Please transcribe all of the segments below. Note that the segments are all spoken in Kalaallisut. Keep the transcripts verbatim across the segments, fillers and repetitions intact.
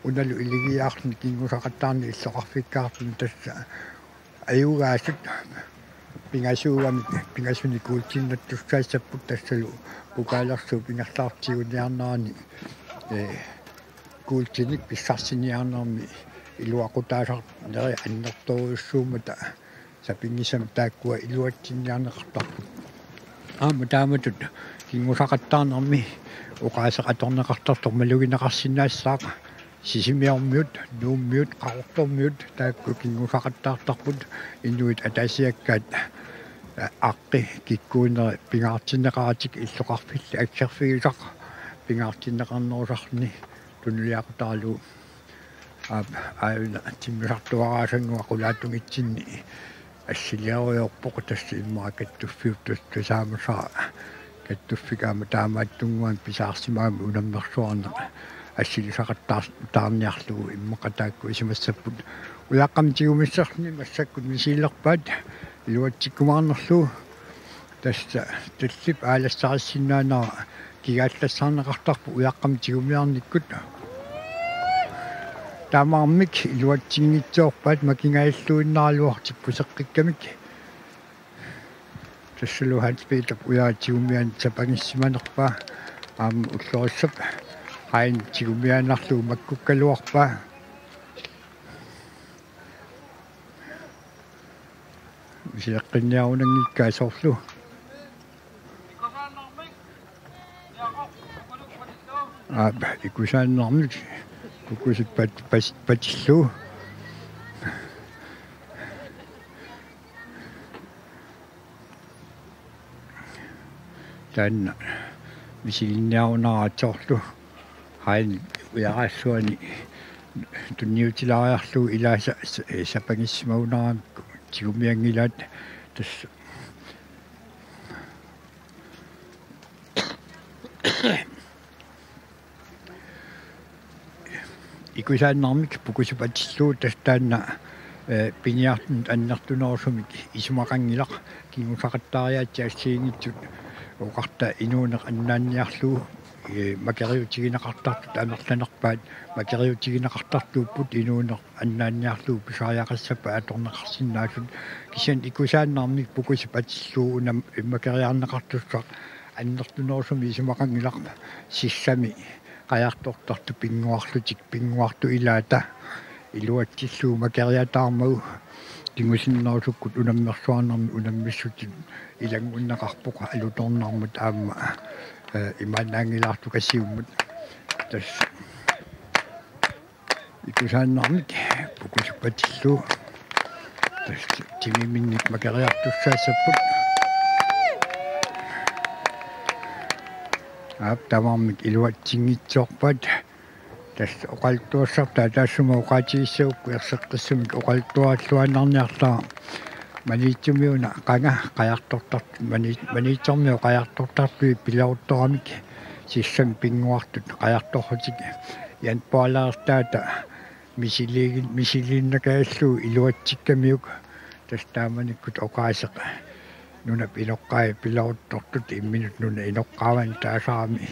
Unalu iligiarluni kinngusaqattaarneq illoqarfikkaarluni tassa ajugaasut pingasuugamik pingasunik kuultinnattussaassapput tassalu pokaalersuup ingerlaartiguniarnerani, ee, kuultinik pissarsiniarnermi iluaqutaasarneri annertoorujussuummata sapinngisamik taakkua iluatsinniarneqartarput. Aamma taamatut kinngusaqattaarnermi oqaaseq atorneqartartoq malugineqarsinnaassaaq Sisimiormiut, Nuummiut, Qaqortormiut taakku kinngusaqattaartarput inuit ataasiakkaat, aa, aqqi kikkuunerit pingaartinneqaratik illoqarfillit akserfigisaq pingaartinneqarnerusarluni tunuliaqutaralugu. Aap, aajuna timmisartuaraasannguaq qulaatunngitsinni assiliorujorpoq tassa immaqa kattuffiup tus-, tusaamasara. Kattuffik aamma taamaattunnguamik pisaarsimagamik unammersuarneq assilisaqattaar-, taarniarlugu immaqa taakku isumassapput. Ujaqqamik tigumissaarluni massakkut misigilerpaat iluatsikkumaarnerlugu. Tassa tallip aalassarisinnaanera kigaallassarneqartarpoq ujaqqamik tigumiarnikkut. Tamarmik iluatsinngitsoorpaat makingajalluinnaraluartik puseqqikkamik. Tassalu Hans Peterip ujaat tigumianik sapangissimanerpaa aamma ullorissap Hein tigumiaannarlugu makkukkaluarpaa. Misileqqinniarunanngikkaa soorlu. Aap, ikusaannarmik pukusip pat-, pas-, patillugu. Taanna misilinniarunaraat soorlu. Hein ujaraassuani tunniutilaariarlugu ilaasa sa-, sapangissimagunarami tigumianngilaat tassa. Ikusaannarmik pukusip patillugu tassa taanna, ee, piniartunut annertunerusumik isumaqanngilaq kinngusaqattaariaatsit assigiinngitsut oqarta inuuneq annaanniarlugu, ee, makeriutigineqartartut amerlanerpaat makeriutigineqartartuupput inuuneq annaanniarlugu pisariaqassappat atorneqarsinnaasut kisianni ikusaannarmik pukusip patillugu una immakeriarneqartussaq annertunerusumik isumaqanngilaq sissami qajartortartut pinnguarlutik pinnguartut ilaata iluatsillugu makeriataarmagu kingusinnerusukkut unammersuarnermi unammissutitut ilanngunneqarpoq alutornarmat aamma, ee, imaannaanngilaartukkasiummut tassa. Ikusaannarmik pukusip patillugu. Tassa timiminnik makeriartussaassapput. Aap, tamarmik iluatsinngitsoorpaat. Tassa oqaluttuassartaa taassuma oqaatigissagukku erseqqissumik oqaluttuarilluinnarniarlara. Maniitsumiuna qanga qajartortartut mani-, Maniitsormiut qajartortartui pileruttoramik sissami pinnguartut qajartorlutik Jan Poilaartaata misiliigin-, misiliinnakajallugu iluatsikkamiuk tassa taamanikkut oqaaseq nunap inoqqaavi pileruttortut imminut nuna inoqqaavani taasarami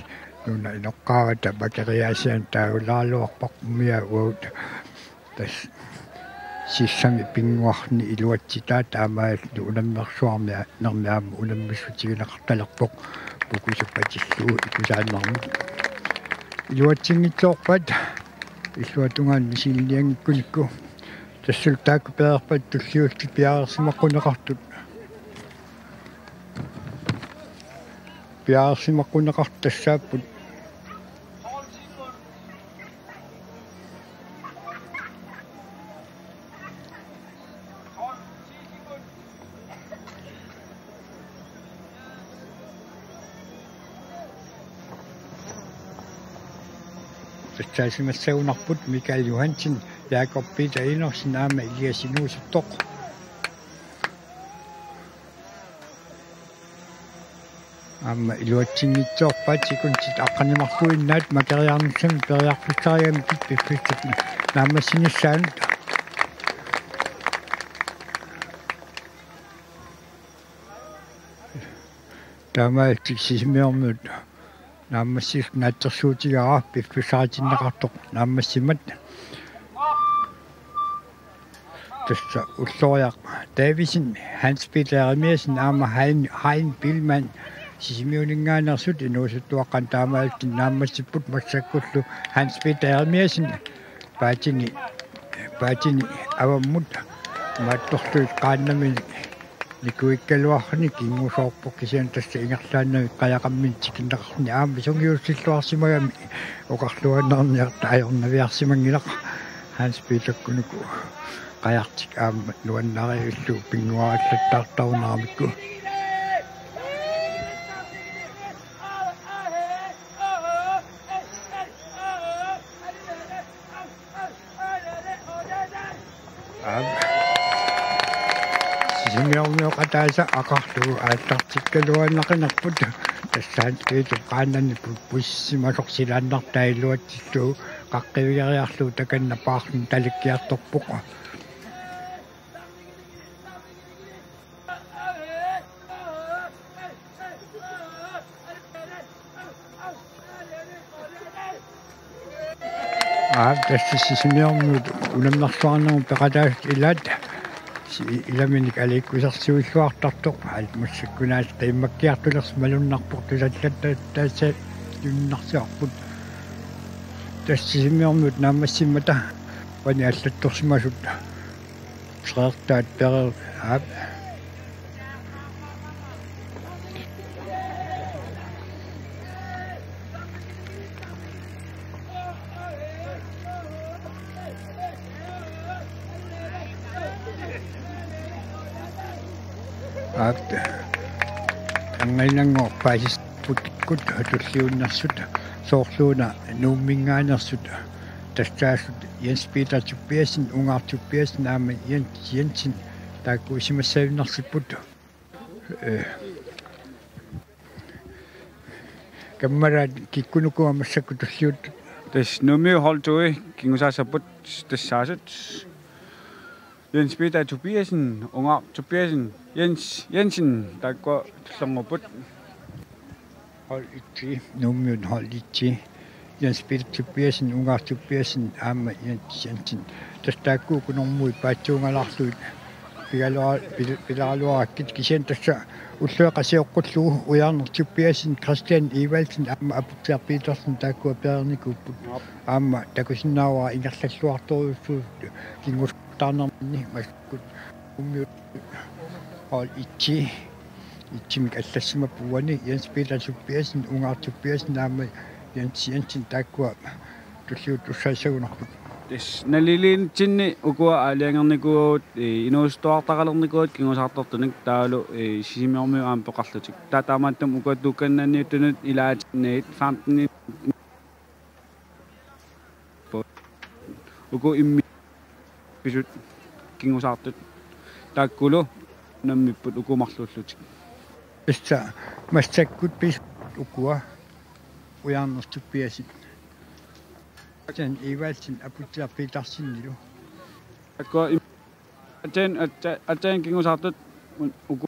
nuna inoqqaavata makeriaasianik taagulaaraluarpaa umiaa uagut. Tassa sissami pinnguarni iluatsitaa taamaalilluni unammersuarnermi aamma unammissutigineqartalerpoq pukusip patillugu ikusaannarmik. Iluatsinngitsoorpaat illuatungaani misilinnianngikkunikku. Tassalu taakku pereerpaat tulliullutik piareersimaqquneqartut. Piareersimaqquneqartut tassaapput. Tassaasimassagunarput Michael Johansen, Jakob Peter Enoksen aamma Elias Inuusuttoq. Aamma iluatsinngitsoorpaat sekundit aqqaneq-marluinnaat makeriarnissamik periarfissarigamik piffissap naammassinissaanut. Taamaalillutik Sisimiormiut Naammassisoq naatsorsuutigaara piffissaritinneqartoq naammassimmat. Tassa Ulloriaq Davidsen, Hans Peter Jeremiassen aamma Hein, Hein Biilmann Sisimiuninngaanneersut inuusuttuaqqat taamaalillutik naammassipput. Massakkullu Hans Peter Jeremiassen paatini, paatini avammut maattorlugit qaannamini nikuikkaluarluni kingusoorpoq, kisianni tassa ingerlaannaq qajaqammin tikinneqarluni aamma sungiussilluarsimagami oqarluaannarniarta ajornaviarsimanngilaq. Hans Peter Kunuku qajartik aamma nuannarivillugu pinnguarillattaartarunaramikku. Aap. Sisimiormiut qataasa aqarlugu aallartikkaluarneqarnerput, tassa Hans Peter qaannani pu-, pusissimasoq silaannartaa iluatsillugu qaqqivigeriarlugu takanna paarluni talikkiartorpoq. Aap, tassa Sisimiormiut unammersuarnermut peqataasut ilaat si-, ilaminik aliikkusersuilluartartoq, aap, massakkunaat qiimmakkiartulersoq malunnarpoq, tusallattaassaannarsiorput. Tassa Sisimiormiut naammassimmata uani allattorsimasut. Treertaat pereer-, aap. Aap. Angainanngorpaasis putikkut tulliunnersut soorluuna Nuumminngaanneersut tassaasut Jens Peter Tobiassen, Ungaaq Tobiassen aamma Jens Jensen taakkuusimassavinnarsipput. Ee, kammalaat kikkunuku massakkut tulliuttut? Tassa Nuummiut hold to-i kingusaassapput tassaasut. Jens Peter Tobiassen, Ungaaq Tobiassen, Jens Jensen, taakkua tullinnguupput. Hold et-i, Nuummiut hold et-i. Jens Peter Tobiassen, Ungaaq Tobiassen, aamma Jens Jensen. Tassa taakku uku normui paatsuungalaarlugit pigaluar-, pil-, pilaaraluarakkit, kisianni tassa ulloq qasioqqullugu Ujarneq Tobiassen, Christian Evaldsen, aamma Aputsiaq Petersen taakkua pereernikuupput. Aamma takusinnaavara ingerlalluartorujussuuvoq kingusaartarnerminni. Massakkullu Nuummiut hold et-i, et-imik allassimapput uani, Jens Peter Tobiassen, Ungaaq Tobiassen aamma Jens Jensen taakkua tulliuttussaassaagunarput. Tassa naliliinitsinni ukua aalajangernikuuagut, ee, inuusuttuartaqalernikuuagut kingusaartortunik taavalu, ee, Sisimiormiut aamma peqarlutik. Taava taamaattumik ukua tuukkannaanniuttunut ilaatinnagu femten uku immi-, pisut kingusaartut taakkulu unammipput uku marluullutik. Tassa massakkut pisut ukua Ujarneq Tobiassen, Christian Evaldsen, Aputsiaq Petersenilu. Taakkua im-, aatsaat, aatsaat, aatsaat kingusaartut un-, uku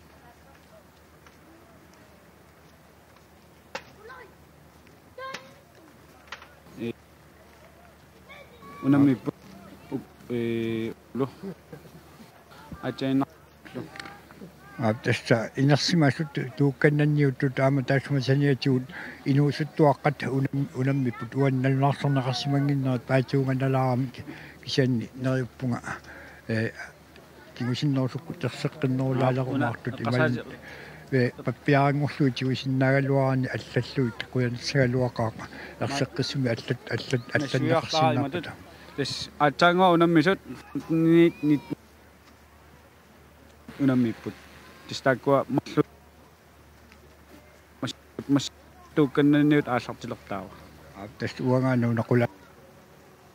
Ee, unammipput. U-, ee, ulloq. Aatsaannaq-. Aap, tassa inersimasut tuukkannanniuttut aamma taassuma saniatigut inuusuttuaqqat unam-, unammipput uani nalunaarsorneqarsimannginnerat paatsuunganalaaramik, kisianni neriuppunga, ee, kingusinnerusukkut erseqqinnerulaalerumaartut. Aap, una-, imaluunniit, ee, pappiaranngorlugit tigusinnaagaluaraanni allallugit qujanarsigaluaqaaq erseqqissumik allat-, allat-, allanneqarsinnaappata. Tassa aatsaannguaq unammisut nit-, nit-, unammipput. Tassa taakkua marluk mas-, mas-, tuukkannanniut aallartilertaava. Aap, tassa uangaana una qula-,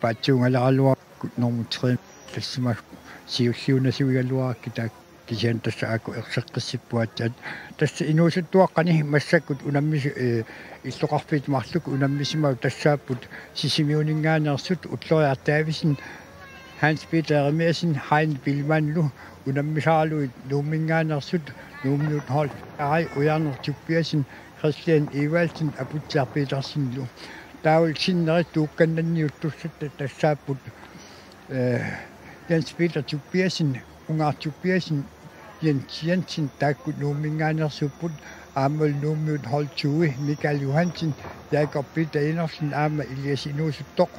paatsuungaleraluarakku normu tre allassimasoq siulliunasuigaluarakkit taakku, kisianni tassa aajuku erseqqissipput aatsaat. Tassa inuusuttuaqqani massakkut unammis-, ee, illoqarfiit marluk unammisimavoq tassaapput Sisimiuninngaanneersut Ulloriaq Davidsen, Hans Peter Jeremiassen, Hein Biilmannilu unammisaralugit Nuumminngaanneersut, Nuummiut hold fire, Ujarneq Tobiassen, Christian Evaldsen Aputsiaq Petersenilu. Taavalu sinneri tuukkannanniuttussatta tassaapput, eh, Jens Peter Tobiassen, Ungaaq Tobiassen, Jens Jensen, taakku Nuumminngaanneersuupput, aammalu Nuummiut hold to-i Michael Johansen, Jakob Peter Enoksen aamma Elias Inuusuttoq.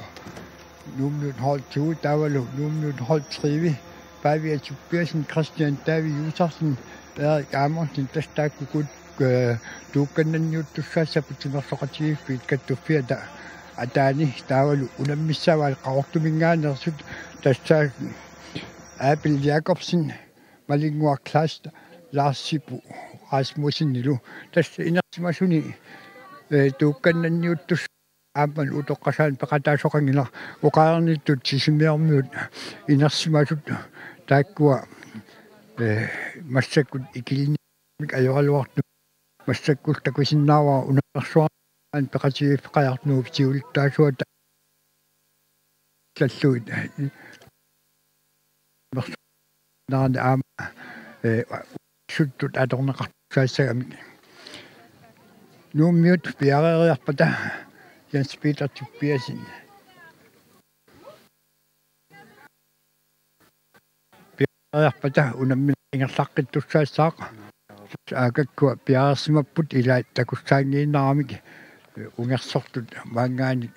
Nuummiut hold to, taavalu Nuummiut hold tre, Pavia Tobiassen, Christian David Josefsen, Erik Amundsen, tassa taakku, eh, tuukkannanniuttussaassapput timersoqatigiiffiit kattuffiata ataani, taavalu unammissavaat Qaqortuminngaanneersut, tassa Abel Jakobsen, Malinnguaq Kleist, Lars Sipu Rasmussenilu. Tassa inersimasuni, eh, tuukkannanniuttus- aamma utoqqasaani peqataasoqanngilaq. Oqarnittut Sisimiormiut inersimasut taakkua, eh, massakkut ikilinnik ajoraluartut massakkullu takusinnaavara unammersuarnermi peqatigiiffeqajartunuup siulittaasuata tallugit naani aamma, eh, suttut atorneqartussaassagamik. Nuummiut piareeriarpata Jens Peter Tobiassen. Piareeriarpata unammineq ingerlaqqittussaassaaq. Aakakkua piareersimapput ilaat takussaanngiinnaramik, ungersortut maanngaanniit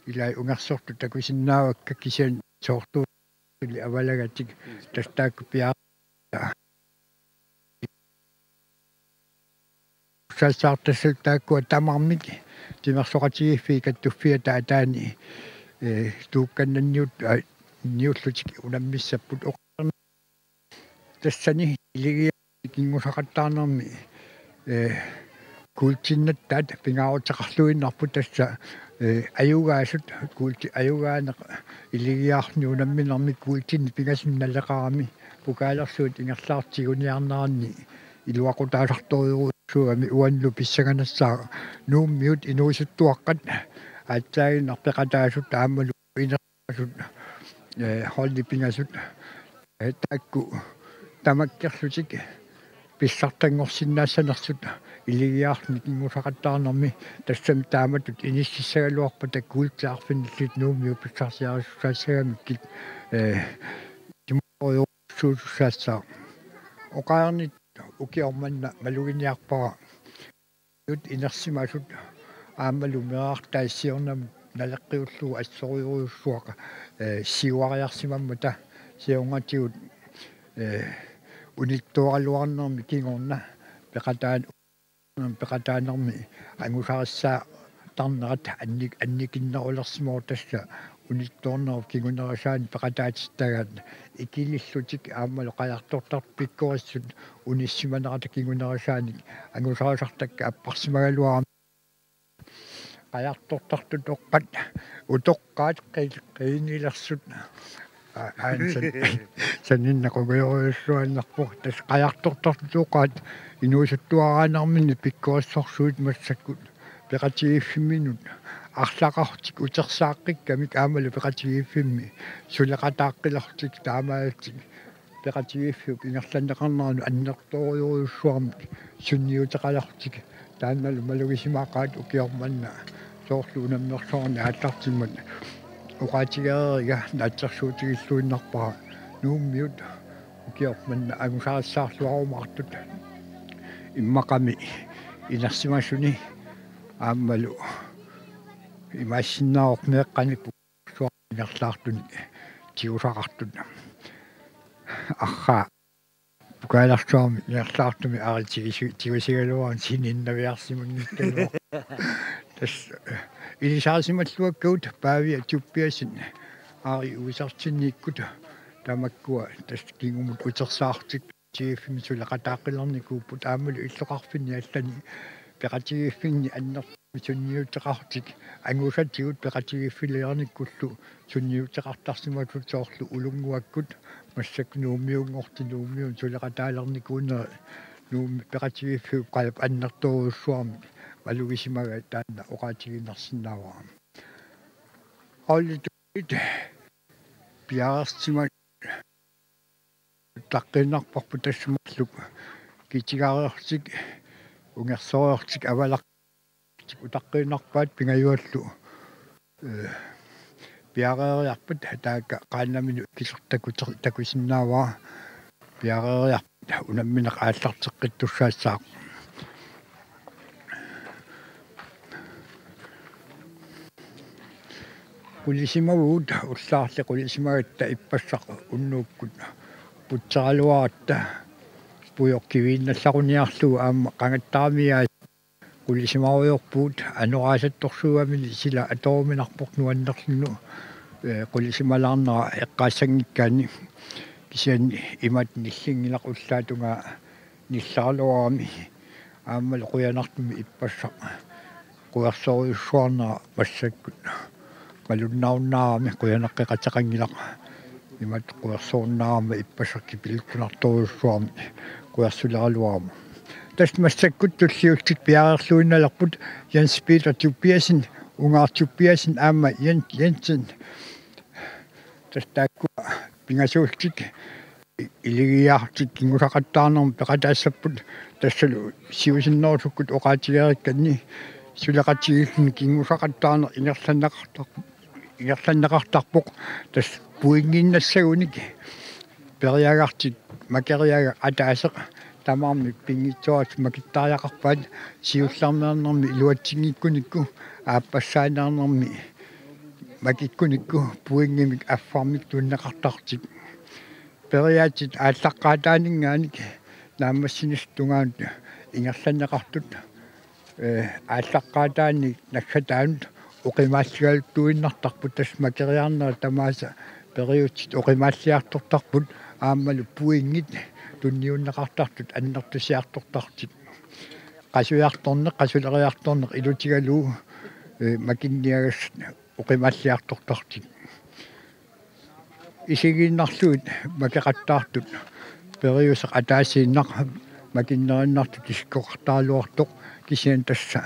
ilaat ungersortut takusinnaavakka kisianni soorlu suli avalagatik tassa taakku piareeriarpata. Saassaartassat taakkua tamarmik timersoqatigiiffiit kattuffiata ataani, eh, tuukkannanniut-, aa, niullutik unammissapput oqarn-, tassani iligiarnermi kinngusaqattaarnermi, eh, kuultinnattaat pingaaruteqarluinnarput tassa, eh, ajugaasut kuulti-, ajugaaneq iligiarnermi unamminermi kuultinneq pingasunneq naleqarami pukaalersuut ingerlaartiguniarneranni iluaqutaasartorujussuugami uannullu pissanganassaaq Nuummiut inuusuttuaqqat aatsaaginnaq peqataasut aammalu inersimasut, eh, holdit pingasut, eh, taakku tamakkerlutik pissartanngorsinnaassanersut iligiarnermi kinngusaqattaarnermi tassami taamatut inississagaluarpata kuultiarfinnillit Nuummiut pissarsiarisussaassagamikkit, eh, timorujussuusussaassaaq. Oqarnittut ukioq manna maluginiarpara inersimasut aammalu meerartaat siornamut naleqqiullugu assorujussuaq, eh, siuariarsimammata siornatigut, eh, unittooraluarnermi kingorna peqataan-, peqataanermi angusarissaartarnerat annik-, annikinnerulersimavoq tassa unittoornerup kingunerisaani peqataatittagaat ikilillutik aammalu qajartortartut pikkorissut unissimanerata kingunerisaanik angusarisartakkat apparsimagaluarami. Qajartortartut utoqqat, utoqqaat qi-, qiinilersut. Aa, aana san-, saninnaqugajorujussuaannarpoq. Tassa qajartortartut utoqqaat inuusuttuaraanerminni pikkorissorsuit massakkut peqatigiiffimminut arlaqarlutik utersaaqqikkamik aammalu peqatigiiffimmi suleqataaqqilerlutik taamaallutik peqatigiiffiup ingerlanneqarneranut annertoorujussuarmik sunniuteqalerlutik taannalu malugisimaqaat ukioq manna soorlu unammersuarni aallartimmat oqaatigereeriga naatsorsuutigilluinnarpara Nuummiut ukioq manna angusarissaarluarumaartut immaqami inersimasuni aammalu imaassinnaavoq meeqqanik pukaalersuarmik ingerlaartunik tigusaqartut. Arraa pukaalersuarmik ingerlaartumik aritsigisi-, tigusigaluaruni sininnaviarsimanngikkaluarpoq. Tassa ilisarisimalluakkagut Pavia Tobiassen Ari Josefsenikkut tamakkua tassa kingumut utersaarlutik peqatigiiffimmi suleqataaqqilernikuupput aammalu illoqarfinni allani peqatigiiffinni annertuumik sunniuteqarlutik angusatigut peqatigiiffiliornikkullu sunniuteqartarsimasut soorlu Ulunnguakkut massakkut Nuummiunngortut Nuummiunut suleqataalernikuuneri Nuummi peqatigiiffiup qajap annertoorujussuarmik malugisimagai taanna oqaatigiinnarsinnaavara. Holdit piareersimasut utaqqiinnarparput tassa marluk kitigareerlutik ungersoortik avalaq utaqqinarpaat pingajuallu, eh, piareeriarpat taakku qaannamini ikilertakuter-, takusinnaavara piareeriarpat unammineq aallarteqqittussaassaaq. Qulisimavugut ullaarli qulisimagatta ippassaq unnukkut putseraluaratta pujoq kiviinnallaruniarlugu aamma qangattaramiai qulisimarujoorpugut anoraasattorsuugamili sila atoruminarpoq nuannerluni, eh, qulisimalaarnera eqqaassanngikkaanni kisianni imatut nillinngilaq ullaatungaa nillaraluarami aammalu qujanartumik ippassaq quersorujussuarnera massakkut malunnarunnaarami qujanaqqeqateqanngilaq imatut quersorunnaarama ippassaq kipilukkunartorujussuarmik quersuleraluarama. Tassa massakkut tulliullutik piareerluinnalerput Jens Peter Tobiassen, Ungaaq Tobiassen aamma Jens Jensen. Tassa taakkua pingasuullutik iligiiaarlutik kinngusaqattaarnermut peqataassapput, tassalu siusinnerusukkut oqaatigereerikkanni suleqatigiilluni kinngusaqattaarneq ingerlanneqartar-, ingerlanneqartarpoq, tassa pointiinnassagunik periagartik makeriagaq ataaseq tamarmik pinngitsooratik makittariaqarpaat, siullermeernermi iluatsinngikkunikku aappassaaneernermi makikkunikku pointimik affarmik tunineqartarlutik. Periaatsit aallaqqaataaninngaanniit naammassinissap tungaanut ingerlanneqartut, eh, aallaqqaataaniit naggataanut oqimaalligaluttuinnartarput, tassa makeriarnerit tamaasa periutsit oqimaalliartortarput aammalu pointit tunniunneqartartut annertusiartortarlutik. Qasujartorneq, qasuleriartorneq ilutigalugu, eh, makinniagassat oqimaalliartortarlutik. Isigiinnarlugit makeqattaartut periuseq ataasiinnaq makinnerinnartut isikkoqartaraluartoq, kisianni tassa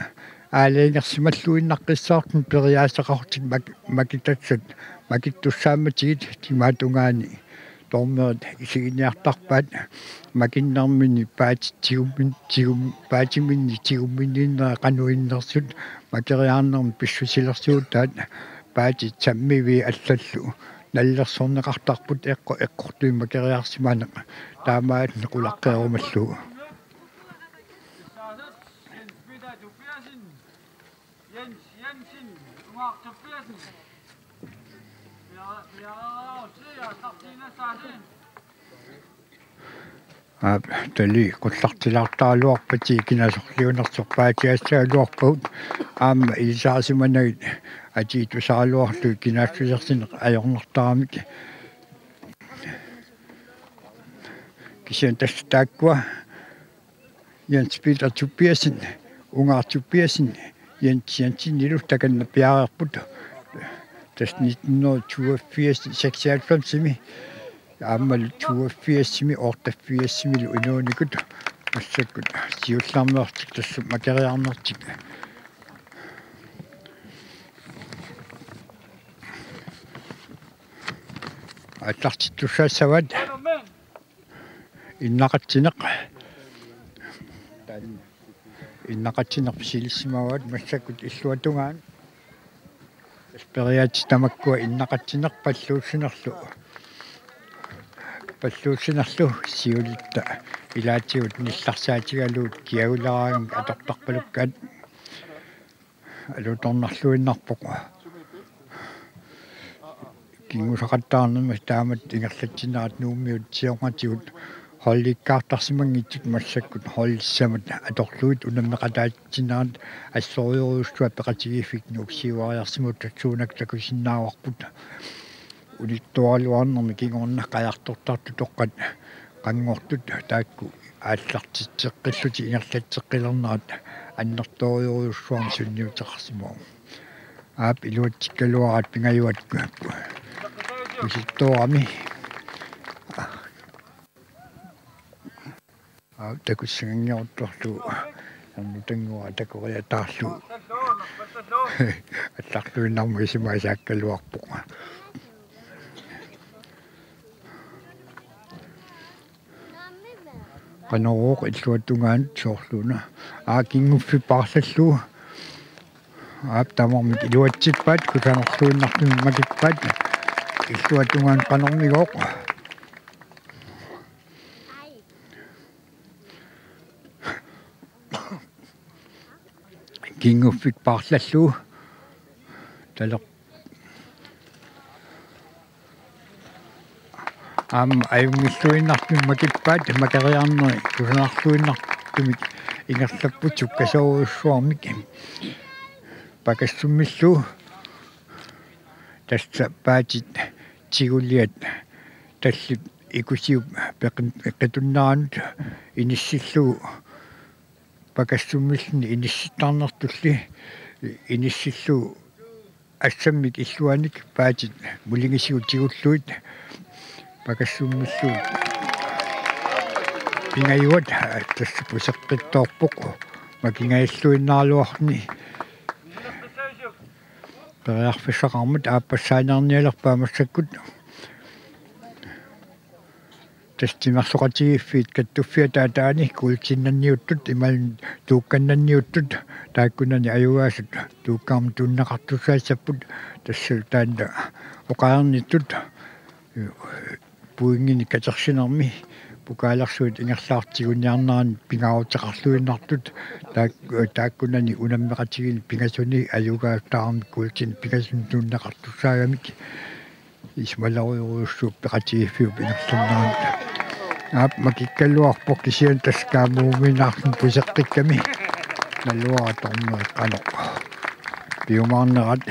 aalajangersimalluinnaqqissaartumik periaaseqarlutik mak-, makitassat makittussaammatigit timaatungaani dommeri isiginiartarpaat makinnerminni paatit tigummin-, tigum-, paatiminni tigumminniinnerat qanoq innersut makeriarnermi pissusilersuutaat paatit sammivii allallu nallersorneqartarput eqqo-, eqqortumik makeriarsimaneq taamaalilluni qulaqqiarumallugu. Jens Jensen, Ungaaq Tobiassen. Aap, tali qullartilaartaraluarpati kinasorliunersoq paatigassagaluarpagut aamma ilisarisimanagit atii tusaraluarlugit kinaassusersineq ajornartaramik. Kisianni tassa taakkua Jens Peter Tobiassen, Ungaaq Tobiassen, Jens Jensenilu takanna piareerput. Tassa nitten hundrede toogfirs, seksoghalvfemsimi, aammalu toogfirsimi, otteogfirsimilu inuunikut massakkut siullermeertik tassa makeriarnertik aallartittussaassavaat. Innaqatsineq. Innaqatsineq silissimavaat massakkut illuatungaanut. Periaatsit tamakkua innaqatsineq palluussinerlu. Palluussinerlu siulitta ilaatigut nillarsaatigalugit kiaguleraangamik atortarpalukkaat. Alutornarluinnarpoq. Kinngusaqattaarnermi taamatut ingerlatsinerat Nuummiut siornatigut holdikkaartarsimanngitsut massakkut holdissamut atorlugit unammeqataatsinerat assorujussuaq peqatigiiffik Nuuk siuariarsimavoq tassuunakkut takusinnaavarput. Unittuaraluarnermi kingorna qajartortartut toqqat qanngortut taakku aallartitseqqillutik ingerlatseqqilernerat annertoorujussuarmik sunniuteqarsimavoq. Aap, iluatsikkaluaraat pingajuat kusittoorami. Aap, takussannginneruttorlugu. Ernutannguaq takoriataarlugu. Allarluinnarmut isumaga saakkaluarpoq. Qanorooq illuatungaanut soorluuna Aa, Kinnguffik paarlallugu. Aap, tamarmik iluatsippaat, kusanarluinnartumik makippaat. Illuatungaanut qanormigooq. Kinnguffik paarlallugu. Taleq. Aamma ajunngilluinnartumik makippaat, makeriarneri kusanarluinnartumik ingerlapput sukkasoorujussuarmik. Pakassummillugu tassa paatit tiguliat tallip ikusiup peqin-, qitunneranut inissillugu pakassummilluni inissittarnertulli inissillugu assammik illuanik paatit mulingisigit tigullugit pakassummillugu. Pingajuat tassa puseqqittoorpoq, makingajalluinnaraluarluni. Periarfissaqarmat aappassaaneernialerpaa massakkut. Tassa timersoqatigiiffiit kattuffiata ataani kuultinnanniuttut imaluunniit tuukkannanniuttut taakkunani ajugaasut tuukkarmik tunineqartussaassapput, tassa taanna oqarnittut pointinik katersinermi pokaalersuit ingerlaartigunniarneranni pingaaruteqarluinnartut taak-, taakkunani unammeqatigiinni pingasuni ajugaasut tamarmik kuultinik pingasuni tunineqartussaagamik. Isumalerujorujussuu peqatigiiffiup ingerlannerani. Aap, makikkaluarpoq kisianni tassa kaammuuminaarluni puseqqikkami. Naluara dommeri qanoq piumaarnerat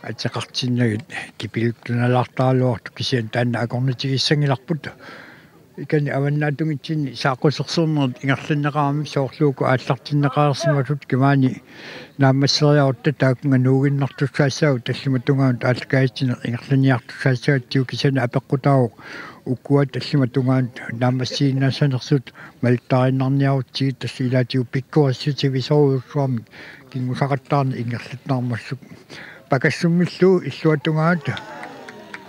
ateqartinnagit kipiluttunalaartaraluartoq, kisianni taanna akornutigissanngilarput. Ikani avannaatungitsinni saaqqusersornerit ingerlanneqaramik soorlu uku aallartinneqareersimasut, imaani naammasseriarutta taakkunga nuuginnartussaassaagut, tallimat tungaanut aallakaatitsineq ingerlanniartussaassagatsigu, kisianni apeqqutaavoq ukua tallimat tungaanut naammassiinnassanersut malittariinnarniarutsigit, tassa ilaatigut pikkorissut sivisoorujussuarmik kinngusaqattaarneq ingerlattarmassuk. Pakassummillugu illuatungaanut.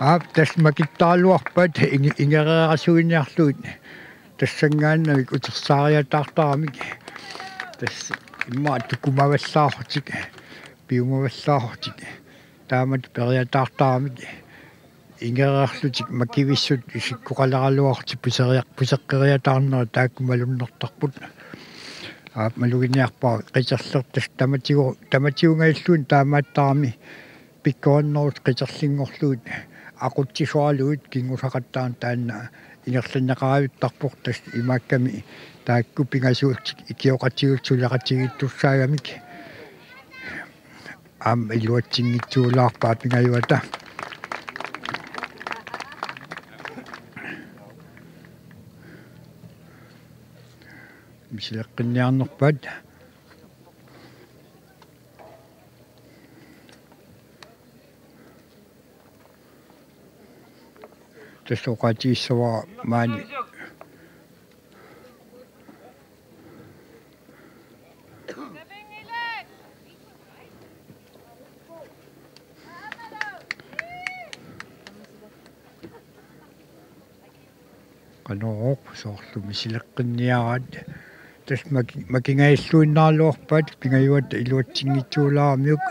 Aap, tassa makittaraluarpaat inge-, ingereerasuiniarlugit. Tassanngaannamik utersaariataartaramik. Tassa immaqa tukumavallaarlutik, piumavallaarlutik. Taamatut periataartaramik. Ingereerlutik makivissut isikkoqaleraluarlutik puseriaq-, puseqqeriataarnerat taakku malunnartarput. Aap, maluginiarpara qiterleq tassa tamatigu-, tamatigungajalluunniit taamaattarami pikkorinnerusut qiterlinngorlugit aqutsisoorlugit kinngusaqattaarneq taanna ingerlanneqarajuttarpoq, tassa imaakkami taakku pingasuullutik ikioqatigiillutik suleqatigiittussaagamik. Aamma iluatsinngitsuulaarpaa Pingajuata. Misileqqinniarnerpaat. Tassa oqaatigissavara maani. Qanoq soorlu misileqqinniaraat. Tassa maki-, makingajalluinnaraluarpaat Pingajuata iluatsinngitsuulaaramiuk.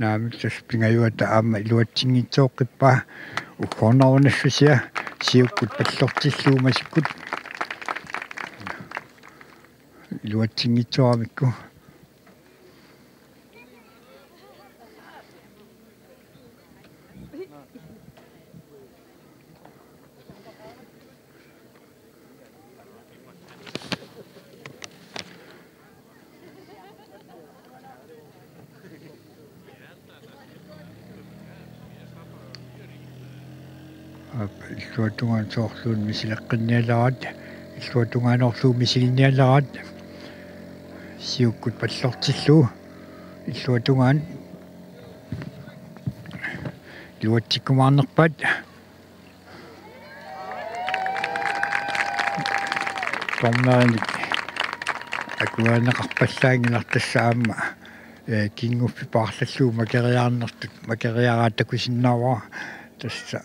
Naamik, tassa Pingajuata aamma iluatsinngitsooqqippaa. Ugguarnerunassusia siukkut pallortillugu masikkut. Iluatsinngitsooramikku. Aap, illuatungaanut soorluuna misileqqinnialeraat, illuatungaanorlugu misilinnialeraat. Siukkut pallortillugu illuatungaanut iluatsikkumaarnerpaat. Dommerinik akuerineqarpallaanngilarput tassa aamma, ee, kinguffik paarlallugu makeriarnertut makeriaraa takusinnaavara. Tassa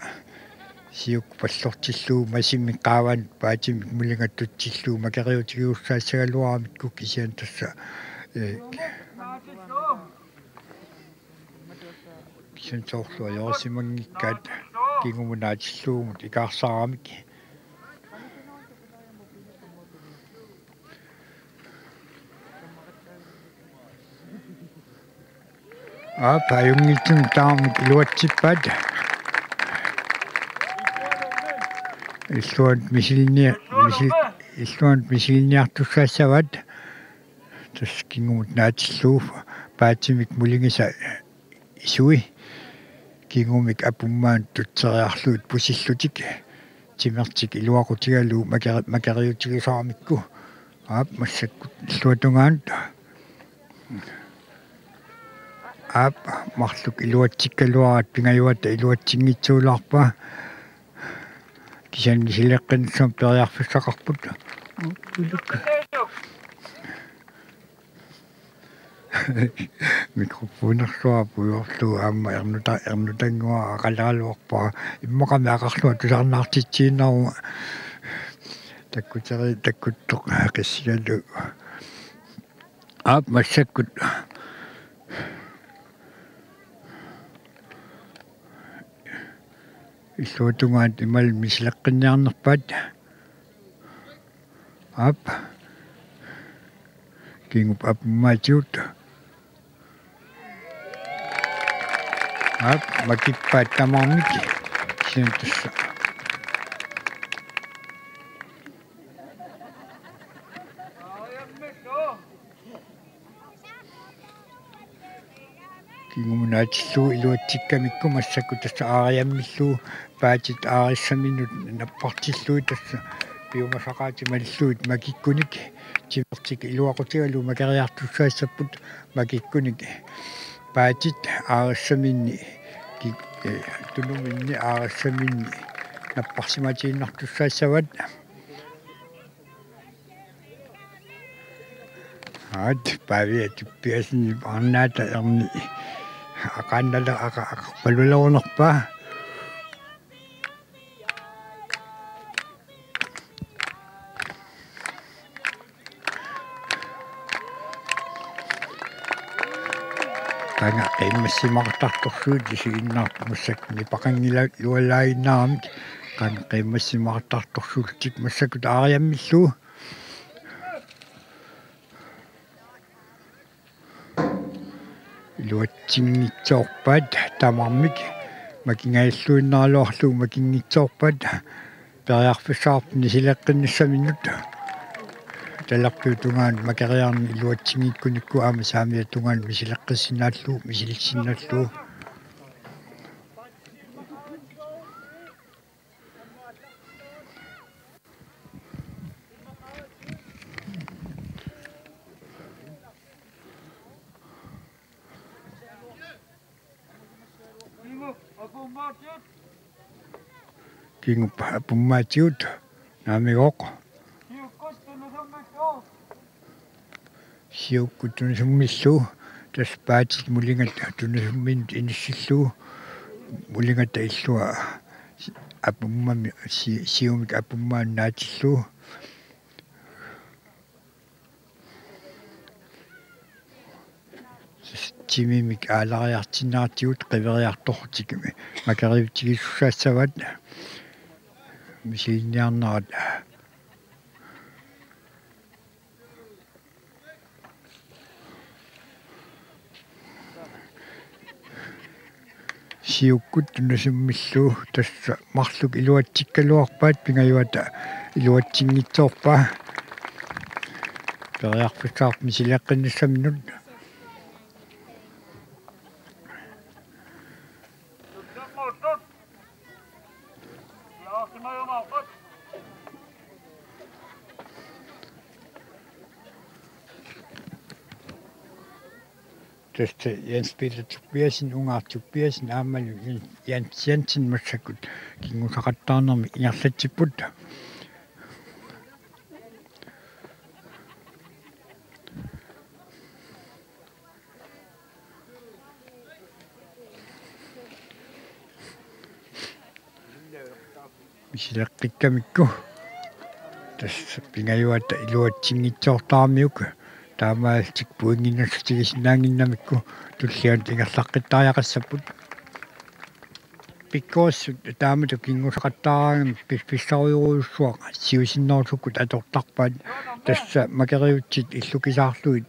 Siuk pallortillugu Masimi qaavani paatimik mulinga tutsillugu makeriutigisussaassagaluaramikku kisianni tassa, ee, kisianni soorlu ajorisimanngikkaat kingumut naatillugu ikaarsaramik. Aap, ajunngitsumik tamarmik iluatsippaat. Illuanut misilinni-, misil-, illuanut misilinniartussaassavaat. Tassa kingumut naatillugu paatimik mulingisaq isui kingumik apummaanut tutseriarlugit pusillutik timertik iluaqutigalugu makeri-, makeriutigisaramikku. Aap, massakkut illuatungaanut. Aap, marluk iluatsikkaluaraat pingajuata iluatsinngitsoorpaa. Kisianni sileqqinnissamut periarfissaqarput. Mikrofonersuaq puigorlugu aamma ernuta-, ernutannguara aqalaaluarpara. Immaqami aqarlunga tusarnaartitsiinnaruma. Takkuteri-, takkuttoq qissigalu. Aap, massakkut. Illuatungaanut imaluunniit misileqqinniarnerpaat. Aap. Kingup apummaatigut. Aap, makippaat tamarmik. Kisianni tassa. Kingumut naatillugu iluatsikkamikku massakkut tassa aariammillugu paatit aarissaminnut nappartillugit tassa piumasaqaatit malillugit makikkunik timertik iluaqutigalugu makeriartussaassapput makikkunik paatit aarissaminni ki-, ee, tunuminni aarissaminni napparsimatiinnartussaassavaat. Aat, Pavia Tuppiassen arnaata erni aqaannale aqa-, aqarpalulernerpaa. Qanga qiimmassimaartartorsuit isiginnaarput massakkut nipaqanngilalualaaginnaaramik. Qanga qiimmassimaartartorsuullutik massakkut aariammillugu. Iluatsinngitsoorpaat tamarmik makingajalluinnaraluarlugu makinngitsoorpaat periarfissaqarput misileqqinnissaminut. Talerpiup tungaanut makeriarneq iluatsinngikkunikku aamma saamiata tungaanut misileqqissinnaallugu misilissinnaallugu. Kingup apummaatigut naamigooq. Siukkut tunusummillu, tassa paatit mulingat tunusumminnut inissillugu, mulingata illua apummami, si-, siumik apummaanut naatillugu. Tassa timimik aalariartinneratigut qiveriartorlutik makeriutigisussaassavaat misilinniarnerat. Siukkut tunusummillu tassa marluk iluatsikkaluarpaat pingajuata iluatsinngitsoorpaa. Periarfissaqarput misileqqinnissaminut. Tassa Jens Peter Tobiassen, Ungaaq Tobiassen aammalu Jens Jensen massakkut kinngusaqattaarnermik ingerlatsipput. Misileqqikkamikku. Tassa Pingajuata iluatsinngitsoortaramiuk. Taamaallutik pointinnassutigisinnaaginnamikku tullianut ingerlaqqittariaqassapput. Pikkorissut taamatut kinngusaqattaaraangamik piffissarujorujussuaq siusinnerusukkut atortarpaat. Tassa makeriutsit illukisaarlugit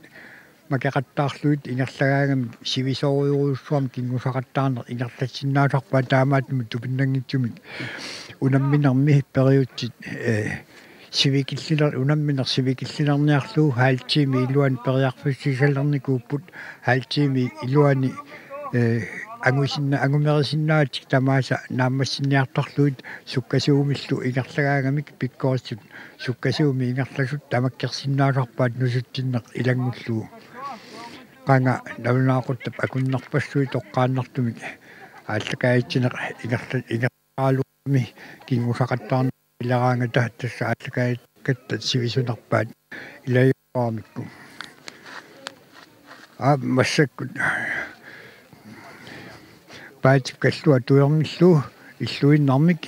makeqattaarlugit ingerlagaangamik sivisoorujorujussuarmik kinngusaqattaarneq ingerlassinnaasarpaat, taamaattumik tupinnanngitsumik unamminermi periutsit, eh, sivikilliner-, unammineq sivikillinerniarlugu halv time iluani periarfissiisalernikuupput, halv time iluani, eh, angusinna-, angumerisinnaagatik tamaasa naammassinniartarlugit sukkasuumillu ingerlagaangamik pikkorissut sukkasuumik ingerlasut tamakkersinnaasarpaat nusutsinneq ilanngullugu. Qanga nalunaaquttap akunnerpassuit toqqaannartumik aallakaatitsineq ingerla-, ingerlaaluarami kinngusaqattaarneq ileraangata tassa aallakaatitatta sivisunerpaat ilagiuaramikku. Aa, massakkut Paatip Kallua Tuermillu illuinnarmik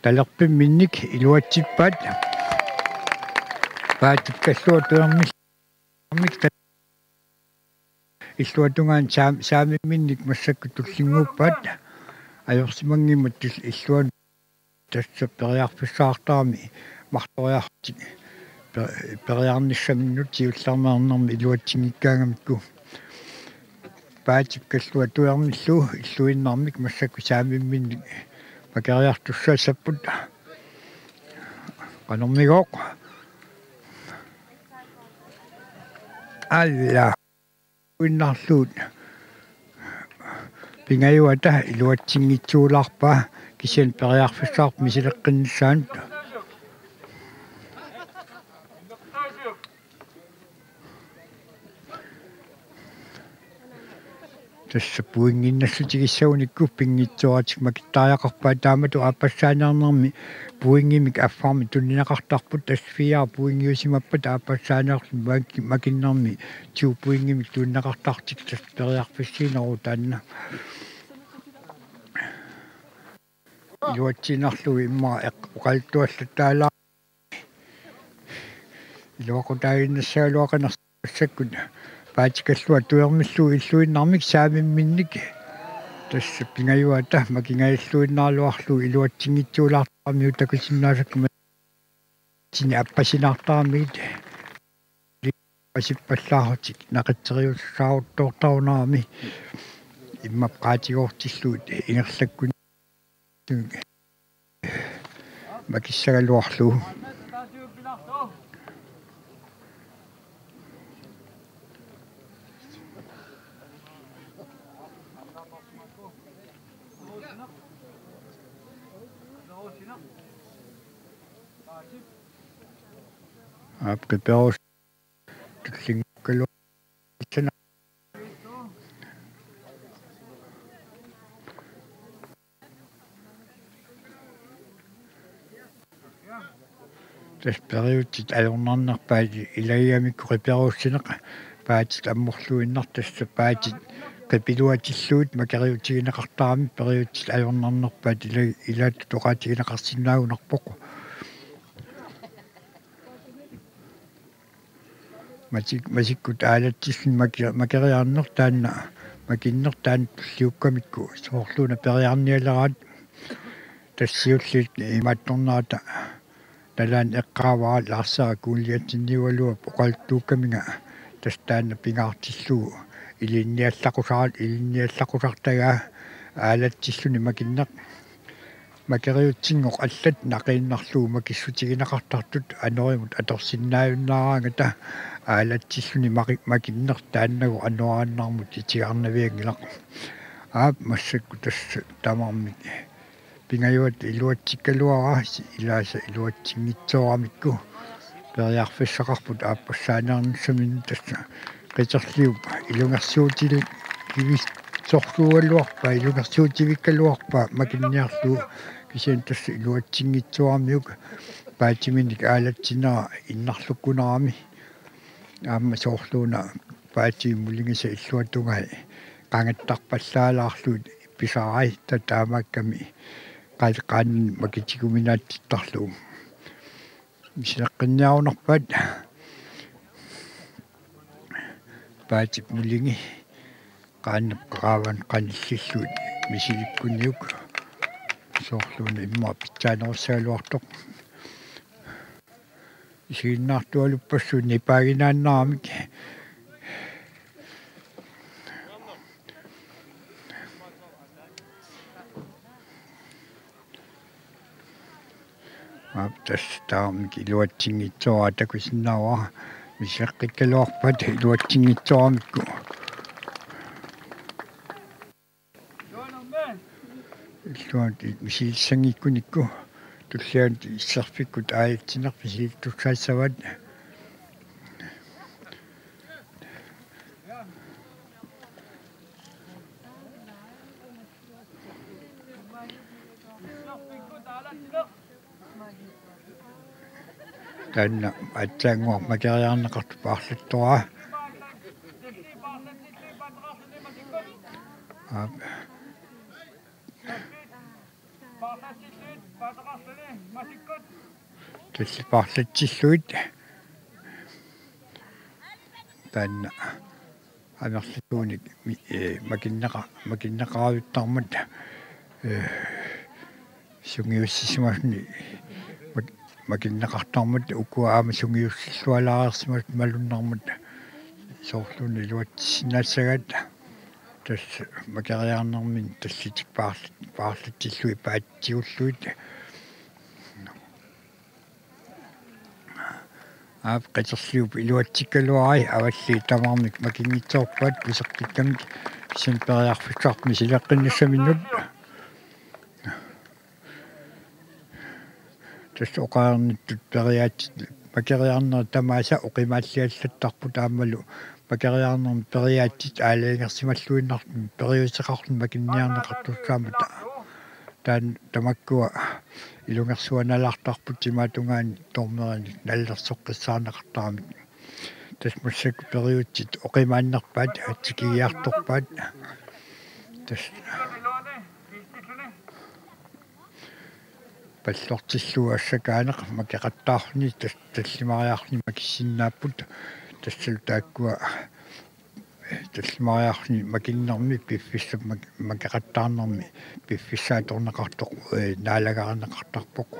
talerpimminnik iluatsippaat. Paatip Kallua Tuermillu illuatungaani saam-, saamimminnik massakkut tullinnguuppaat. Ajorsimanngimmat til-, illuanut tassa periarfissaqartarami marloriarlutik pe-, periarnissaminnut siullermeernermi iluatsinngikkaangamikku. Paatip Kallua Tuermillu illuinnarmik massakkut saamimminnik makeriartussaassapput. Qanormigooq? Alla. Uinnarluut Pingajuata iluatsinngitsuulaarpaa kisianni periarfissaqarpoq misileqqinnissaanut. Tassa pointinnassutigissagunikkut pinngitsooratik makittariaqarpaat, taamatut aappassaaneernermi pointimik affarmik tunineqartarput, tassa fire pointiusimappat aappassaaneerluni mak-, makinnermi to pointimik tunineqartartik, tassa periarfissiineruvoq taanna. Iluatsiinnarlugu immaqa eq-, oqaluttuallattaalaarluni. Iluaqutaaginnassagaluaqaaq massakkut Paatip Kallua Tuermillu illuinnarmik saamimminnik. Tassa Pingajuata makingajalluinnaaraluarlugu iluatsinngitsuulaartaramiuk takusinnaasakka, sini appasinaartaramigit. Appasippallaarutik naqitseriusussaaruttoortarunarami immap qaatigoortillugit ingerlakkun makissagaluarlugu. Aap, qiperus tullinnguukkaluarpaa. Tassa periutsit ajornarnerpaat ilagigamikku qiperuussineq, paatit ammorluinnaq, tassa paatit qipiluatillugit makeriutigineqartaramik periutsit ajornarnerpaat ila-, ilaattut oqaatigineqarsinnaagunarpoq. Masik-, masikkut aalatsilluni maki-, makeriarneq taanna, makinneq taanna tulliukkamikku soorluuna periarnialeraat. Tassa siulliit imaattornerata nalaani eqqaavara Lars Erik Goliatsen niualuap oqaluttuukkaminga, tassa taanna pingaartillugu ilinniallaqqusaar-, ilinniallaqqusaartagaa aalatsilluni makinneq. Makeriutsinngooq allat naqiinnarlugu makissutigineqartartut anorimut atorsinnaajunnaaraangata aalatsilluni maki-, makinneq taannagu anoraannarmut itigarnavianngilaq. Aap, massakkut tassa tamarmik Pingajuata iluatsikkaluaraa, ilaasa iluatsinngitsooramikku periarfissaqarput aappassaaneernissaminnik, tassa qiterliup ilungersuutigivissorsuugaluarpaa, ilungersuutivikkaluarpaa makinniarlugu, kisianni tassa iluatsinngitsooramiuk paatiminik aalatsinera innarlukkunarami. Aamma soorluuna paatip mulinngisaq illuatungai qangattarpallaalaarlugit pisarai, ta-, taamaakkami qal-, qaan makitiguminaatsittarlugu. Misileqqinniarunarpaat. Paatip Mulingi qaannap qaqaavanut qanillillugit misilikkuniuk, soorluuna immaqa pitsaanerussagaluartoq. Isiginnaartualuppassuit nipaaginaannaramik. Aap, tassa taamik iluatsinngitsoorpaa takusinnaavara. Misileqqikkaluarpat iluatsinngitsooramikku. Illuanut misilissanngikkunikkut tullianut isserfikkut aajatsineq misilittussaassavat. Taanna aatsaannguaq makeriarneqartoq paarlattoraa. Aap. Tallit paarlatsillugit. Taanna amerlasuunik mi-, ee, makinneqa-, makinneqaruttarmat, ee, sungiussisimasuni mak-, makinneqartarmat, ukua aamma sungiussillualaareersimasut malunnarmat soorluuna iluatsissinnaassagaat. Tassa makeriarnermi tallitik paarl-, paarlatsillugit paatsigullugit. Aap, Qiterliup iluatsikkaluarai, avalliit tamarmik makinngitsoorpaat piseqqikkamik, kisianni periarfissarput misileqqinnassaminnut. Tassa oqarnittut periaatsit makeriarnerit tamaasa oqimaalliallattarput aammalu makeriarnermi periaatsit aalajangersimalluinnartut periuseqarluni makinniarneqartussaammata. Taanna tamakkua ilungersuanalaartarput timaatungaani dommerinik nallersoqqissaarneqartaramik. Tassa massakkut periutsit oqimaannerpaat, tikigiartorpaat. Tassa pallortillugu assakaaneq makeqattaarluni tas-, tallimariarluni makissinnaapput. Tassalu taakkua tallimariarluni makinnermi piffissap mak-, makeqattaarnermi piffissaq atorneqartoq, ee, naalagarineqartarpoq.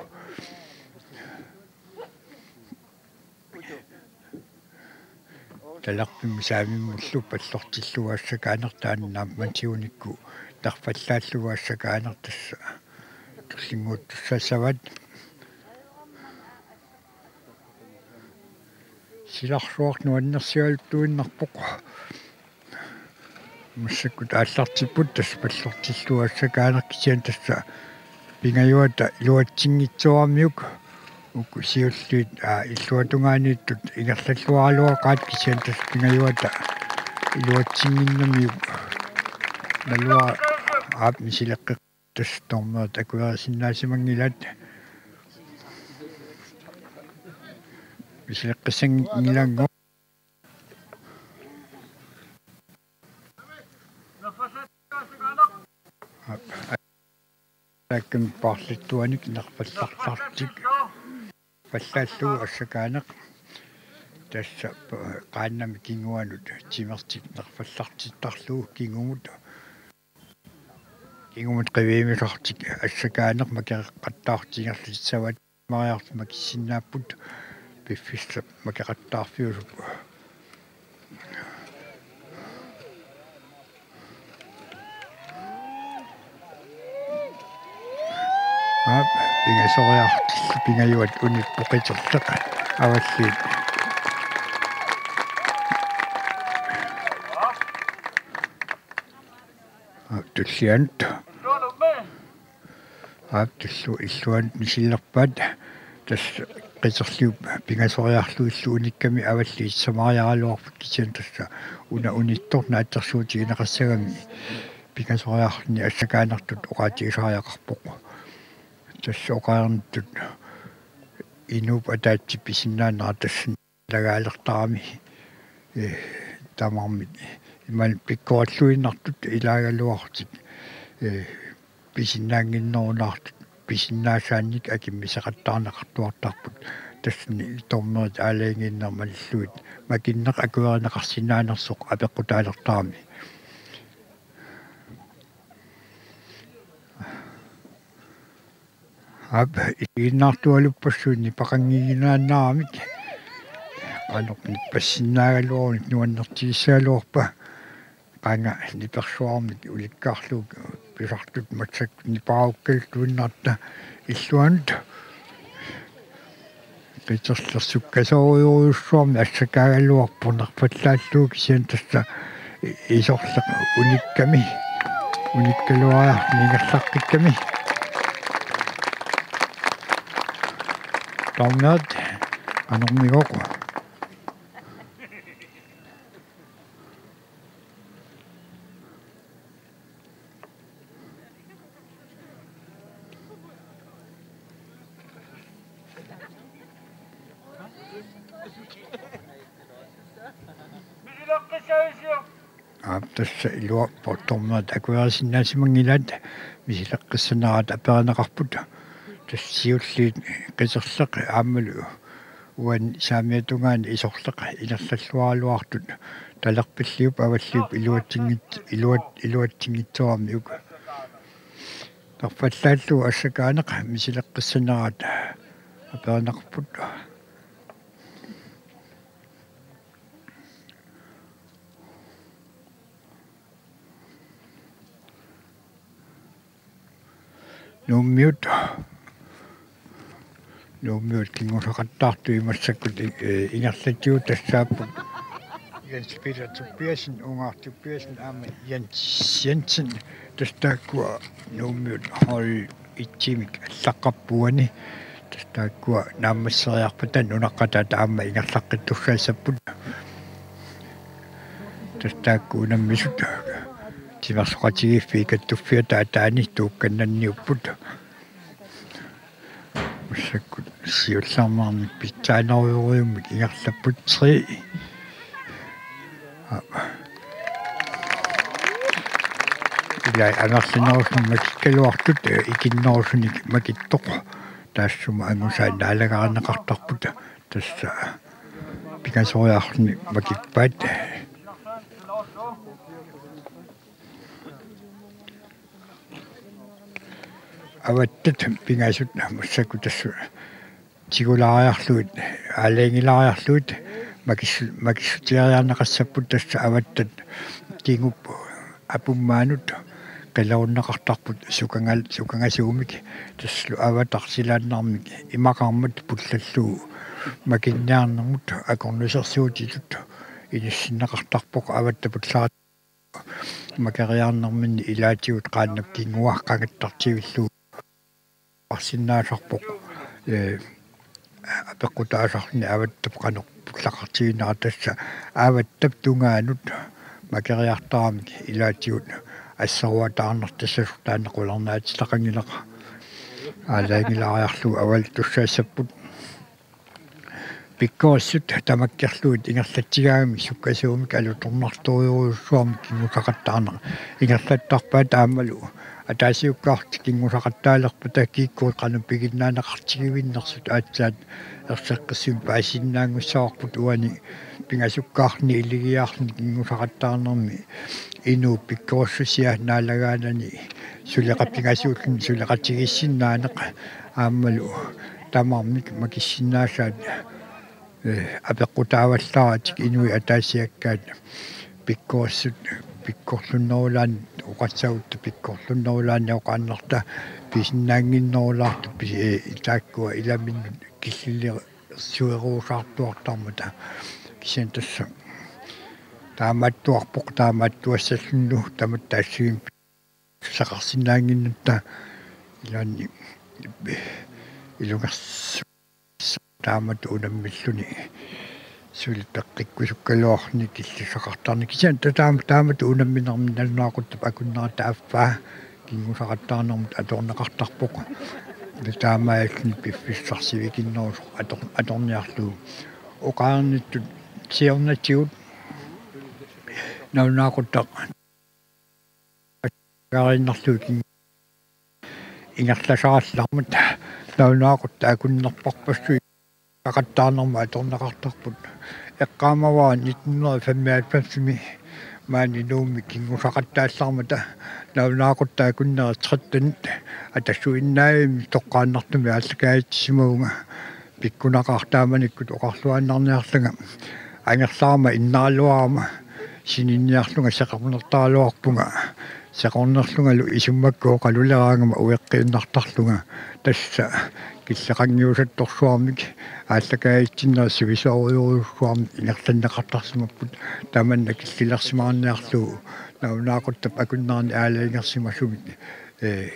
Talerpimmut saamimmullu pallortillugu assakaaneq taanna naammassigunikku nerfallaallugu assakaaneq tassa tullinnguuttussaassavaat. Silarsuaq nuannersigaluttuinnarpoq. Massakkut aallartipput tassa pallortillugu assakaaneq kisianni tassa pingajuata iluatsinngitsooramiuk uku siulliit, aa, illuatungaaniittut ingerlalluaraluaqaat kisianni tassa pingajuata iluatsinnginnamiuk naluara aap misileqqi- Tassa dommerit akuerisinnaasimanngillat. Misileqqissanngilanngu. Taakkami paarlittuanik nerfallartartik. Nerfallaallugu assakaaneq. Tassa qaannami kinguanut timertik nerfallartittarlugu kingumut. Kingumut qiviumisartik assakaaneq makeqattaartik ingerlatissavaat, mariartik makissinnaapput piffissap makeqattaarfiusup. Aap, pingasoriartillu pingajuat unippoq Qiterleq avalliit. Aap, tullianut. Aap, tullu illuanut misilerpaat. Tassa Qiterliup pingasoriarlugillu unikkami avalliit samariaraluarput kisianni tassa una unittoq naatsorsuutigineqassagami pingasoriarluni assakaanertut oqaatigisariaqarpoq. Tassa oqarnittut inuup ataatsip pisinnaanera tassa naalagaalertarami, ee, tamarmik imaluunniit pikkorilluinnartut ilaagaluarlutik, ee, pisinnaannginnerunaartut pisinnaasaannik akimmiseqattaarneqartuartarput. Tassani dommerit aalajangiinnarmallugit makinneq akuerineqarsinnaanersoq apeqqutaalertarami. Aap, isiginnaartualuppassuit nipeqanngikkaannaramik. Qanoq nippassinnaagaluaruni nuannertigissagaluarpa. Qanga nipersuarmik ulikkaarlugu pisartut massakkut nipaarukkaluttuinnarta illuanut. Qiterleq sukkasoorujorujussuarmik assakaagaluarpoq nerfallaallugu kisianni tassa i-, isorleq unikkami. Unikkaluariarluni ingerlaqqikkami. Dommerit qanormigooq. Aap, tassa iluarpoq dommerit akuerisinnaasimanngillat, misileqqissanerat aperineqarput. Tassa siulliit qiterleq aammalu uani saamiata tungaani isorleq ingerlalluaraluartut talerpilliup avalliup iluatsinngit-, iluat-, iluatsinngitsooramiuk. Nerfallaallugu assakaaneq misileqqissanerat aperineqarput. Nuummiut, Nuummiut kinngusaqattaartui massakkut, eh, ingerlatigut tassaapput Jens Peter Tobiassen, Ungaaq Tobiassen aamma Jens Jensen, tassa taakkua Nuummiut hold et-imik allaqqappuani. Tassa taakkua naammasseriarpata nunaqqataata aamma ingerlaqqittussaassapput. Tassa taakku unammisut timersoqatigiiffiit Kattuffiata ataani tuukkannanniupput. Massakkut siullernaarnik pitsaanerujorujummik ingerlapput tre. Ilai amerlanerusunik makikkaluartut, eh, ikinnerusunik makittoq. Taassuma angusai naalagarineqartarput. Tassa pingasoriarluni makippaat. Avattat pingasut massakkut tassa tigulaariarlugit, aalajangilaariarlugit makis-, makissuteriarneqassapput, tassa avattat kingup apummaanut qilerunneqartarput sukangal-, sukangasuumik, tassalu avatarsilaannarmik imaqarmat pullallugu makinniarnermut akornusersuutitut inissinneqartarpoq. Avattap pullera makeriarnerminni ilaatigut qaannap kingua qangattartivillugu arsinnaasarpoq, eh, apeqqutaasarluni avattap qanoq pullaqartiginera. Tassa avattap tungaanut makeriartaramik ilaatigut asseruataarnartassasoq taanna qularnaatitaqanngilaq. Aalajangilaariarlugu avalittussaassapput. Pikkorissut tamakkerlugit ingerlatsigaangamik sukkasuumik alutornartorujussuarmik kinngusaqattaarneq ingerlattarpaat aammalu ataasiakkaartut kinngusaqattaalerpata kikkut qanoq piginnaaneqartigivinnersut aatsaat erseqqissumik paasisinnaanngussavarput. Uani pingasukkaarluni iligiarluni kinngusaqattaarnermi inuup pikkorissusia naalagaanani suleqa-, pingasuulluni suleqatigiissinnaaneq aammalu tamarmik makissinnaasaat, eh, apeqqutaavallaaratik inuit ataasiakkaat pikkorissut pikkorlunnerulaanni oqassagutta pikkorlunnerulaanni oqaannarta pisinnaannginnerulaartut pis-, eh, taakkua ilaminnut killiliisuusaartuartarmata. Kisianni tassa taamaattuarpoq, taamaattuassallunnu tamatta assigiimmik saqarsinnaannginnatta ilaanni ilungersu-, taamatut unammilluni suli peqqikkusukkaluarluni killissaqartarneq. Kisianni ta-, taama-, taamatut unamminermi nalunaaquttap akunnerata affaa kinngusaqattaarnermut atorneqartarpoq. Taamaalluni piffissaq sivikinnerusoq ator-, atorniarlugu. Oqarnittut siornatigut nalunaaquttap agariinnarlugu kin-, ingerlasaarallarmat nalunaaqutaq akunnerparpassuit qaqattaarnerma atorneqartarput. Eqqaamavara nitten hundrede og femoghalvfems-imi maani Nuummi kinngusaqattaallarmata nalunaaqutaq akunneri tretten Atassut Innaavimmi toqqaannartumik aallakaatissimagunga pikkunaqaaq. Taamanikkut oqarluaannarniarlanga angerlarama innaraluarama sininniarlunga seqernertaraluarpunga. Seqernerlungalu isummakkut oqaluleraangama ueqqiinnartarlunga. Tassa killeqanngiusattorsuarmik aallakaatitsinerit sivisoorujorujussuarmik ingerlanneqartarsimapput. Tamanna killilersimaarniarlugu nalunaaquttap akunnerani aalajangersimasumik, ee,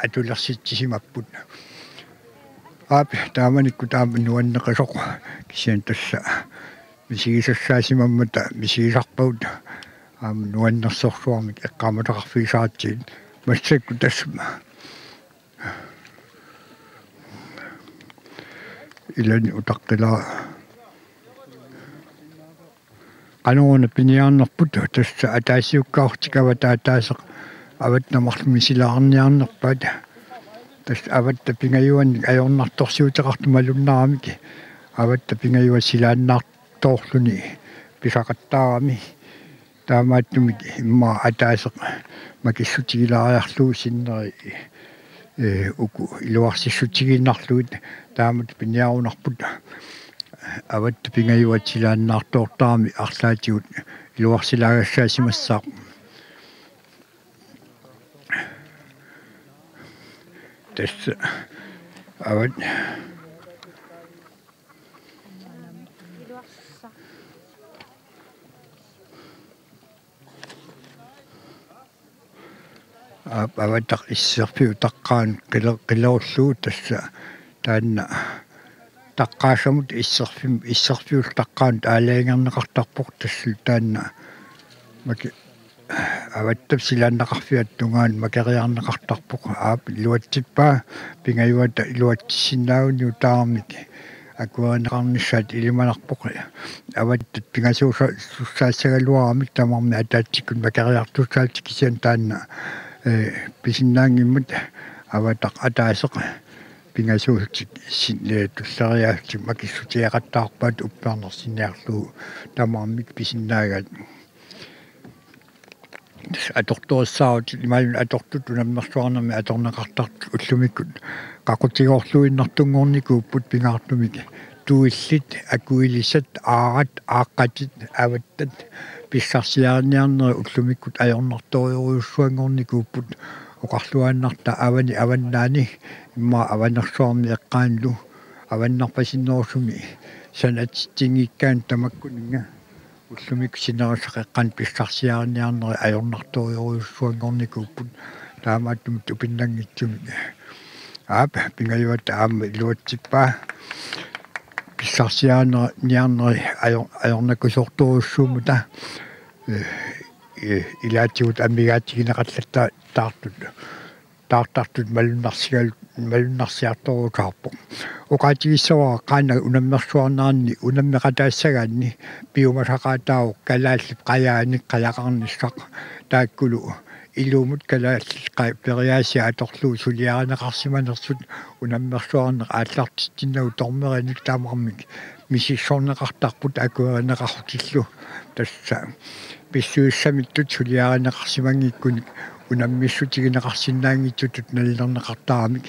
atulersitsisimapput. Aap, taamanikkut aamma nuanneqisoq, kisianni tassa misigisassaasimammat misigisarpagut aamma nuannersorsuarmik eqqaamasaqarfigisaratsigu. Massakkut tassa ilani utaqqilara. Qanoruna piniarnerput, tassa ataasiakkaartik avatta ataaseq avatta marluk misilaarniarnerpaat. Tassa avatta pingajuannik ajornartorsiuteqartoq malunnaramik avatta pingajuat silaannaartoorluni pisaqattaarami. Taamaattumik immaqa ataaseq makissutigilaariarlugu sinneri, ee, uku iluarsissutigiinnarlugit taamatut piniarunarput. Avatta pingajuat silaannaartoortarami arlaatigut iluarsilaagassaasimassaaq. Tassa avat- Aap, avataq isserfiup taqqaanut qila-, qilerullugu tassa taanna taqqaasamut isserfim-, isserfiullu taqqaanut aalajangerneqartarpoq, tassa taanna maki-, avattap silaannaqarfiata tungaanut makeriarneqartarpoq. Aap, iluatsippaa pingajuata iluatsissinnaagunartarami akuerineqarnissaat ilimanarpoq. Avattat pingasuusa-, sussaassagaluaramik tamarmik ataatsikkut makeriartussaallutik, kisianni taanna, ee, pisinnaanngimmat avataq ataaseq pingasuusutik sin-, ee, tulleriiaasutik makissutigeqattaarpaat uppernarsiniarlugu tamarmik pisinnaagaat. Atortorissaarutit imaluunniit atortut unammersuarnermi atorneqartartut ullumikkut qaqutigoorluinnartunngornikuupput, pingaartumik tuillit, akuilisat, aarat, aaqqatit, avattat pissarsiariniarnerit ullumikkut ajornartorujorujussuanngornikuupput. Oqarluaannarta avani avannaani immaqa avanersuarmi eqqaanilu avannarpasinnerusumi sanatitsinngikkaanni tamakkuninnga ullumikkut sinerissap qeqqani pissarsiariniarnerit ajornartorujorujussuanngornikuupput, taamaattumik tupinnanngitsumik. Aap, pingajuat aamma iluatsippaa pissarsiariniarneri ajor-, ajornakusoortorujussuummata, ee, ee, ilaatigut amigaatigineqallattaartut taartartut malunnarsigal-, malunnarsiartorusaarpoq. Oqaatigissavara qanoq unammersuarneranni unammeqataassagaanni piumasaqaataavoq kalaallit qajaanik qajaqarnissaq, taakkulu ilumut kalaallit qa-, periaasiat atorlugu suliarineqarsimanersut unammersuarneq aallartitsinnagu dommerinik tamarmik misissorneqartarput akuerineqarlutillu. Tassa pissusissamittut suliarineqarsimanngikkunik unammissutigineqarsinnaanngitsutut nalilerneqartaramik.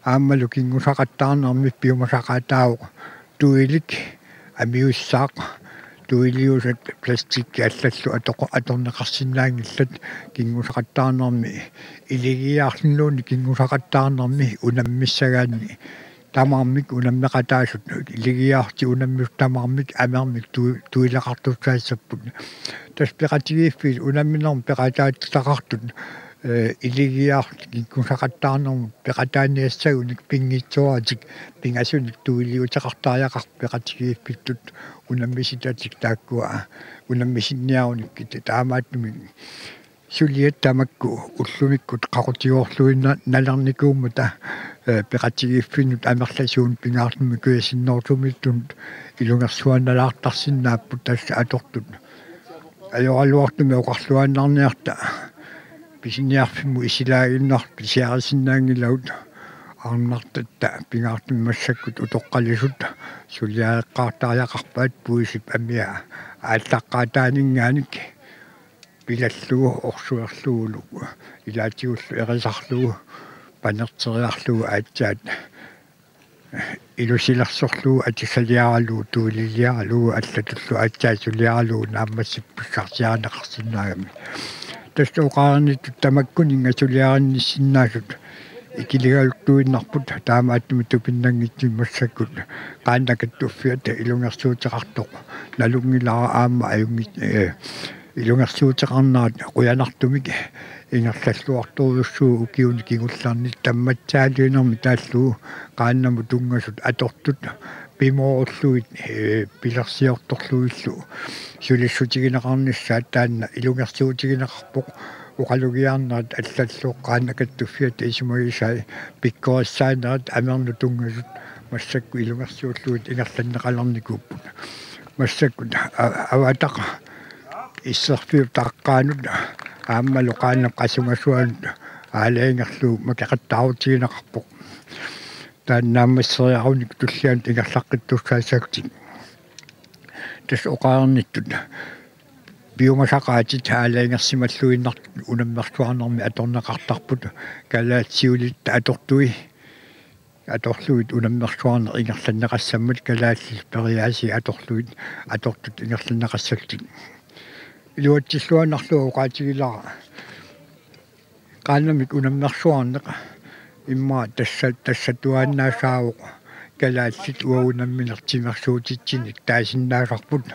Aammalu kinngusaqattaarnermi piumasaqaataavoq tuilik amiussaaq, tuiliusat plastikki allallu atoq-, atorneqarsinnaanngillat. Kinngusaqattaarnermi iligiiaarluniluunniit kinngusaqattaarnermi unammissagaanni tamarmik unammeqataasut, iligiiaarlutik unammisut tamarmik amermik tu-, tuileqartussaassapput. Tassa peqatigiiffiit unamminermut peqataatitaqartut, ee, iligiiaarlutik kinngusaqattaarnermut peqataaniassagunik pinngitsooratik pingasunik tuiliuteqartariaqarput peqatigiiffittut unammisitatik taakkua unammisinniarunikkit, taamaattumik suliat tamakku ullumikkut qaqutigoorluinna-, nalernikuummata, ee, peqatigiiffinnut amerlasuunut pingaartumik kujasinnerusumiittunut ilungersuannalaartarsinnaapput, tassa atortut. Ajoraluartumik oqarluaannarniarta. Pisiniarfimmut isilaaginnartut pisiarisinnaanngilagut. Arnartatta pingaartumik massakkut utoqqalisut suliareqqaartariaqarpaat puisip amia aallaqqaataaninngaanniit pilallugu orsuerlugulu ilaatigullu erisarlugu panerteriarlugu aatsaat ilusilersorlugu atisaliaralugu tuililiaralugu allatullu aatsaat suliaralugu naammassippoq pissarsiarineqarsinnaagami. Tassa oqarnittut tamakkuninnga suliarinnissinnaasut ikiligaluttuinnarput, taamaattumik tupinnanngitsumik massakkut qaannat kattuffiata ilungersuuteqartoq nalunngilara aamma ajunngit-, ee, ilungersuuteqarnerat qujanartumik ingerlalluartorujussuuvoq ukiuni kingullerni tammatsaaliinermi taallugu qaannamut tunngasut atortut pimoorullugit, ee, pilersiortorlugillu sulissutigineqarnissaat taanna ilungersuutigineqarpoq oqalugiarnerat allallu qaannat kattuffiata isumagisai pikkorissaanerat amernut tunngasut massakkut ilungersuullugit ingerlanneqalernikuupput. Massakkut a-, avataq isserfiup taqqaanut aammalu qaannap qasungasuanut aalajangerlugu makeqattaarutigineqarpoq. Taanna naammasseriarunik tullianut ingerlaqqittussaassagutsigit. Tassa oqarnittut piumasaqaatit aalajangersimalluinnartut unammersuarnermi atorneqartarput, kalaallit siulitta atortui atorlugit unammersuarneq ingerlanneqassammat kalaallit periaasii atorlugit atortut ingerlanneqassallutik. Iluatsilluinnarlugu oqaatigilara qaannamik unammersuarneq immaqa tassa-, tassatuaannaassaavoq kalaallit uagut nammineq timersuutitsinik taasinnaasarput.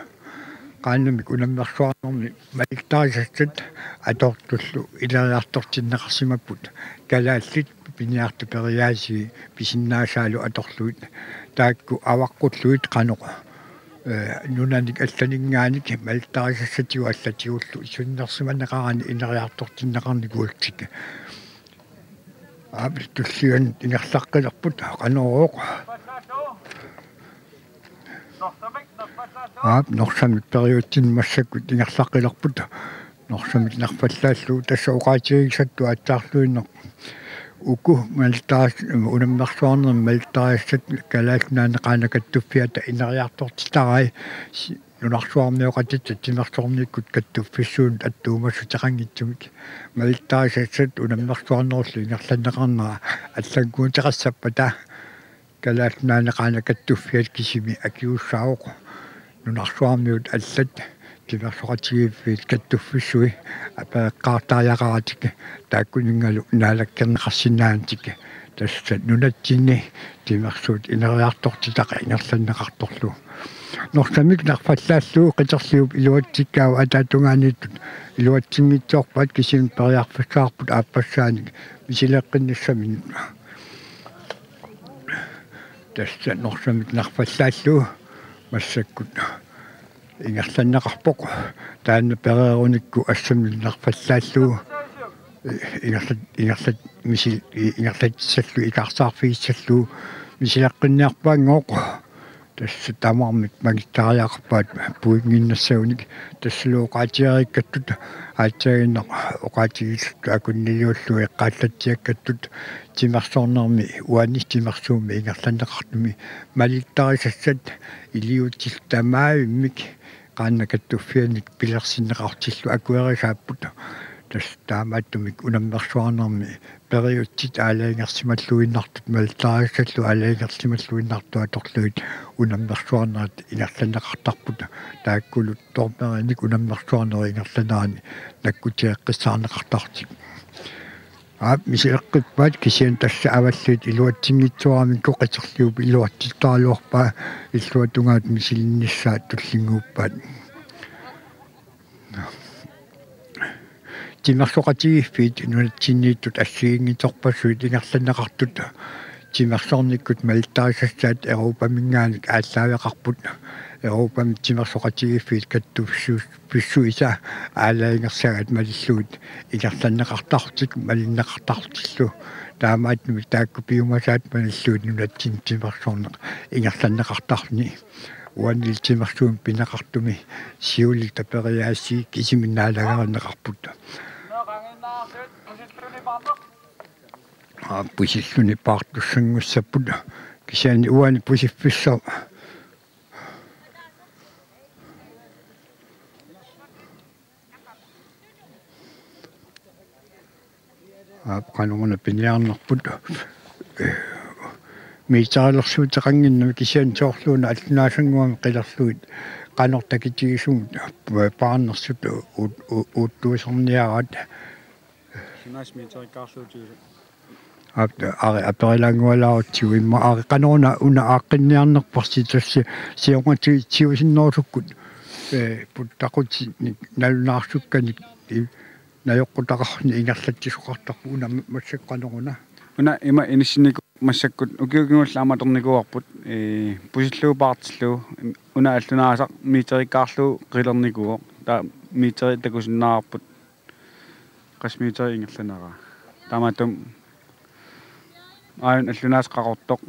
Qaannamik unammersuarnermi malittarisassat atortullu ileriartortinneqarsimapput kalaallit piniartut periaasii pisinnaasaalu atorlugit taakku avaqqullugit qanoq, ee, nunanik allaninngaanniit malittarisassatigut allatigullu sunnersimaneqarani ineriartortinneqarnikuullutik. Aap, tullianut ingerlaqqilerput qanorooq. Aap, Norsamik periutsinni massakkut ingerlaqqilerput. Norsamik nerfallaallugu tassa oqaatigigassatut aatsaarluinnarpoq. Uku malittaris-, unammersuarnermi malittarisassat Kalaallit Nunaanni qaannat kattuffiata ineriartortitarai si-, nunarsuarmioqatitta timersornikkut kattuffissuunut attuumassuteqanngitsumik. Malittarisassat unammersuarnerullu ingerlanneqarnera allannguuteqassappata Kalaallit Nunaanni qaannat kattuffiat kisimi akisussaavoq nunarsuarmiut allat timersoqatigiiffiit kattuffissui apereqqaartariaqaratik taakkuninngalu naalakkerneqarsinnaanatik, tassa nunatsinni timersuut ineriartortitaq ingerlanneqartorlu. Norsamik nerfallaallugu qiterliup iluatsikkaavoq ataatungaaniittut iluatsinngitsoorpaat, kisianni periarfissaqarput aappassaanik misileqqinnissaminut. Tassa Norsamik nerfallaallugu massakkut ingerlanneqarpoq. Taanna pereerunikku assammik nerfallaallugu ingerlat-, ingerlat-, misil-, ingerlatissallugu ikaarsaarfigissallugu misileqqinniarpaanngooq. Tassa tamarmik malittariaqarpaat puinnginnassagunik. Tassalu oqaatigereerikkattut, aatsaannguaq oqaatigisassat akunniliullugu eqqaallatsiakkattut timersornermi uani timersuummi ingerlanneqartumi malittarisassat iliuutsillu tamaavimmik qaannat kattuffiannik pilersinneqartillugu akuerisaapput. Tassa taamaattumik unammersuarnermi periutsit aalajangersimalluinnartut malittarisassat aalajangersimalluinnartut atorlugit unammersuarnerit ingerlanneqartarput. Taakkulu dommerinik unammersuarnerup ingerlanerani nakkutigeqqissaarneqartarlutik. Aap, misileqqippaat, kisianni tassa avalliit iluatsinngitsooramikku qiterliup iluatsittoraluarpaa, illuatungaanut misilinnissaat tullinnguuppaat. Timersoqatigiiffiit nunatsinniittut assigiinngitsorpassuit ingerlanneqartut timersornikkut malittarisassaat Europaminngaanniit aallaaveqarput. Europami timersoqatigiiffiit kattuffisu-, -fissuisa aalajangersagaat malillugit ingerlanneqartarlutik malinneqartarlutillu. Taamaattumik taakku piumasaat malillugit nunatsinni timersorneq ingerlanneqartarluni. Uanili timersuummi pineqartumi siulitta periaasii kisimi naalagaaneqarput. Aa, pusilluni paartussanngussapput kisianni uani pusiffissaq. Aap, qanoruna piniarnerput. Meterilersuuteqannginnami kisianni soorluuna allunaasannguamik qilerlugit qanoq takitigisumik paarnersut ut-, u-, uuttuuserniaraat. Sinas meterikkaarluutigisut. Aap, ari aperilaanngualaarutsigu immaqa ari qanoruna una aaqqinniarnerparsi tassa siornatigut siusinnerusukkut, ee, puttaqutinik nalunaarsukkanik i-, najoqqutaqarluni ingerlatsisoqartarpoq una ma-, massakkut qanoruna. Una ima inissinnikuuvoq massakkut ukiut kingulliit aamma atornikuuarput, ee, pusillugu paartillugu una allunaasaq meterikkaarlugu qilernikuuvoq. Taava meteri takusinnaavarput. Qassit meterit ingerlaneraa. Taamaattumik aajuna allunaasaq qaqortoq.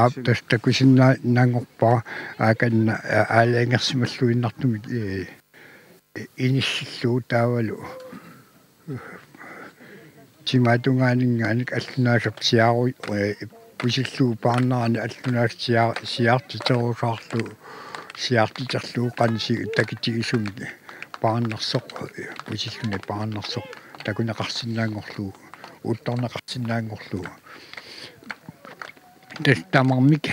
Aap, tassa takusinnaanngorpara aakanna, aa, aalajangersimalluinnartumik, ee, inissillugu taavalu timaatungaaninngaanniit allunaasap siaru-, ee, pusillugu paarnerani allunaasaq sia-, siaartiterusaarlugu, siaartiterlugu qanoq si-, takitigisumik paarnersoq, pusilluni paarnersoq takuneqarsinnaanngorlugu, uuttorneqarsinnaanngorlugu. Tassa tamarmik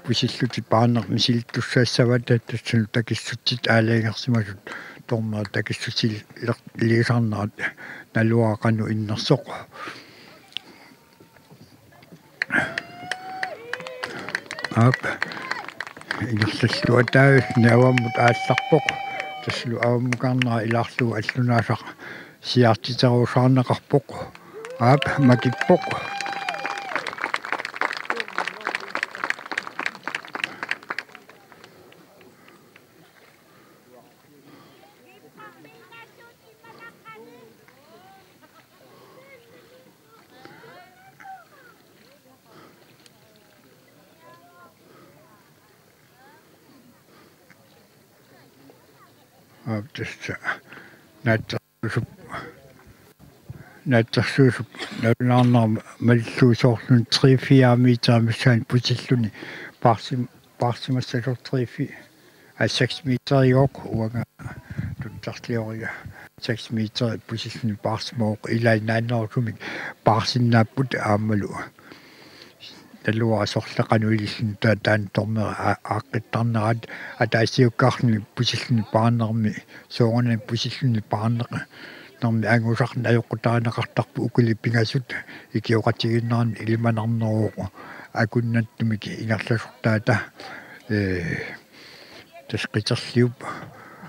pusillutik paarneq misilittussaassavaat, tassalu takissutit aalajangersimasut, dommeri takissusilerliisarnerat, naluara qanoq innersoq. Aap. Ingerlallugu ataavissuni avammut aallarpoq. Tassalu avammukarnera ilaarlugu allunaasaq siaartiterusaarneqarpoq. Aap, makippoq. Aap, tassa. Naatsorsuusup, naatsorsuusup nalunaarnera malillugu soorlumi tre fire meter missaani pusilluni paarsim-, paarsimassasoq tre fire, aa, seks meter igooq uanga tutsarlioriga seks meter pusilluni paarsimavoq, ilai naannerusumik paarsinnaapput aammalu. Naluara sorleq qanoq ililluni ta-, taanna dommeri aa-, aaqqittarneraat ataasiakkaarluni pusilluni paarnermi, soorunami pusilluni paarnermi angusaq najoqqutarineqartarpoq ukuli pingasut ikioqatigiinneranni ilimanarneruvoq akunnattumik ingerlasortaata, ee, tassa qiterliup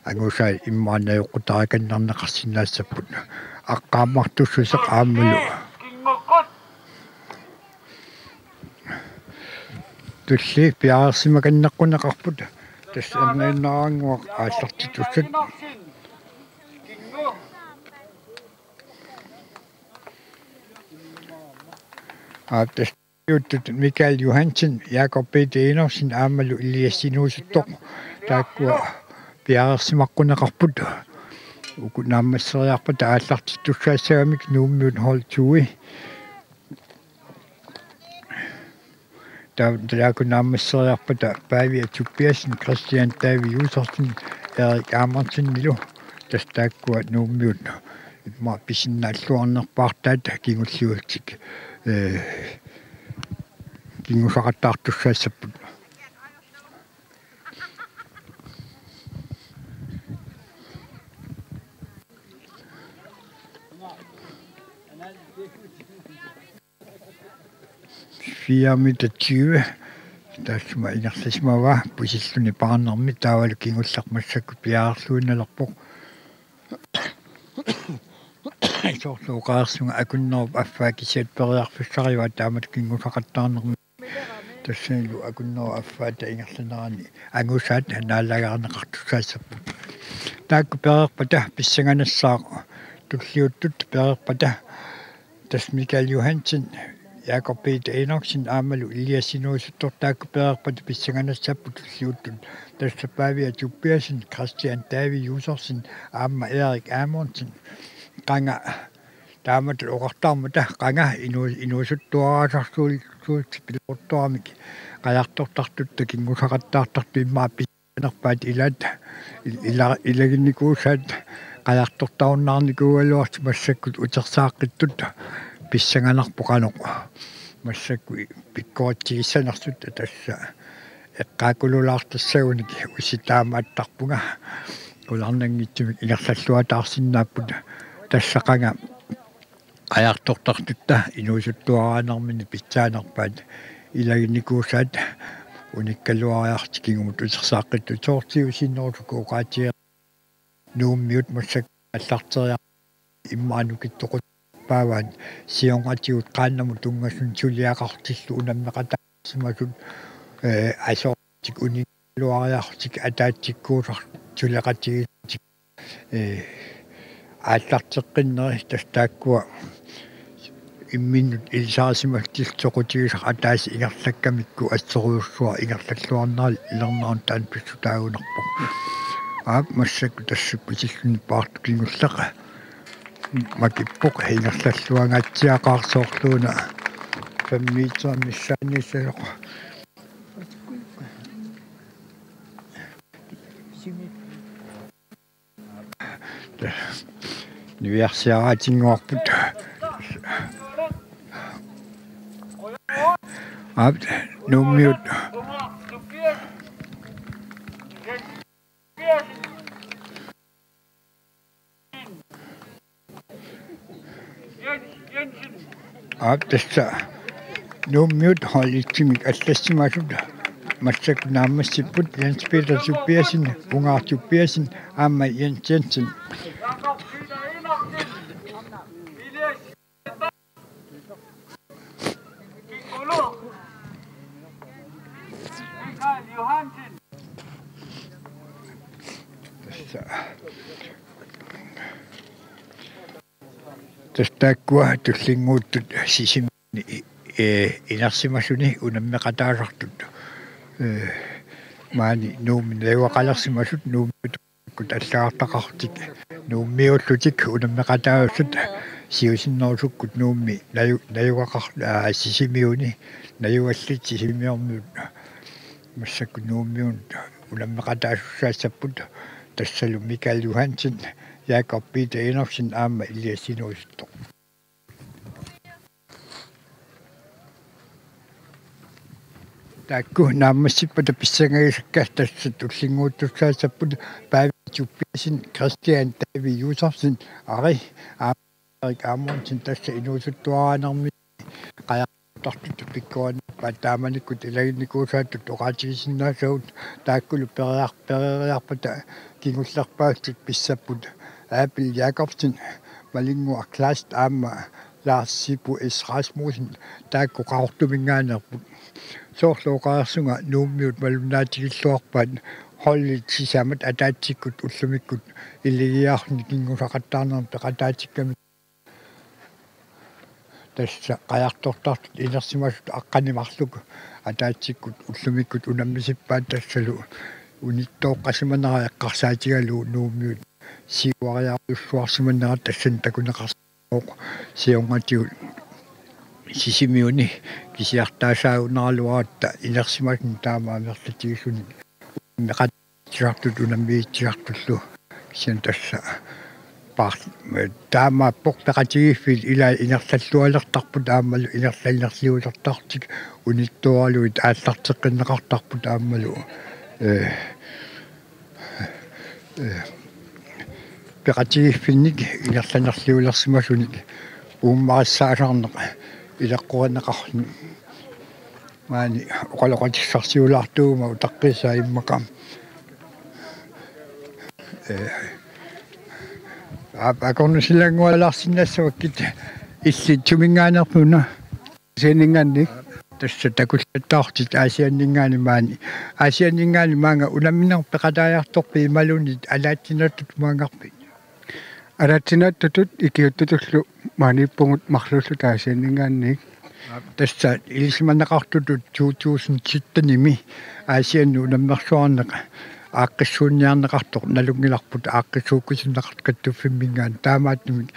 angusai immaqa najoqqutarikannerneqarsinnaassapput. Aqqaammartussuseq aammalu. Tulliit piareersimakanneqquneqarput. Tassa erniinnarannguaq aallartittussat. Aap, tassa uttut Michael Johansen, Jakob Peter Enoksen aammalu Elias Inuusuttoq. Taakkua piareersimaqqunneqarput. Uku naammasseriarpata aallartittussaassagamik Nuummiut hold to-i. Ta-, taakku naammasseriarpata Pavia Tobiassen, Christian David Josefsen, Erik Amonsennilu, tassa taakkua Nuummiut immaqa pisinnaalluarnerpaartaat kingulliullutik, ee, kingusaqattaartussaassapput. Fire meter tyve. Taassuma ingerlasimavaa pusilluni paarnermi, taavalu kingulleq massakkut piareerluinnalerpoq. Soorlu oqareersunga akunnerup affaa kisiat periarfissarivaa taamatut kingusaqattaarnermi. Tassanilu akunnerup affaata ingerlanerani angusaat naalagarneqartussaassapput. Taakku pereerpata pissanganassaaq tulliuttut pereerpata. Tassa Michael Johansen, Jakob Peter Enoksen aammalu Elias Inuusuttoq, taakku pereerpata pissanganassapput tulliuttut. Tassa Pavia Tobiassen, Christian David Josefsen aamma Erik Amundsen. Qanga taamatut oqartarmata qanga inu-, inuusuttuaraasarsuul-, suullutik pileruttuaramik qajartortartut takinngussaqattaartartut immaqa pissanerpaat ilaat il-, ila-, ilaginnikuusaat qajartortarunnaarnikuugaluartut massakkut utersaaqqitsut pissanganarpoq qanoq massakkut pikkoritsikissanersut. Tassa eqqaakululaartassagunik usitaamaattarpunga qularnanngitsumik ingerlalluataarsinnaapput tassa qanga qajartortartutta inuusuttuaraanerminni pitsaanerpaat ilaginnikuusaat unikkaluariartut kingumut utersaaqqitsut soorsiusinnerusuku oqaatigeq Nuummiut massakkut aallarteriartut immaqa nukittoqutippaavaat siornatigut qaannamut tunngasunut suliaqartillu unammeqataasimasut, ee, asoortik uningaluariartik ataatsikkuusartik suleqatigiissutik, ee, aallarteqqinneri tassa taakkua imminnut ilisarisimallutik soqutigisaq ataaseq ingerlakkamikku assorujussuaq ingerlalluarnera ilernaarnut taanna pissutaagunarpoq. Aap, massakkut tassa pisilluni paartup kingulleq makippoq ingerlalluangaatsiaqaaq soorluuna fem meter missaaniissasoq. Niviarsiaraatinnguarput. Aap, Nuummiut. Aap, tassa Nuummiut holditsimik allassimasut massakkut naammassipput Jens Peter Tobiassen, Ungaaq Tobiassen aamma Jens Jensen. Tassa. Tassa taakkua tullinnguuttut Sisimiuni, ee, inersimasuni unammeqataasartut. Ee, maani Nuummi najugaqalersimasut Nuummiut allagartaqarlutik Nuummiullutik unammeqataasut siusinnerusukkut Nuummi naju-, najugaqar-, aa, Sisimiuni najugallit Sisimiormiut massakkut Nuummiunut unammeqataasussaassapput tassalu Michael Johansen, Jakob Peter Enoksen aamma Elias Inuusuttoq. Taakku naammassippata pissangagisakka tassa tullinnguuttussaassapput Paavi Tobiassen, Christian David Josefsen, Ari, aamma Erik Amundsen tassa inuusuttuaraanermi qajartortartut pikkorinnerpaat taamanikkut ilaginnikuusaattut oqaatigisinnaasagut taakkulu periar-, pereeriarpata kingullerpaatut pissapput Abel Jakobsen, Malinnguaq Kleist aamma Lars Sibu S. Rasmussen taakku Qaqortuminngaanneerput. Soorlu oqarsunga Nuummiut malunnaatigilluarpaat holdit sisamat ataatsikkut ullumikkut iligiarnik kinngusaqattaarnermik peqataatikkamik. Tassa qajartortartut inersimasut aqqaneq-marluk ataatsikkut ullumikkut unammisippaat tassalu unittooqqasimanera eqqarsaatigalugu Nuummiut siuariarujussuarsimanera tassani takuneqarsimavoq siornatigut Sisimiuni kisiartaasaagunaraluaratta inersimasut taama amerlatigisunik unammeqat- -tisartut unammiittisartullu kisianni tassa paar-, taamaappoq peqatigiiffiit ilaat ingerlallualertarput aammalu ingerlannerliulertartik unittooraluit aallarteqqinneqartarput aammalu, ee, ee, peqatigiiffinnik ingerlannerliulersimasunik uummarissaasarneq ileqqorineqarluni. Maani oqaloqatissarsiulaartuuguma utaqqiisaa immaqa. Ee, aap, akornusilaanngualaarsinnassavakkit illit suminngaanneerpit una? Aasianninngaanniit. Tassa takullattaartit Aasianninngaanniit maani. Aasianninngaanniit maanga unammineq peqataajartorpit imaluunniit ataatsinattutut maanngarpit? Ataatsinattutut ikiuuttutullu maaniippugut marluulluta Aasianninngaanniit. Tassa ilisimaneqartutut to tusind syttenimi Aasiannut unammersuarneq aaqqissuunniarneqartoq nalunngilarput, aaqqissuukkusunneqartoq kattuffimminngaanniit, taamaattumik,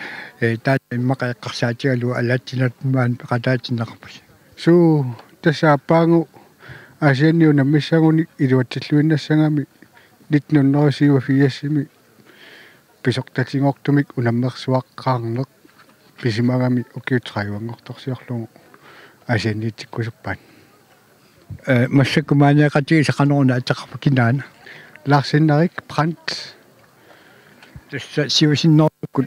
ee, taanna immaqa eqqarsaatigalugu alaatsinaattumik maani peqataatinneqarpusi. Suu, tassa aappaagu Aasianni unammissagunik iluatsilluinnassagami nitten hundrede og syvogfirsimi pisortatigortumik unammersuaqqaarneq pisimagami ukiut tredivenngortorsiorlugu Aasianniitsikkusuppaat. Ee, massakkut maaniiqatigisoq qanoruna ateqarpa, kinaana? Lars Henrik Brandt. Tassa siusinnerusukkut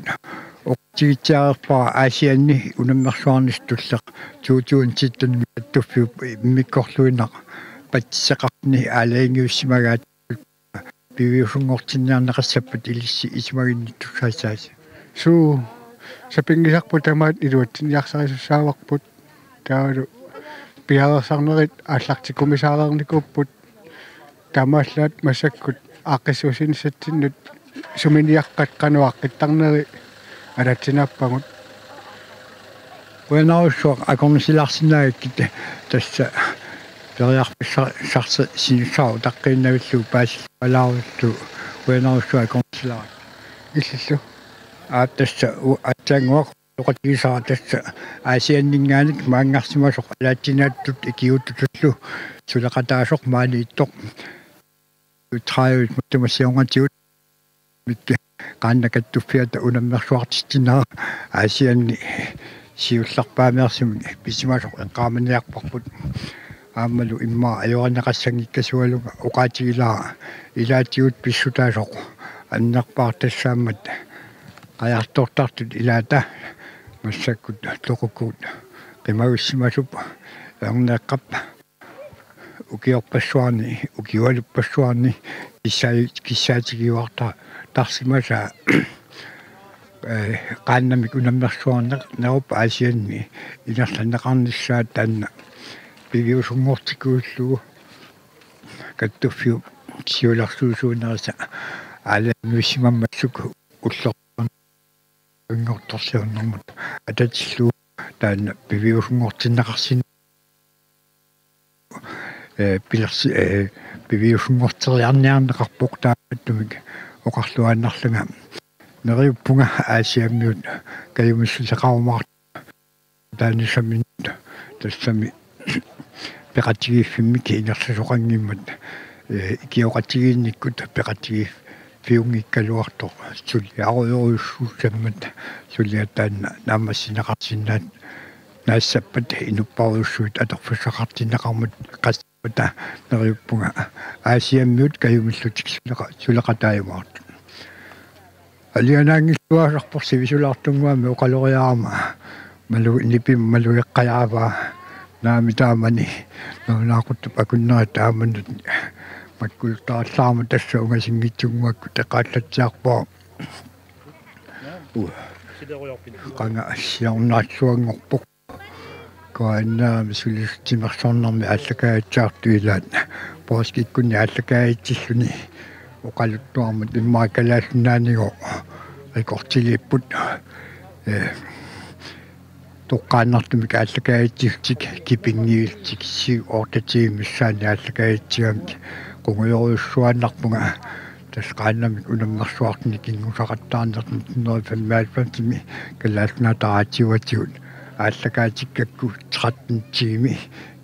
oqaatigitsiareerpara Aasianni unammersuarnissaq tulleq to tusind sytten kattuffiup immikkoorluinnaq patsisaqartuni aalajangiussimagaat piviusunngortinniarneqassappat ilissi isumaginnittussaassaasi. Suu, sapinngisarput tamaat iluatsinniarsarisussaavarput. Taavalu piareersarnerit aallartikkumisaareernikuupput. Taamaallaat massakkut aaqqissuussinissatsinnut suminiaqqat qanoq aaqqittarneri alatsinaappagut. Qujanarsuaq akornusilaarsinnaagakkit, tassa periarfissarsi sinissaa utaqqiinnavillugu paasilluarlaarillugu, qujanarsuaq akornusilaarakkit. Illillu. Aa, tassa u-, aatsaannguaq oqaatigisara tassa Aasianninngaanniit maanngarsimasoq alaatsinaattut ikiuuttutullu suleqataasoq maaniittoq. Utraajuit matuma siornatigut Mikke Qaannat Kattuffiata unammersuartitsineq Aasianni siullerpaamiarsumik pisimasoq eqqaamaniarparput. Aammalu immaqa ajorineqassanngikkaluarlunga oqaatigilara ilaatigut pissutaasoq annerpaaq, tassaammat qajartortartut ilaata massakkut toqukkut qimagussimasup Erneeqqap ukiorpassuarni, ukiualuppassuarni kissaa-, kissaatigiuarta-, tarsimasaa, ee, qaannamik unammersuarneq, nerup Aasianni ingerlanneqarnissaa taanna piviusunngortikkusullugu kattuffiup siulersuisuunerisa aalajangiussimammassuk ullor- -inngortorsiornermut atatillugu taanna piviusunngortinneqarsin-, ee, pilersi-, ee, piviusunngorteriarniarneqarpoq. Taamaattumik oqarluaannarlunga neriuppunga Aasiammiut kajumissuteqarumaartoq taanna saminnut, tassami peqatigiiffimmik ingerlasoqanngimmat, ee, ikioqatigiinnikkut peqatigiif-, -fiunngikkaluartoq suliarujorujussuussammat, suliat taanna naammassineqarsinnaat naassappat inuppassuit atorfissaqartinneqarmat qassappata neriuppunga Aasiammiut kajumillutik suleqa-, suleqataajumaartut. Alianaanngilluaasarpoq sivisulaartunnguamik oqaloriarama malu-, nipimik malugeqqajaavaa. Naamik taamani nalunaaquttup akunneri taamanut makkujuttarallaarmat tassa ungasinngitsunnguakkut eqaallatsiarpara. Qanga siornaalluanngorpoq. Kuainnaami sulisut timersornermi aallakaatigisartut ilaat poorskikkunni aallakaatitsilluni oqaluttuarmat immaqa Kalaallit Nunaanniit rekortiliipput, ee, toqqaannartumik aallakaatitsissutik kipinngivillutik syv-otte tiimit missaanni aallakaatitsigamik qungujorujussuaannarpunga. Tassa qaannamik unammersuartunik kinngusaqattaarneq nitten hundrede femoghalvfems-imi Kalaallit Nunaata Radioatigut aallakaatikkakku tretten tiimi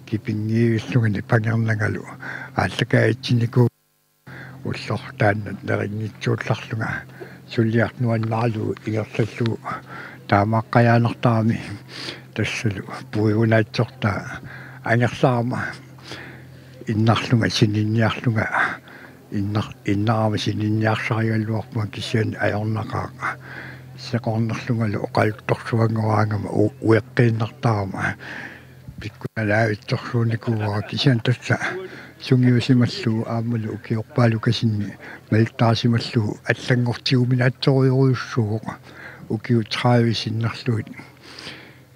kipinngivillugu pangernangalu aallakaatitsinikuuvoq. Ullorlu taanna nerinngitsuullarlunga suliaq nuannaralugu ingerlallugu taamaaqqajaannartarami, tassalu puigunaatsortaa angerlarama innarlunga sininniarlunga innar-, innarama sininniarsarigaluarpunga kisianni ajornaqaaq. Seqornerlungalu oqaluttorsuanngoraangama u-, ueqqiinnartarama pikkunalaavitsorsuunikuuara, kisianni tassa sungiusimallugu aammalu ukiorpaalukasinni malittaasimallugu allanngortiguminaatsorujorujussuuvoq ukiut tredive sinnerlugit.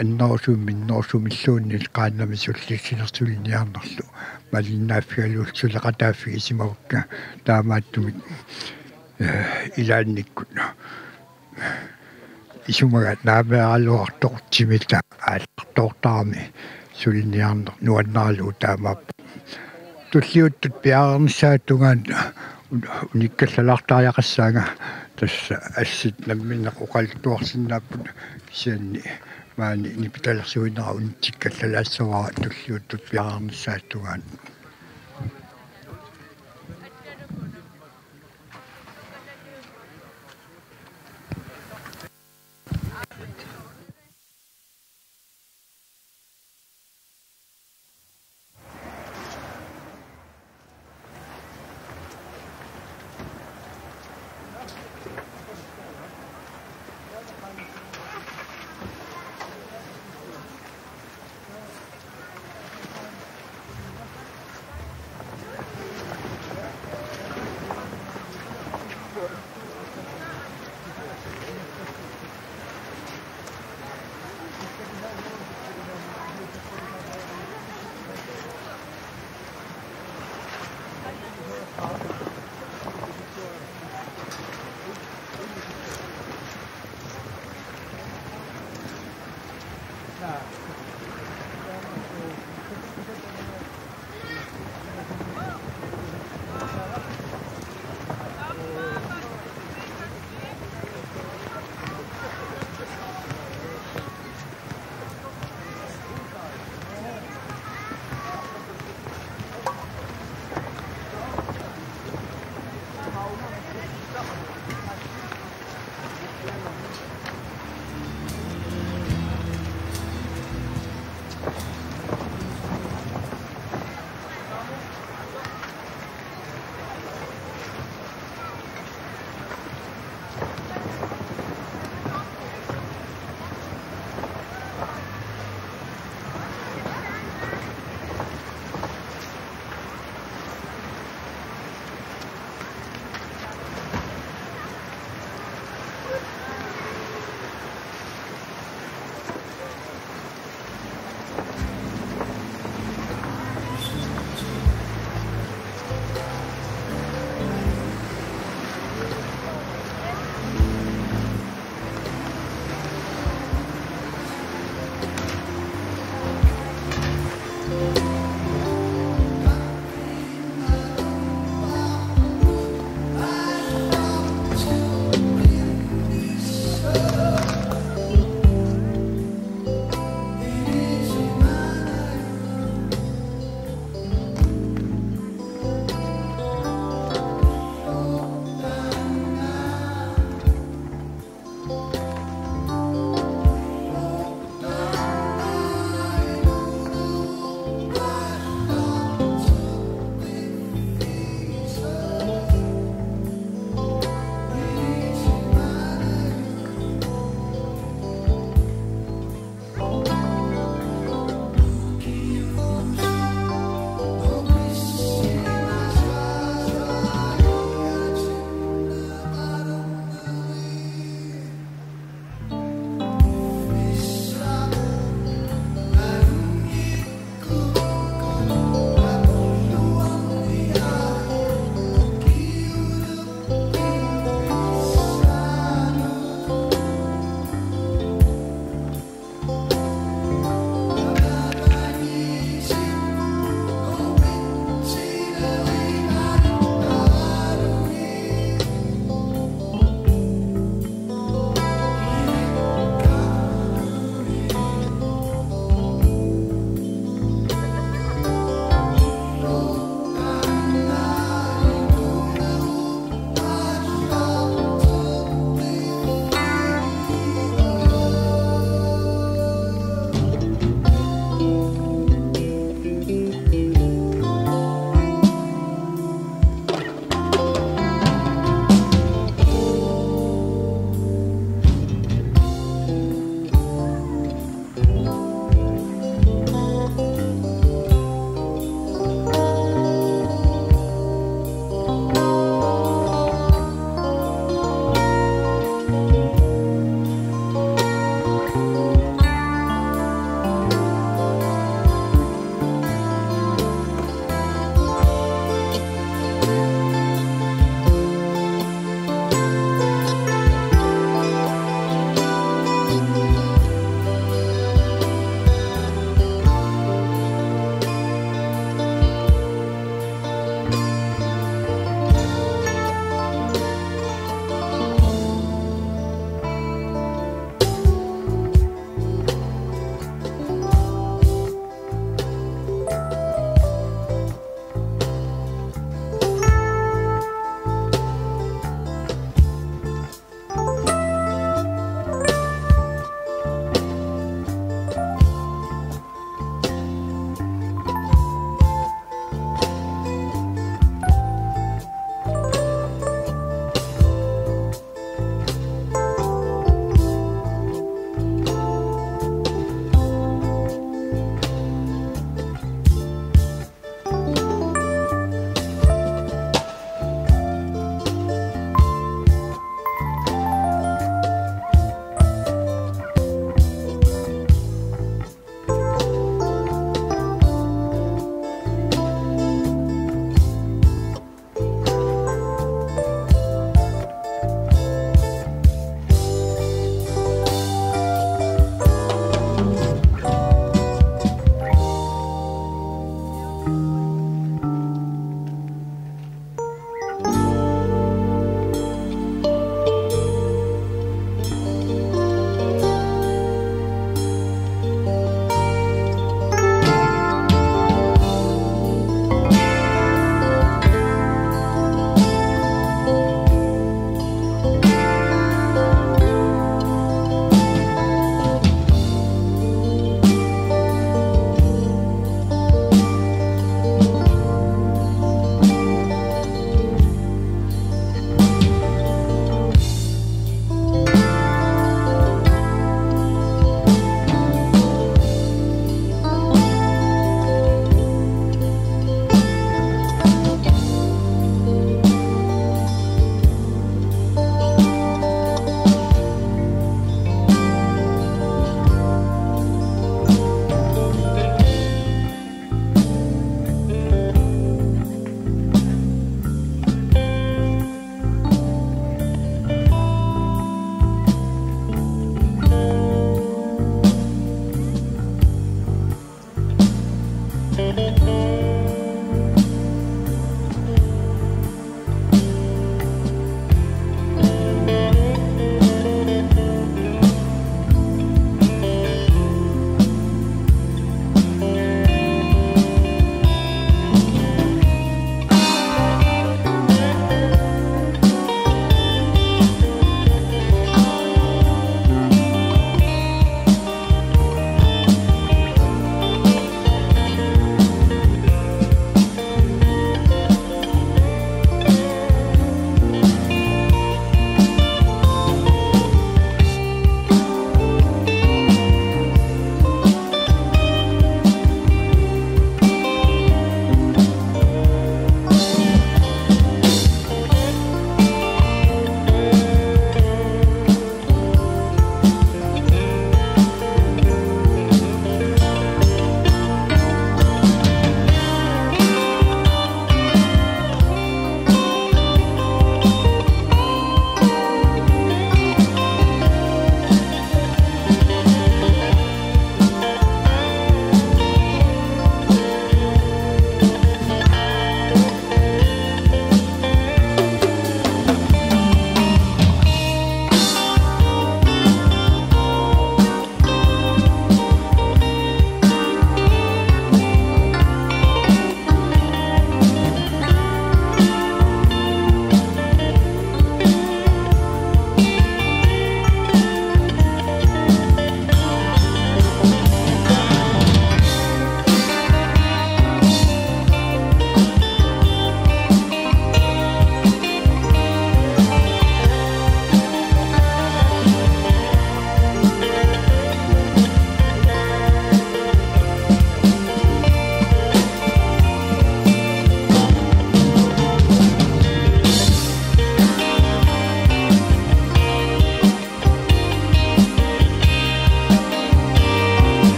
Annerusumik minnerusumilluunniit qaannamik sullissinersulinniarnerlu malinnaaffigalugu suleqataaffigisimavakka. Taamaattumik, ee, ilaannikkut isumaga naameraluartoq timitaat aallartoortarami suliniarneq nuannaralugu taamaappoq. Tulliuttut piareernissaata tungaanut un-, unikkallalaartariaqassaanga, tassa assit namminneq oqaluttuarsinnaapput, kisianni maani nipitalersuinera unitsikkallalaassavara tulliuttut piareernissaata tungaanut.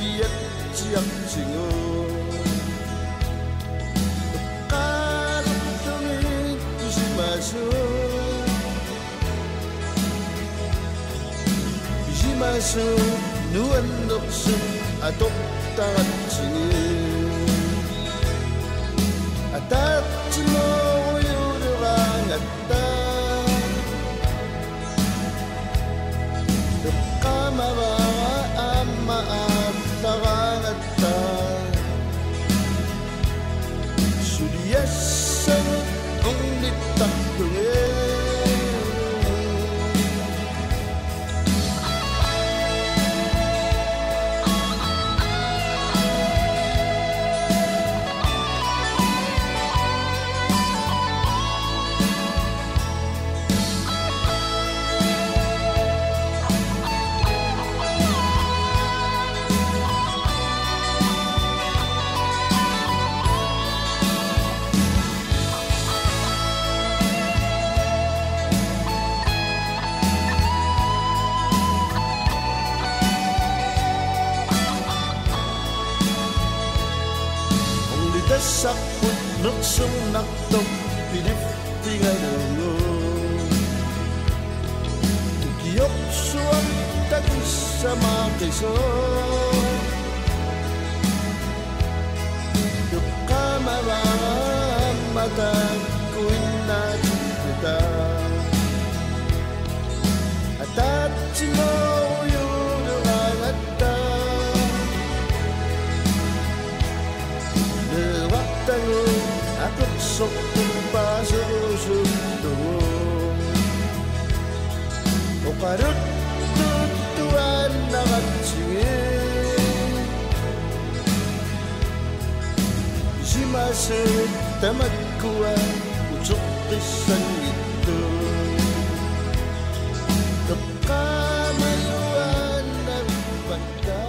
Iattiartigu. Eqqaalerlugit isumasut. Isumasut nuannersut atortaratsigit. Ataatsimoorujuleraangatta. Eqqaamavara aamma aallaraangatta. Suliassagut ornittarlugit. Ornitassarput mersernartoq piliffigalugu. Ukiorsuaq takussamaaqisoq. Eqqaamavara aamma taakkuinnaatipputa. Ataatsimoorujuleraangatta. Meerartagut apersortut paaserusuttugut. Oqaluttut tuaannaratsigit. Isumasut tamakkua uteqqissanngitsut. Eqqaamajuaannavippatta.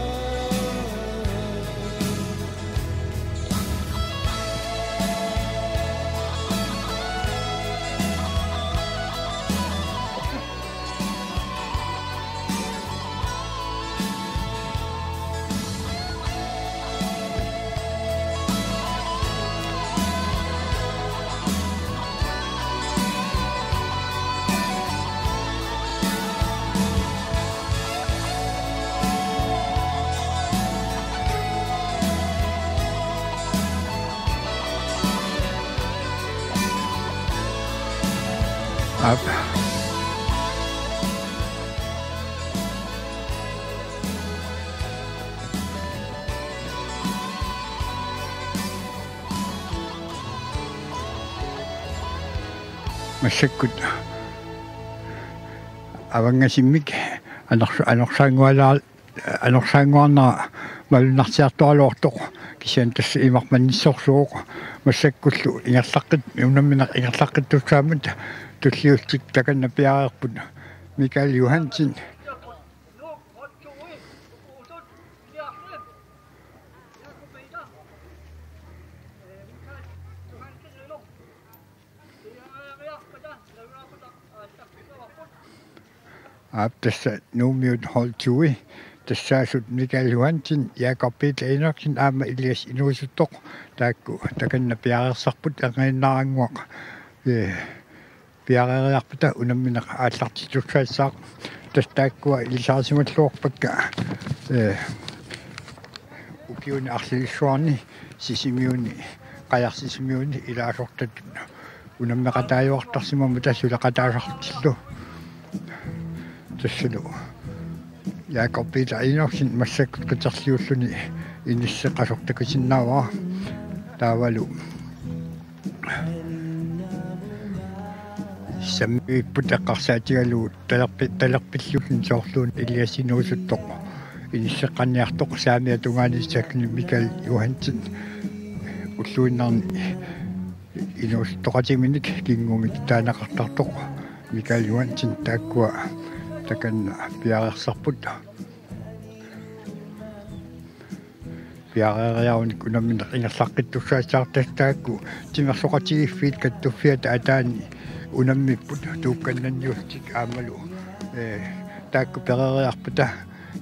Aap. Massakkut avannasimmik anorsa-, anorsaanngualaa-, anorsaannguarnera malunnarsiartoraluartoq, kisianni tassa imarmannissorsuuvoq. Massakkullu ingerlaqqit-, unammineq ingerlaqqittussaammat tulliullutik takanna piareerput Michael Johansen. Aap, tassa Nuummiut hold to-i, tassaasut Michael Johansen, Jakob Peter Enoksen aamma Elias Inuusuttoq, taakku takanna piareersarput, erniinnarannguaq, ee, piareeriarpata unammineq aallartittussaassaaq. Tassa taakkua ilisarisimalluarpakka, ee, ukiuni arlalissuarni Sisimiuni, Qajarsisimiuni ilaasortatut unammeqataajuartarsimammata suleqataasartillu. Tassalu Jakob Peter Enoksen massakkut qiterliulluni inisseqqasoq takusinnaavara. Taavalu sammivipput eqqarsaatigalugu talerpi-, talerpilluunniit soorluuna Elias Inuusuttoq inisseqqanniartoq, saamiata tungaanissalluni Michael Johansen ulluinnarni inuusuttoqatiminik kingunik taaneqartartoq Michael Johansen, taakkua takanna piareersarput. Piareeriarunik unammineq ingerlaqqittussaassaaq, tassa taakku timersoqatigiiffiit kattuffiata ataani unammipput tuukkannanniullutik aammalu, ee, taakku pereeriarpata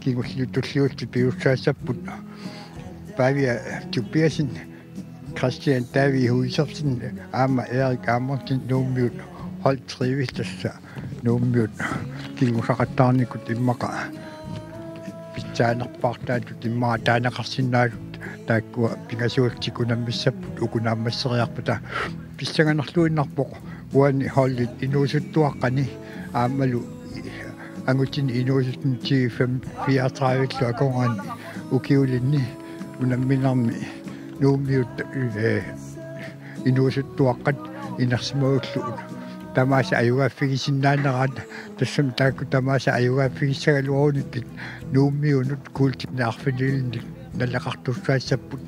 kingulliup tulliullutik pisussaassapput. Pavia Tobiassen, Christian David Huisofsen aamma Erik Amundsen Nuummiut hold tre-imi tassa Nuummiut kingusaqattaarnikkut immaqa pitsaanerpaartaatut immaqa taaneqarsinnaasut taakkua pingasuullutik unammissapput uku naammasseriarpata pissanganarluinnarpoq uani holdit inuusuttuaqqani aammalu angutini inuusuttuni T femogtredive-llu akornanni ukiulinni unamminermi Nuummiut, eh, inuusuttuaqqat inersimagullu tamaasa ajugaaffigisinnaanerat tassami taakku tamaasa ajugaaffigissagaluarunikkit Nuummiunut kuultinni arfinilinnik naleqartussaassapput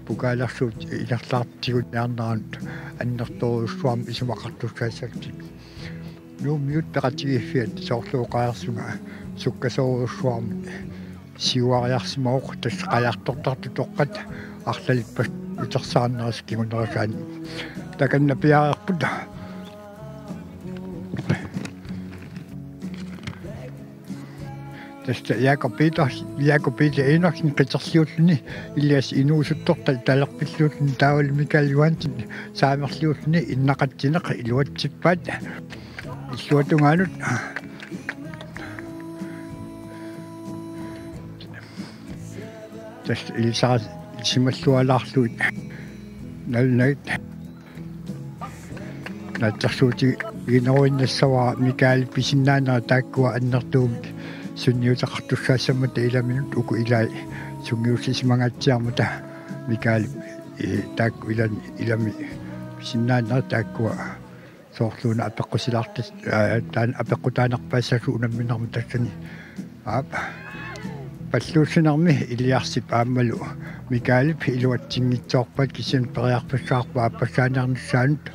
pokaalersuut ingerlaartigunniarneranut annertoorujussuarmik isumaqartussaassapput. Nuummiut peqatigiiffiat soorlu oqareersunga sukkasoorujussuarmik siuariarsimavoq tassa qajartortartut toqqat arlalippassuit utersaarnerisa kingunerisaanni. Takanna piareerput. Tassa Jakob Peter, Jakob Peter Enoksen qiterliulluni Elias inuusuttortaq talerpilluulluni taavalu Mikael Johansen saamerliulluni innaqatsineq iluatsippaat. Illuatungaanut. Tassa ilisarisimallualaarlugit. Nalunagit. Naatsorsuutigineruinnassavara Mikaelip pisinnaanera taakkua annertuumik sunniuteqartussaassammata ilaminut uku ilai sungiussisimangaatsiarmata Mikaelip, eh, taakku ilani ilami pisinnaanera taakkua soorluuna apeqqusilaartas-, aa, taanna apeqqutaanerpaassasut unamminermi tassani. Aap. Palluussinermi Iliarsip aammalu Mikaelip iluatsinngitsoorpaat kisianni periarfissaqarpoq aappassaaniarnissaanut.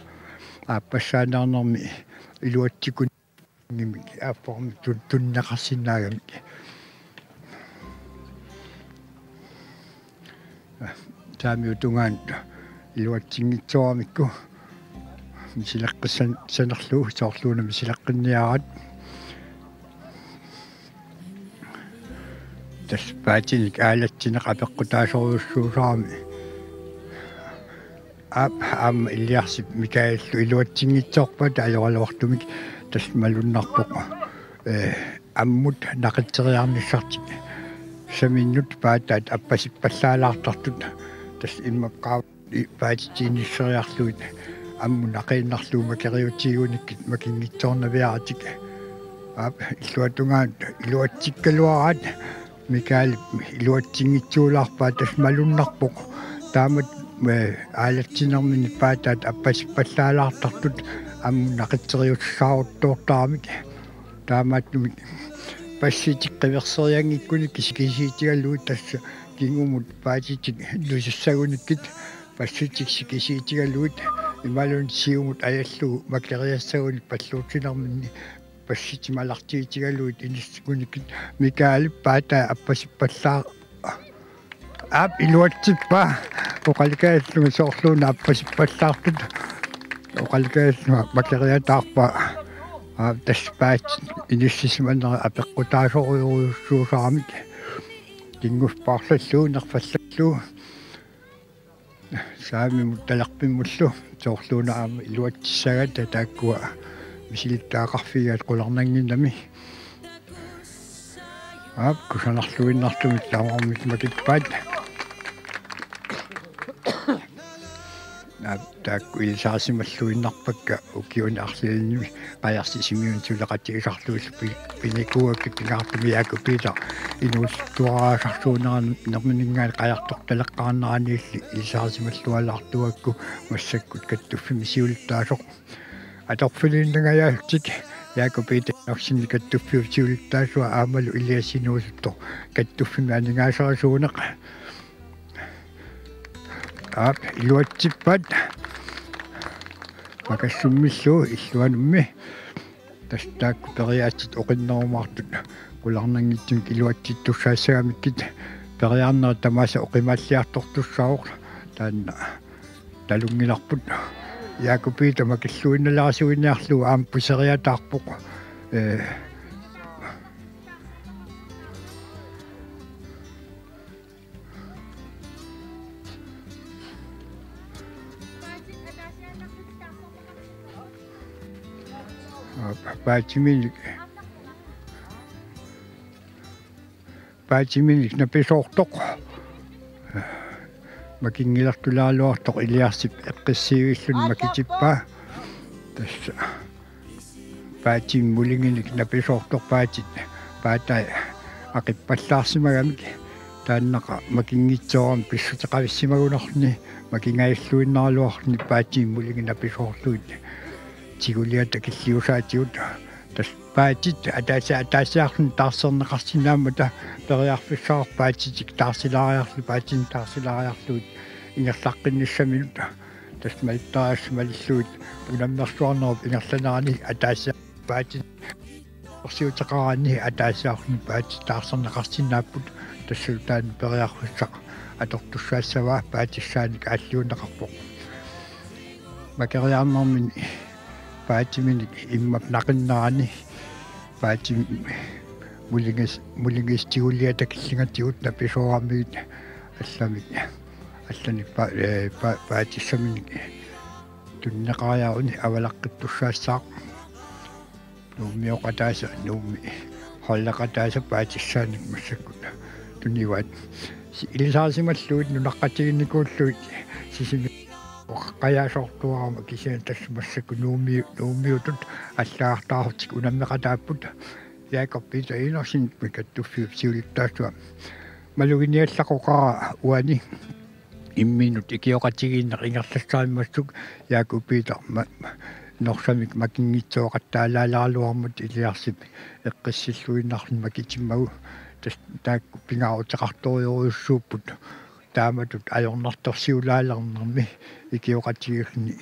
Aappassaanermi iluatsikun- -ngimik aapparmi tun-, tunineqarsinnaagamik. Saamiup tungaanut iluatsinngitsooramikku misileqqissan-, -sanerlugu soorluuna misileqqinniaraat. Tassa paatinik aalatsineq apeqqutaasorujussuusarami. Aap, aamma Iliarsip Mikaelillu iluatsinngitsoorpaat ajoraluartumik tassa malunnarpoq. Ee, ammut naqitseriarnissartik. Saminnut paataat appasippallaalaartartut. Tassa immaqa i-, paatitsiinnisseriarlugit ammut naqiinnarlugu makeriutigigunikkit makinngitsoornaviaratik. Aap, illuatungaanut iluatsikkaluaraat Mikaelip iluatsinngitsuulaarpaa tassa malunnarpoq. Taamatut, ee, aalatsinermini paataat appasippallaalaartartut ammut naqitseriutissaaruttoortaramik. Taamaattumik passitik qiverserianngikkunik kisi-, kisiitigalugit tassa kingumut paatitik nusussagunikkit passitik sikisiitigalugit imaluunniit siumut ajallugu makeriassagunik palluussinerminni passitik malartiitigalugit inissigunikku Mikaelip paataa appasippallaa-, aap, iluatsippaa. Oqalukaassallunga soorluuna appasippallaartut. Oqalukaassallunga makeriataarpaa. Aap, tassa paat inissisimanera apeqqutaasorujussuusaramik. Kinnguspaarlallugu, nerfallallugu. Saamimut talerpimmullu soorluuna aamma iluatsissagaat taakkua misilittagaqarfigigaat qularnannginnami. Aap, kusanarluinnartumik tamarmik makippaat. Aap, taakku ilisarisimalluinnarpakka ukiuni arlalinni qajarsisimaniunneq suleqatigisarlugillu pi-, pinikuugakkit pingaartumik Jakob Peter inuusuttuaraasarsuunermininngaanniit qajartortaleqqaarneraniilli ilisarisimallualaartugakku massakkut kattuffimmi siulittaasoq. Atorfiliinnangajaallutik Jakob Peter Enoksenip kattuffiup siulittaasua aammalu Elias inuusuttoq kattuffimmi aningaasarisuuneq. Aap, iluatsippaat. Makassummillu illuanummi. Tassa taakku periaatsitut oqinnerumaartut qularnanngitsumik iluatsittussaassagamikkit periarnerit tamaasa oqimaalliartortussaavoq taanna talunngilarput. Jakob Peter makilluinnalerisuiniarlugu aamma puseriataarpoq. Ee, Paatiminik, paatiminik napisoortoq makinngilertulaaraluartoq Iliarsip eqqissiivilluni makitippaa. Tassa paatimi mulinginik napisoortoq paatit paatai aqippallaarsimagamik, taannaqa makinngitsoorami pissuteqavissimagunarluni, makingajalluinnaraluarluni paatimi mulingi napisoorlugit tiguliata killiusaatigut. Tassa paatit ataasi-, ataasiarluni taarserneqarsinnaammata periarfissaqarpoq paatitik taarsilaariarlu-, paatinik taarsilaariarlugit ingerlaqqinnissaminut. Tassa malittariassat malillugit unammersuarnerup ingerlanerani ataasiarluni paatit orsiuteqaraanni ataasiarluni paatit taarserneqarsinnaapput, tassalu taanna periarfissaq atortussaassavaa, paatissaanik aalliunneqarpoq. Makeriarnermini paatiminik immap naqinnerani paatimi mulingas-, mulingisoq tiguliata killingatigut napisooramigit allamik, allanik pa-, ee, pa-, paatissaminik tunineqariaruni avalaqqittussaassaaq. Nuummioqataasa, Nuummi holdeqataasa paatissaanik massakkut tunivaat. Si-, ilisarisimallugit nunaqqatigiinnikuullugit Sisimiut oqaqqajaasoortuarama, kisianni tassa massakkut Nuummi-, Nuummiutut allagartaarlutik unammeqataapput. Jakob Peter Enoksen, Kattuffiup siulittaasua, maluginiallaqoqaraa uani imminut ikioqatigiinneq ingerlassarimmassuk. Jakob Peter ma-, ma-, Enoksenimik makinngitsooqattaalaaleraluarmat Iliarsip eqqissilluinnarluni makitimmagu. Tassa taakku pingaaruteqartorujorujussuupput, taamatut ajornartorsiulaalernermi ikioqatigiilluni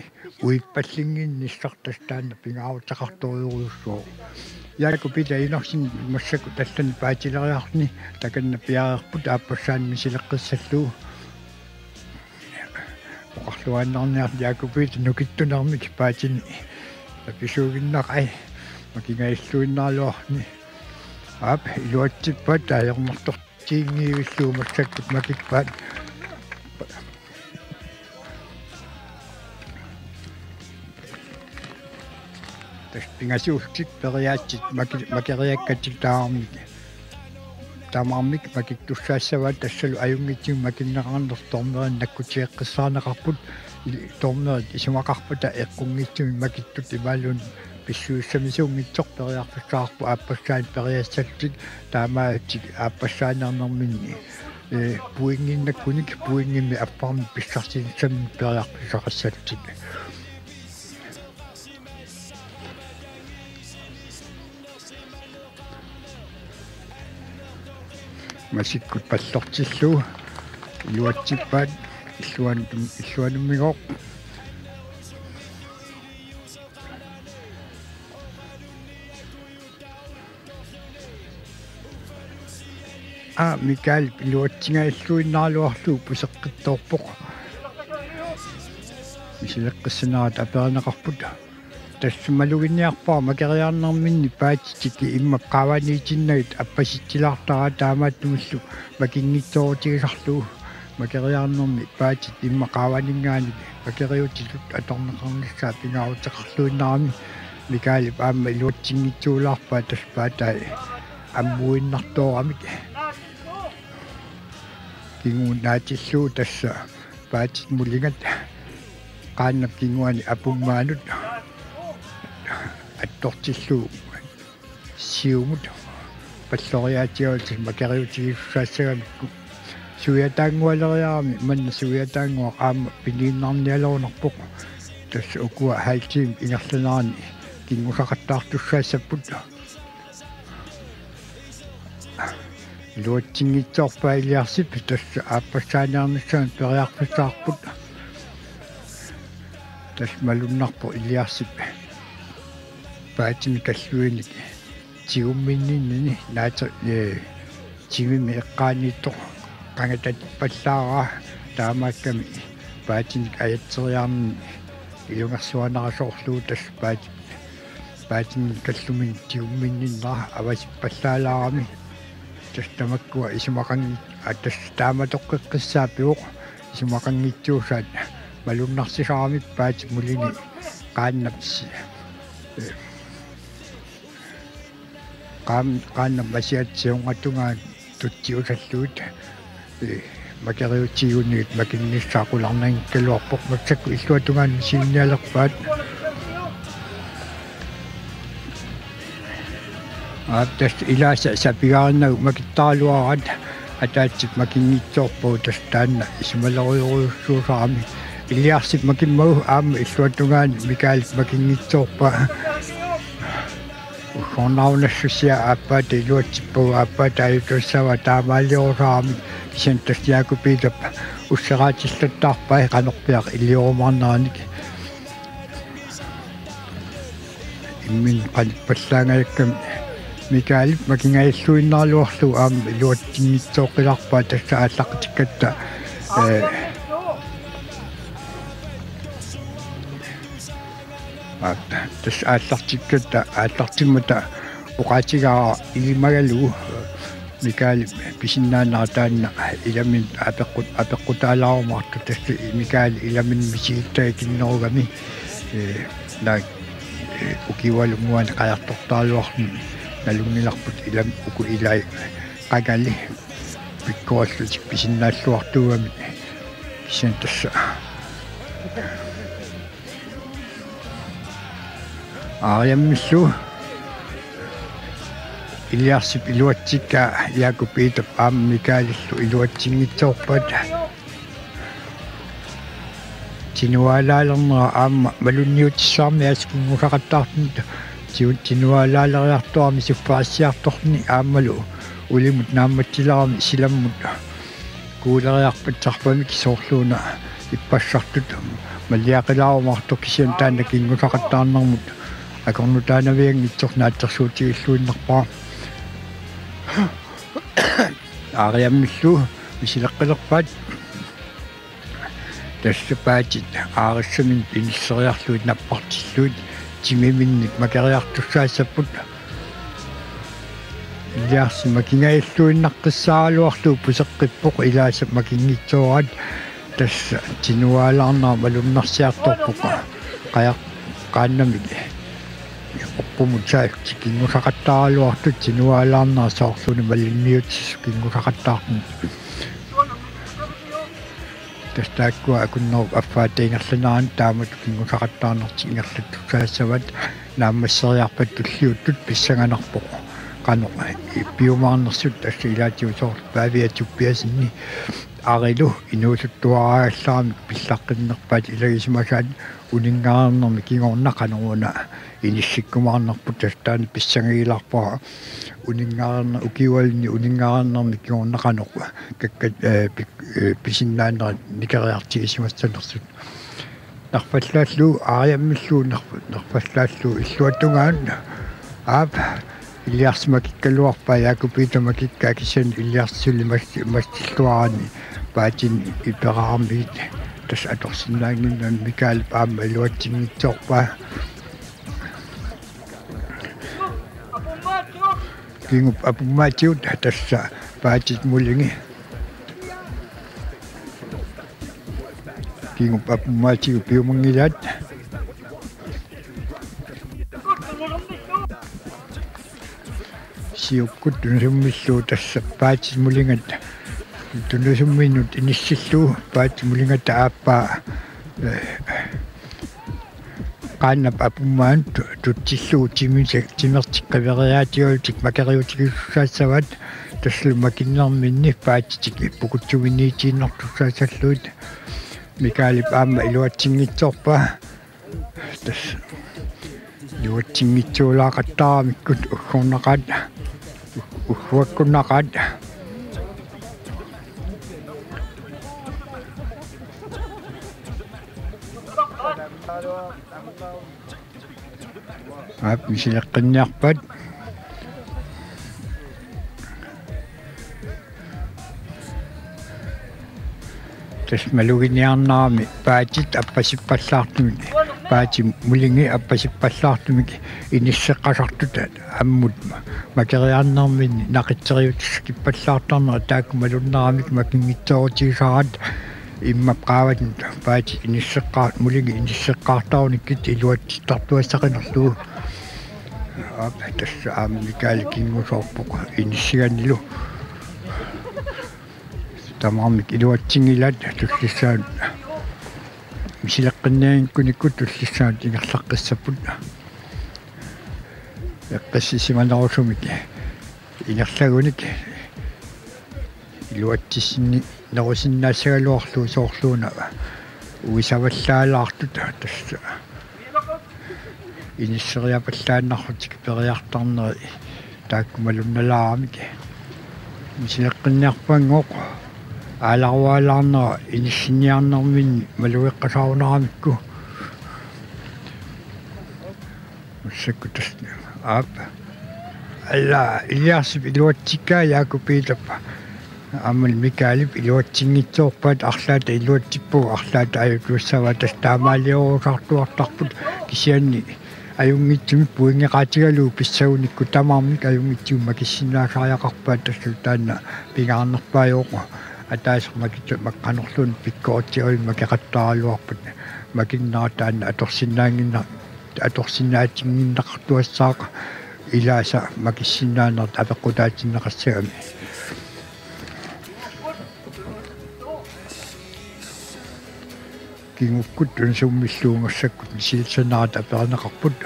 uippallinnginnissaq, tassa taanna pingaaruteqartorujorujussuuvoq. Jakob Peter Enoksen massakkut allanik paatileriarluni takanna piareerput aappassaani misileqqissallugu. Oqarluaannarniarli Jakob Peter nukittunermik paatini napisuuginnaqai, makingajalluinnaraluarluni. Aap, iluatsippaat ajornartor- tiinngivillugu massakkut makippaat. Tassa pingasuullutik periaatsit maki-, makeriakkatik tamarmik, tamarmik makittussaassavaat, tassalu ajunngitsumik makinneqarnersoq dommerinik nakkutigeqqissaarneqarput, i-, dommerit isumaqarpata eqqunngitsumik makittut imaluunniit pissusissamisuunngitsoq periarfissaqarpoq aappassaani periassallutik, taamaallutik aappassaaneernerminni, ee, pointinnakkunik pointimik affarmik pissarsiniassaminnik periarfissaqassallutik. Masikkut pallortillugu iluatsippaat illuanut-, illuanummigooq. Aa, Mikael iluatsingajalluinnaraluarlugu puseqqittoorpoq. Misileqqissanerata aperineqarput. Tassa maluginiarpara makeriarnerminni paatitik immap qaavaniitinnagit appasitsilaartaraa, taamaattumillu makinngitsoorutigisarlugu. Makeriarnermi paatit immap qaavaninngaanniit makeriutitut atorneqarnissaa pingaaruteqarluinnarami. Mikaelip aamma iluatsinngitsuulaarpaa tassa paatai ammuinnartooramik. Kinguaat naatillugu tassa paatit mulingat qaannap kinguani apummaanut attortillugu siumut palloriaatigalutik makeriutigisussaassagamikku. Suiataanngualeriarami manna suiataannguaq aamma piniinnarnialerunarpoq. Tassa ukua halvtimip ingerlanerani kinngusaqattaartussaassapput. Iluatsinngitsoorpaa Iliarsip, tassa aappassaaniarnissamut periarfissaqarput. Tassa malunnarpoq Iliarsip paatini kalluinik tigumminninnini naate-, ee, timimi eqqaaniittoq qangatatippallaarpaa, taamaakkami paatinik ajatseriarnini ilungersuanerasoorlugu tassa paat-, paatini kalluminik tigumminninnera avasippallaalaarami. Tassa tamakkua isumaqanngit-, aa, tassa taamatoqqeqqissaappivoq isumaqanngitsuusaat malunnarsisarami paatit mulingi qaannap si-, ee, Qaam-, qaannap masiat siornatungaanut tutsiusallugit, ee, makeriutigigunik makinnissaa qularnanngikkaluarpoq, massakkut illuatungaanut misiliinialerpaat. Aap, tassa ilaasa sapigaarinagu makittaraluaraat, ataatsip makinngitsoorpagu, tassa taanna isumalerujorujussuusarami. Iliarsip makimmagu aamma illuatungaani Mikaelip makinngitsoorpaa. Uggornarunassusia aappaata iluatsippagu, aappaata ajutussavaa, taamaaliorusarami, kisianni tassa Jakob Peterip usseraatillattarpai qanorpiaq iliorumaarneranik. Imminut qanippallaangajakkami Mikaelip makingajalluinnaraluarlugu aamma iluatsinngitsooqqilaarpaa, tassa aallartikkatta, ee, aa, tassa aallartikkatta, aallartimmata oqaatigaara ilimagalugu Mikaelip pisinnaanera taanna ilaminut apeqqut-, apeqqutaalaarumaartoq, tassa Mikael ilaminut misilittagikinnerugami, ee, naak, ee, ukiualunnguanik qajartortaraluarluni nalunngilarput ilam-, uku ilai qangali pikkorillutik pisinnaalluartuugamik, kisianni tassa aariammillu Iliarsip iluatsikkaa Jakob Peterip aamma Mikaelillu iluatsinngitsoorpaat. Tinuaalaalernera aamma malunniutissarami aasiit kinngusaqattaartunut, tiu-, tinuaalaaleriartorami suffarissiartorluni aammalu ulimut naammatsilerami silammut kuuleriarpassarpamik, soorluuna ippassartut maliaqilaarumaartoq, kisianni taanna kinngusaqattaarnermut akornutaanavianngitsoq naatsorsuutigilluinnarpara. Aariammillu misileqqilerpaat. Tassa paatit aarissaminnik inisseriarlugit nappartillugit timiminnik makeriartussaassapput. Iliarsi makingajalluinnaqqissaaraluarlugu puseqqippoq ilaasa makinngitsooraat, tassa tinuaalaarnera malunnarsiartorpoq. Qajaq qaannamik oqqummut saassutit kinngusaqattaaraluartut, tinuaalaarnera soorluuna malunniutissaq kinngusaqattaartunut. Tassa taakkua akunnerup affaata ingerlanerani taamatut kinngusaqattaarnertik ingerlattussaassavaat. Naammasseriarpat tulliuttut pissanganarpoq qanoq piumaarnersut, tassa ilaatigut soorlu Pavia Tobiassenip arilu inuusuttuaraagallarami pillaqqinnerpaat ilagisimasaat uninngareernermi kingorna qanoruna inissikkumaarnerput, tassa taanna pissangagilaarpara. Uninngareerner-, ukiualunni uninngareernermi kingorna qanoq kakkat, ee, pik-, ee, pisinnaanerat nikeriartigisimassanersut. Nerfallaallugu, aariammillu nerf-, nerfallaallugu illuatungaanut. Aap, Iliarsi makikkaluarpaa, Jakob Peter makikkaa, kisianni Iliarsi suli mas-, massilluarani paatinik iperaarmigit. Tassa atorsinnaannginnami Mikaelip aamma iluatsinngitsoorpaa. Kingup apummaatigut tassa paatit mulingi. Kingup apummaatigut piumanngilaat. Siukkut tunusummillu tassa paatit mulingat tunusumminnut inissillugu, paatit mulingata aappaa, ee, qaannap apummaanut tu-, tutsillugu timisa-, timertik qiveriaatigalugit makeriutigisussaassavaat, tassalu makinnerminni paatitik pukutsuminnittiinnartussaassallugit. Mikaelip aamma iluatsinngitsoorpaa. Tassa iluatsinngitsuulaaqattaaramikkut uggornaqaat, u-, ugguakkunnaqaat. Aap, misileqqinniarpaat. Tassa maluginiarnerami paatit appasippallaartumik, paatit mulingi appasippallaartumik inisseqqasartut ammut makeriarnerminni naqitseriutissaqippallaartarnerat taakku malunnaramik makinngitsoorutigisaraat. Immap qaavanut paatit inisseqqaar-, mulingi inisseqqaartarunikkit iluatsittartuassaqinerlugu. Aap, tassa aamma Mikael kingusoorpoq inissiganilu. Tamarmik iluatsinngilaat, tullissaat misileqqinnianngikkunikku tullissaat ingerlaqqissapput. Eqqissisimanerusumik ingerlagunik iluatsissinnerusinnaassagaluarlugu soorluuna uisavallaalaartut tassa inisseriapallaannarlutik periartarneri taakku malunnalaaramik. Misileqqinniarpanngooq aalaruaalaarnera inissinniarnerminni malugeqqasaarunaramikku. Massakkut tassa aap. Alla Iliarsip iluatsikkaa Jaaku Piitap aamma Mikaelip iluatsinngitsoorpaat, arlaata iluatsippagu arlaata ajutussavaat, tassa taamaaliorusartuartarput kisianni ajunngitsumik pointeqaatigalugu pissagunikku tamarmik ajunngitsumik makissinnaasariaqarpaat, tassa taanna pingaarnerpaajuvoq ataaseq makitsoq makkanorluun pikkoritsigavimmi makeqattaaraluarpat makinnera taanna atorsinnaannginna atorsinnaatinnginneqartuassaaq ilaasa makissinnaanerat apeqqutaatinneqassagami. Kingukkut tunisummillugu massakkut misilissanerata aperineqarput.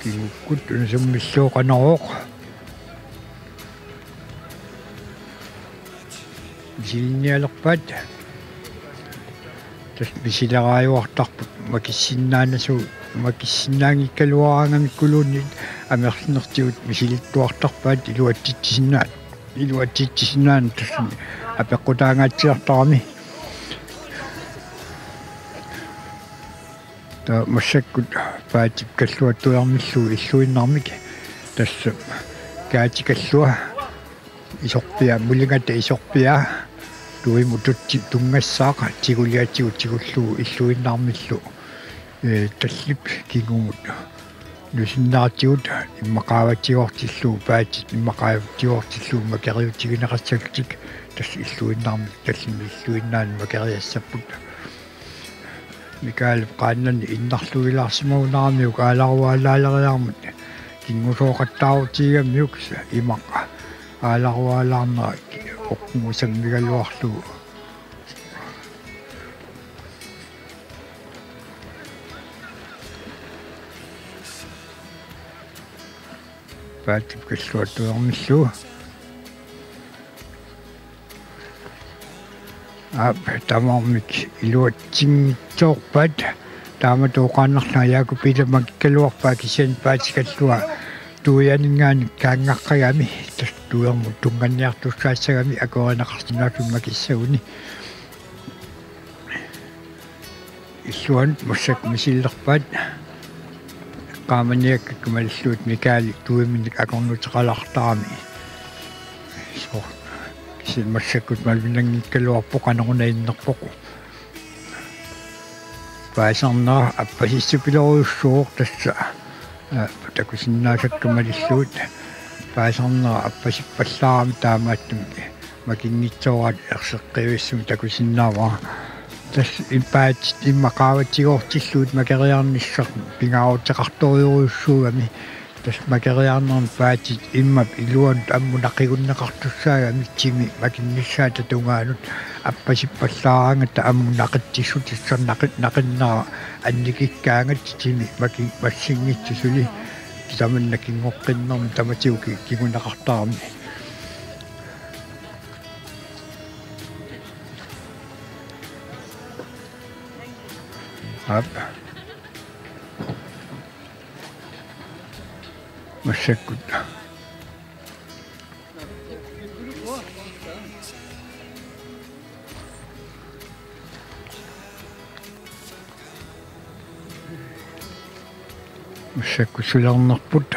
Kingukkut tunisummillugu Qanorooq misilinnialerpaat. Tassa misileraajuartarput makissinnaanasu-, makissinnaanngikkaluaraangamikkulluunniit amerlanertigut misilittuartarpaat iluatsitsisinnaat. Iluatsitsisinnaanut tassa apeqqutaangaatsiartarami. Taava massakkut Paatip Kalluat Tuermillu illuinnarmik tassa Kaati Kallua isorpiaa, mulingata isorpiaa tuimut tutsi tunngassaaq tiguliatigut tigullugu illuinnarmillu, ee, tallip kingumut nusinnaatigut immaqa qaavatigoortillugu, Paatit immaqa qaavatigoortillugu makeriutigineqassallutik tassa illuinnarmik, tallimmi illuinnaanik makeriassapput. Mikaelip qaannani innarluilaarsimagunaramiuk aalaruaalaaleriarmat kingusooqattaarutigigamiuk imaq aalaruaalaarnera oqqunngusammigaluarlugu. Paatip Kalluat Tuermillu. Aap, tamarmik iluatsinngitsoorpaat. Taamatut oqaannarlunga Jaaku Piitap makikkaluarpaa kisianni Paatip Kalluat Tuianinngaanniit kaanngaqqagami. Tassa Tuermut tunnganniartussaassagami akuerineqarsinnaasumik makissaguni. Illuanut massakkut misilerpaat. Qaamaniakkakka malillugit Mikaeli tuiminnik akornuteqalaartarami. Soorlu kisianni massakkut malunnanngikkaluarpoq qanoruna innerpoq. Paasarnera appasissupilorujussuuvoq tassa. Aa, takusinnaasakka malillugit paasarnera appasippallaarami, taamaattumik makinngitsooraat erseqqivissumik takusinnaavara. Tassa im-, Paatit immaqa qaavatigoortillugit makeriarnissaq pingaaruteqartorujussuugami. Tassa makeriarnermi Paatit immap iluanut ammut naqigunneqartussaagami timi makinnissaata tungaanut appasippallaaraangata ammut naqitsissutissaq naqi-, naqinnera annikikkaangat timi maki-, massinngitsoq suli tamanna kingoqqinnermi tamatigut ki-, kinguneqartarami. Aap. Massakkut. Massakkut sulernerput.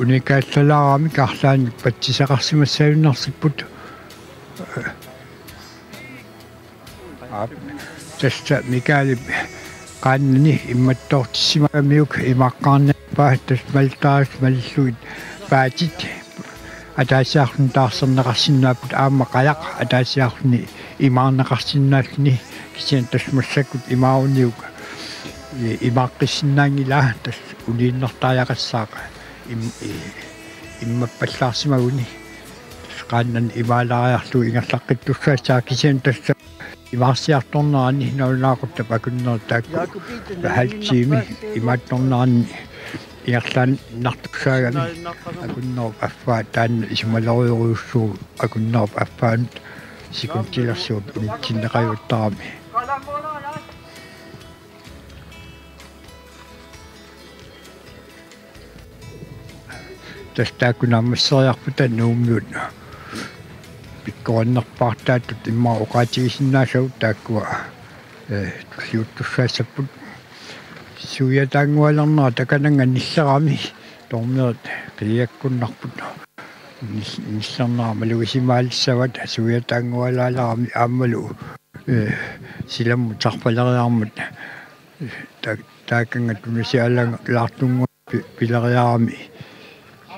Unikaallalaaramik arlaannik patsisaqarsimassagunarsipput. Aap, tassa Mikaelip Qaannani immattoortissimagamiuk imaaqqaarniarpaa, tassa maltaas malillugit paatit ataasiarluni taarserneqarsinnaapput, aamma qajaq ataasiarluni imaarneqarsinnaalluni, kisianni tassa massakkut imaaruniuk i-, imaaqqissinnaanngilaa, tassa uniinnartariaqassaaq im-, i-, immappallaarsimaguni. Tassa qaannani imaalaariarlugu ingerlaqqittussaassaaq, kisianni tassa imaarsiartornerani nalunaaquttap akunnerit taakku halv time imaattornerani ingerlaannartussaagami, akunnerup affaa taanna isumalerujorujussuuvoq, akunnerup affaanut sekundilersuup unitsinneqajuartarami. Tassa taakku naammasseriarpata Nuummiut pikkorinnerpaartaattut immaqa oqaatigisinnaasavut, taakkua, eh, tulliuttussaassapput. Suiataanngualernera takanannga nillerami, dommeri qiiakkunnarput. Nil-, nillernera malugisimaalissavat, suiataanngualaalerami aammalu, eh, silammut sarfaleriarmat, eh, ta-, taakannga tunisialaartunnguaq pi-, pileriarami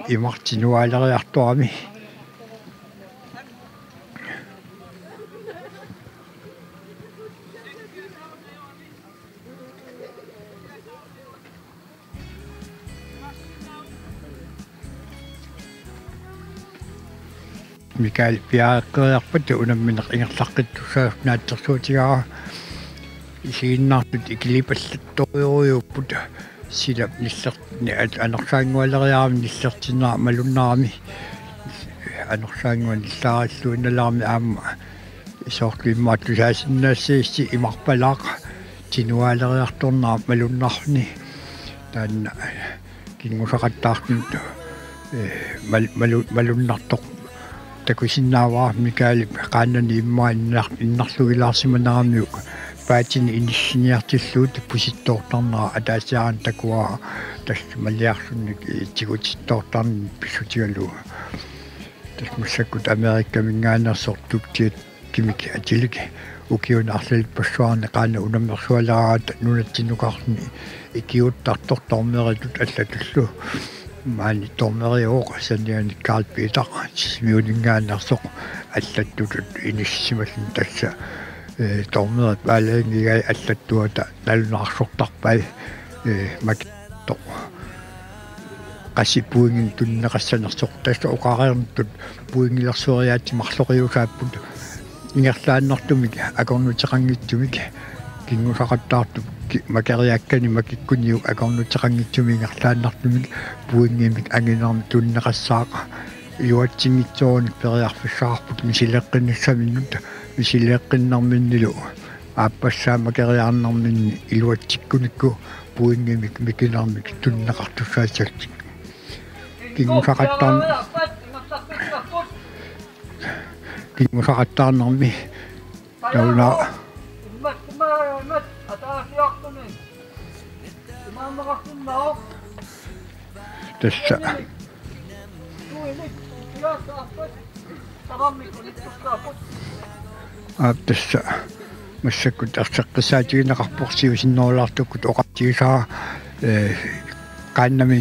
imartinuaaleriartorami. Mikael piareqqeriarpat unammineq ingerlaqqittussaasut naatsorsuutigaara. Isiginnaartut ikilipallattorujorujuupput. Silap niller-, ni-, at-, anorsaanngualeriarami nillertinnera malunnarami. Anorsaannguaq nillaarilluinnalerami aamma soorlu immaqa tusaasinnaassagissi imarpalaaq tinuaaleriartornera malunnarluni. Taanna kinngusaqattaartunut, eh, mal-, malu-, malunnartoq takusinnaavara. Mikael qaannani immaqa innar-, innarlugilaarsimaneramiuk paatini inissiniartillugit pusittoortarnera ataasiaannaq takuara, tassa maliarlunnik, eh, tigutittoortarneq pissutigalugu. Tassa massakkut Amerikaminngaanneersoq Tubjet Kimik atilik ukiuni arlalippassuarni qaannat unammersualeraangata nunatsinnukarluni ikiuuttartoq dommeritut allatullu. Maani dommeriuvoq saniani Karl Peter Sisimiuninngaanneersoq allattutut inissisimalluni, tassa, eh, dommerit paalaginngigai allattuata nalunaarsortarpai, eh, mak- toq. Qassit pointinik tunineqassanersoq, tassa oqareernittut pointilersoriaatsit marloqiusaapput. Ingerlaannartumik akornuteqanngitsumik kinngusaqattaartup ki-, makeriaakkani makikkuniuk akornuteqanngitsumik ingerlaannartumik pointimik anginermik tunineqassaaq. Iluatsinngitsoorunik periarfissaqarput misileeqqinnissaminnut, misileeqqinnerminnilu aappassaa makeriarnerminni iluatsikkunikku pointimik mikinermik tunineqartussaassallutik. Kinngusaqattaarn-, kinngusaqattaarnermi nauna. Tassa. Aap, tassa massakkut erseqqissaatigineqarpoq, siusinnerulaartukkut oqaatigisara, eh, qaannami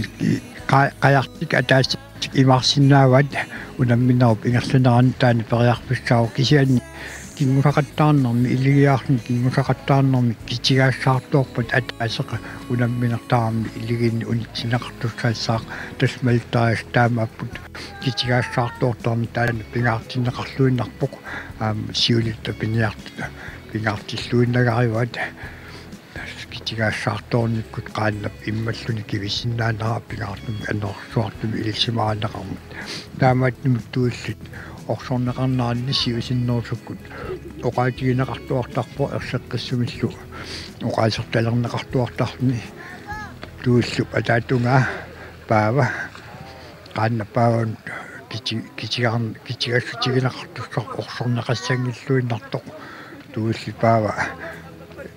qa-, qajartik ataaseq imaarsinnaavaat, unamminerup ingerlanerani taanna periarfissaavoq, kisianni kinngusaqattaarnermi, iligiarluni kinngusaqattaarnermi kitigaassaartoorpat ataaseq unamminertaarami iligiinni unitsinneqartussaassaaq, tassa maltaas taamaapput. Kitigaassaartoortarneq taanna pingaartinneqarluinnarpoq, aamma siulitta piniartut pingaartilluinnagarivaat. Tassa kitigaassaartoornikkut qaannap immalluni kivisinnaanera pingaartumik annersuartumik ilisimarineqarmat. Taamaattumik tuillit orsorneqarneranni siusinnerusukkut oqaatigineqartuartarpoq, erseqqissumillu oqaasertalerneqartuartarluni. Tuillup ataatungaa Paava, qaannap paavanut kiti-, kitigaarn-, kitigassutigineqartussaq orsorneqassanngilluinnartoq. Tuilli Paava,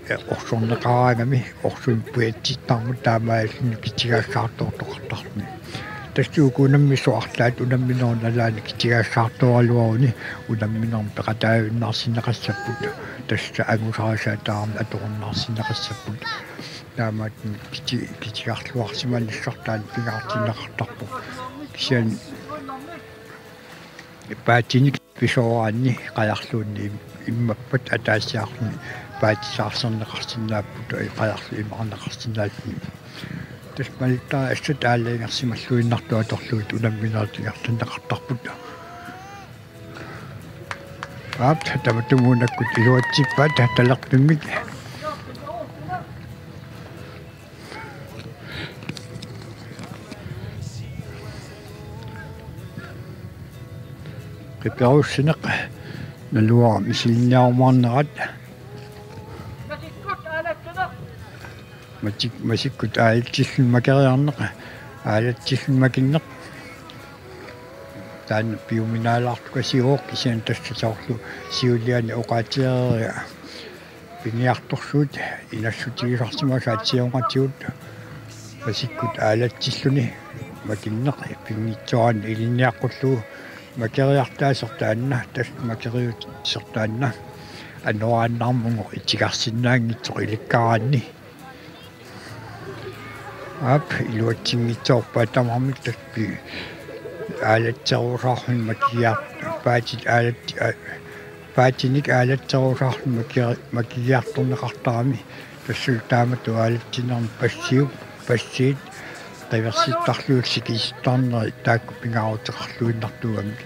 eh, orsorneqaraangami orsumik pujatsittarmat taamaalilluni kitigaassaartoortoqartarluni. Tassa uku unammisut arlaat unamminerup nalaani kitigaassaartoraluaruni unamminermi peqataajunnaarsinneqassapput, tassa angusarisaataarami atorunnaarsinneqassapput. Taamaattumik kiti-, kitigarluarsimanissartaa pingaartinneqartarpoq. Kisianni paatinik pisooraanni qajarluunniit im-, immappat ataasiarluni paatisaarserneqarsinnaapput, qajarlu imaarneqarsinnaalluni. Tassa malittarisat aalajangersimalluinnartut atorlugit unamminerit ingerlanneqartarput. Aap, tamatumuunakkut iluatsippaat talerpimmik. Qiperussineq naluara misilinniarumaarnerat. Masik-, masikkut aalatsilluni makeriarneq, aalatsilluni makinneq. Taanna piuminaalaartukasiuvoq, kisianni tassa soorlu siuliani oqaatigereeriga piniartorsuit inassutigisarsimasut atsiorngatigut masikkut aalatsilluni makinneq pinngitsoorani ilinniaqqullugu makeriartaaseq taanna, tassa makeriutisseq taanna anoraannarmungo itigarsinnaanngitsoq ilikkaraanni. Aap, iluatsinngitsoorpaat tamarmik tassa pi-, aalatserusaarluni makigiar-, paatit aalats-, aa, paatinik aalatserusaarluni maki-, makigiartorneqartarami. Tassalu taamatut aalatsinermi passiup, passiit qiversittarlugit sikisittarnerit taakku pingaaruteqarluinnartuugamik.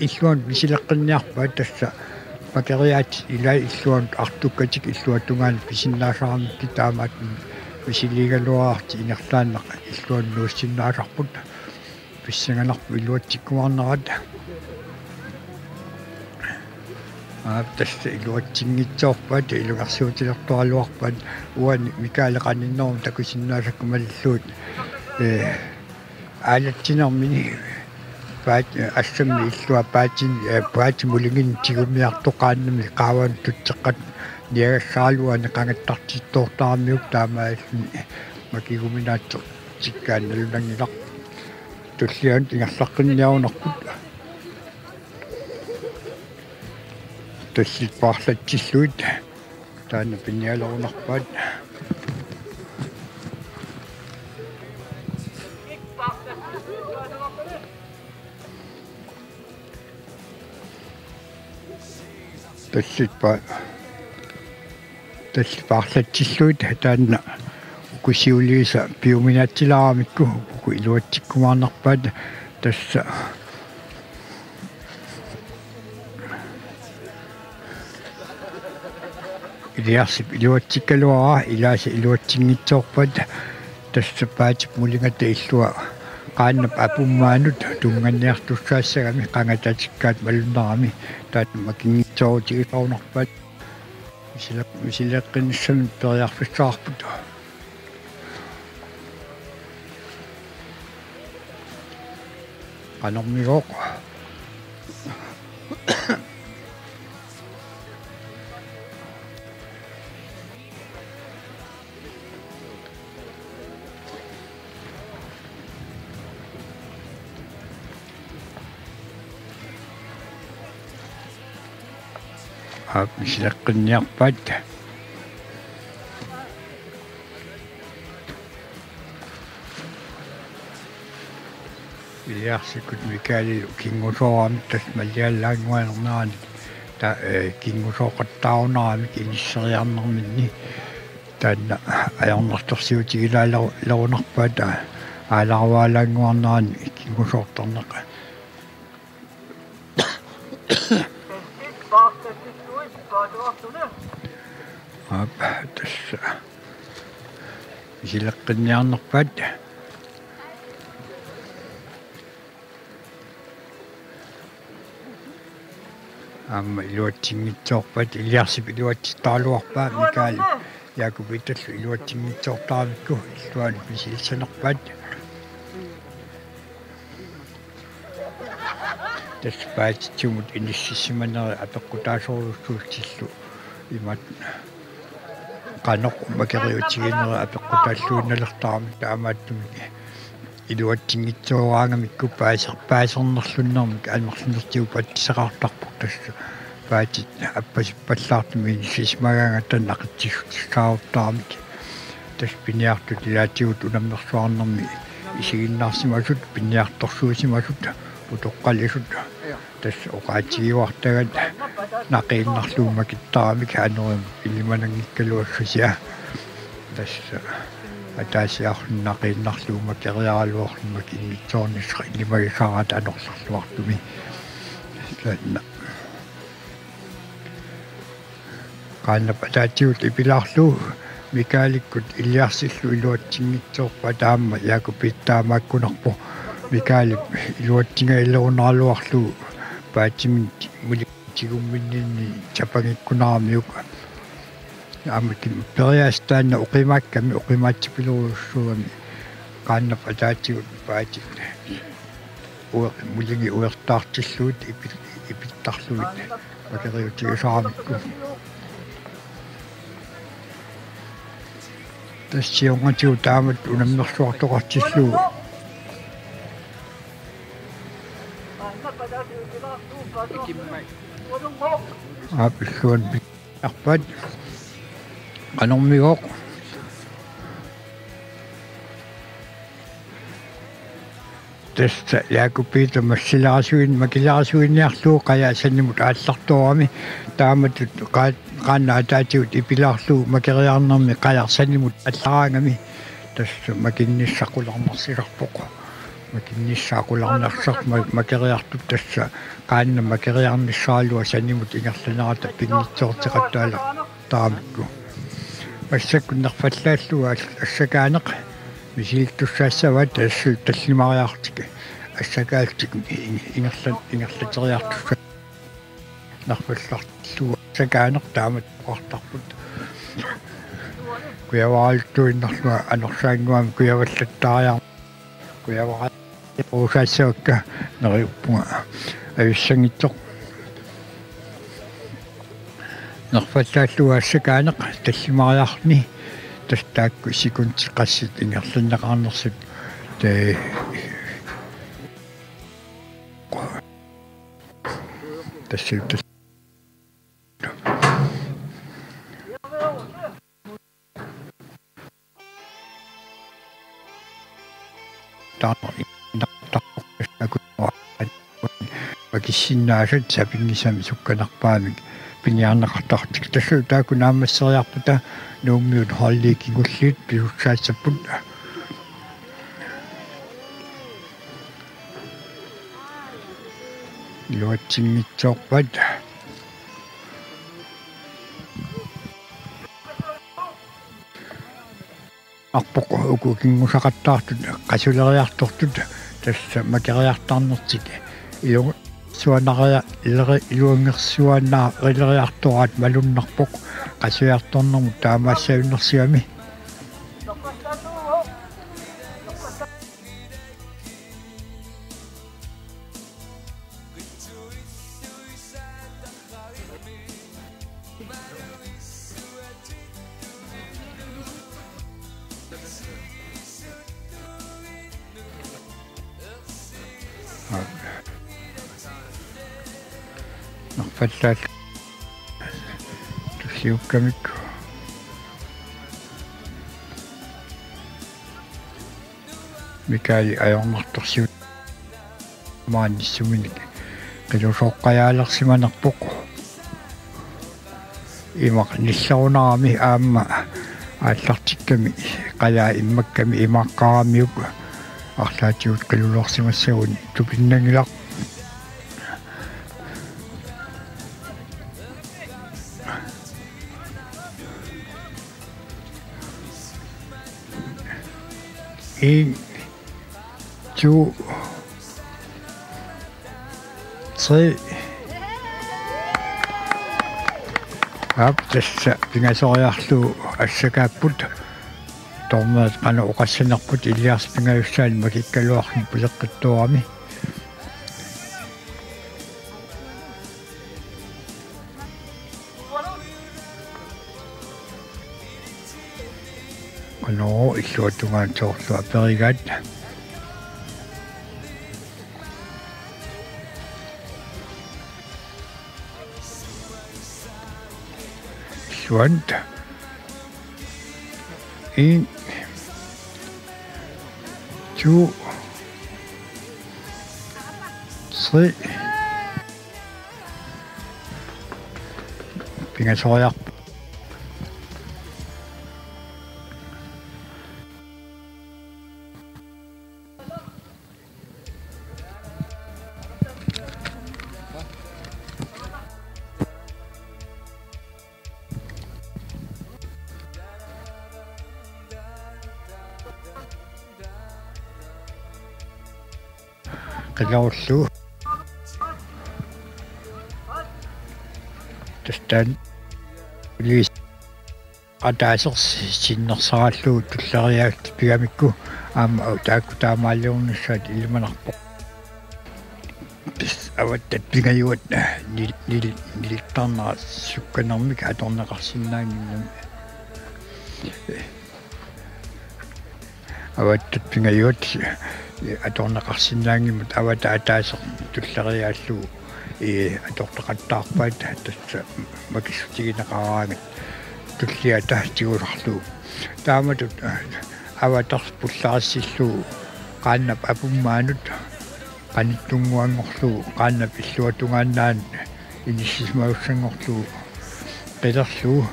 Illuanut misileqqinniarpaat tassa makeriaatit ilaat illuanut artukkatik illuatungaani pisinnaasaramikkit, taamaattumik misiliigaluarti ingerlaannaq illuanut nuussinnaasarput. Pissanganarpoq iluatsikkumaarnerat. Aap, tassa iluatsinngitsoorpaat, ilungersuutilertoraluarpaat, uani Mikael qaninnerumik takusinnaasakka malillugit. Ee, aalatsinermini paat-, assammi illua paatin-, ee, paatit mulinginni tigumiartoq qaannamik qaavanut tutseqqat niagassaraluani qangattartittoortaramiuk, taamaalilluni makiguminaatsoq tikkaannalunanngilaq. Tullianut ingerlaqqinniarunarput. Tallit paarlatsillugit taanna pinialerunarpaat. Tallit pa-, tallit paarlatsillugit taanna uku siuliisa piuminaatsilaaramikku uku iluatsikkumaarnerpaat, tassa Iliarsip iluatsikkaluaraa, ilaasa iluatsinngitsoorpaat, tassa paatip mulingata illua qaannap apummaanut tunnganniartussaassagami qangatatikkaat malunnarami, taanna makinngitsoorutigisarunarpaat. Misile-, misileqqinnissamik periarfissaqarput. Qanormigooq. Aap, misileqqinniarpaat. Iliarsikkut Mikaelilu kinngusooramik tassa malliallaannguanernerani ta-, ee, kinngusooqattaarunaramik inisseriarnerminni taanna ajornartorsiutigilaaleru-, lerunarpaat, aa, aalaruaalaannguarnerani kinngusoortarneq. Aap, tassa misileqqinniarnerpaat. Aamma iluatsinngitsoorpaat, Iliarsip iluatsittaraluarpaa, Mikael Jakobitallu iluatsinngitsoortaramikku illuanut misilissanerpaat. Tassa paatitsumut inississimaneri apeqqutaasorujussuullutillu imaat qanoq makeriutigineri apeqqutaalluinnalertarami, taamaattumik iluatsinngitsooraangamikku paaser-, paasernerlunnermik amerlanertigut patsisaqartarpoq, tassa paatit appasippallaartumik inissisimagaangatta naqitsissutissaarutaramik. Tassa piniartut ilaatigut unammersuarnermi isiginnaarsimasut, piniartorsuusimasut, utoqqalisut. Tassa oqaatigiuartagat naqiinnarlugu makittaramik, anorermut ilimananngikkaluarlusi. Tassa ataasiarluni naqiinnarlugu makeriaraluarluni makinngitsoornissaq ilimagisaraat anorlerluartumi. Taanna qaannap ataatigut ipilaarlugu Mikaelikkut Iliarsillu iluatsinngitsoorpaat, aamma Jakob Piit taamaakkunarpoq. Mikaelip iluatsingajalerunaraluarlugu paatimik muli-, tigumminninni sapangikkunaramiuk. Aamma kim periaas taanna oqimaakkami, oqimaatsipilorujussuugami qaannap ataatigut paatit ue-, mulingi uertaartillugit ipi-, ipittarlugit makeriutigisaramikku. Tassa siornatigut taamatut unammersuartoqartillugu. Aap, illuanut arpaat. Qanormigooq. Tassa Jakob Piit massilerisuin-, makilerisuiniarlugu qajaq sanimut aallartoorami. Taamatut qa-, qaannap ataatigut ipilaarlugu makeriarnermi qajaq sanimut aallaraangami. Tassa makinnissaq qularnarsisarpoq. Makinnissaq qularnarsisarpoq ma-, makeriartup, tassa qaannap makeriarnissaraluaq sanimut ingerlanerata pinngitsoorteqattaala- taramikku. Massakkut nerfallaallugu as-, assakaaneq misilittussaassavaat, tassa tallimariartik assakaallutik ing-, ingerla-, ingerlateriartussaapput. Nerfallaallugu assakaaneq taamatut oqartarput. Kujavaraluttuinnarlunga anorsaannguamik kujavallattaariarmat. Kujavara- Quusaassavakka, neriuppunga ajussanngitsoq. Nerfallaallugu assakaaneq tallimariarluni, tassa taakku sekundit qassit ingerlanneqarnersut. Tassa tassa Pakissinnaasat sapinngisamik sukkanerpaamik piniarneqartartik. Tassa taakku naammasseriarpata Nuummiut holdit kingulliit pisussaassapput. Iluatsinngitsoorpaat. Arpoq uku kinngusaqattaartut qasuleriartortut, tassa makeriartarnertik ilungersuanaria-, ileri-, ilungersuanarileriartoraat malunnarpoq qasujartornermut taamaassajunnersigami. Nerfallaallugu tulliukkamikku. Mikael ajornartorsiut maannissuminik qilusooqqajaalersimanerpoq. Imaq nillerunarami aamma aallartikkami qajaa immakkami imaaqqaaramiuk arlaatigut qilulersimassaguni tupinnanngilaq. En, to, tre. Aap, tassa pingasoriarlugu assakaapput. Dommeri qanoq oqassanerput, Iliarsi pingajussaani makikkaluarluni puleqqittoorami. Qanoq illuatungaani soorlu aperigaat. Suanut. En, to, tre. Pingasoriarpoq. Qilerullugu. Tassa taanna. Uliis. Ataaseq sinnersarallugu tulleriiaat pigamikku aamma taakku taamaaliornissaat ilimanarpoq. Tassa avatat pingajuat nil-, nil-, nilittarnera sukkanermik atorneqarsinnaanngimmat. Avatat pingajuat atorneqarsinnaanngimmat avatat ataaseq tulleriiaallugu, ee, atortaqattaarpaat tassa makissutigineqaraangat tulliata tigusarlugu. Taamatut, ee, avatar pullarissillugu qaannap apummaanut qanittunnguanngorlugu qaannap illuatungaannaanut inissisimasussanngorlugu qilerlugu,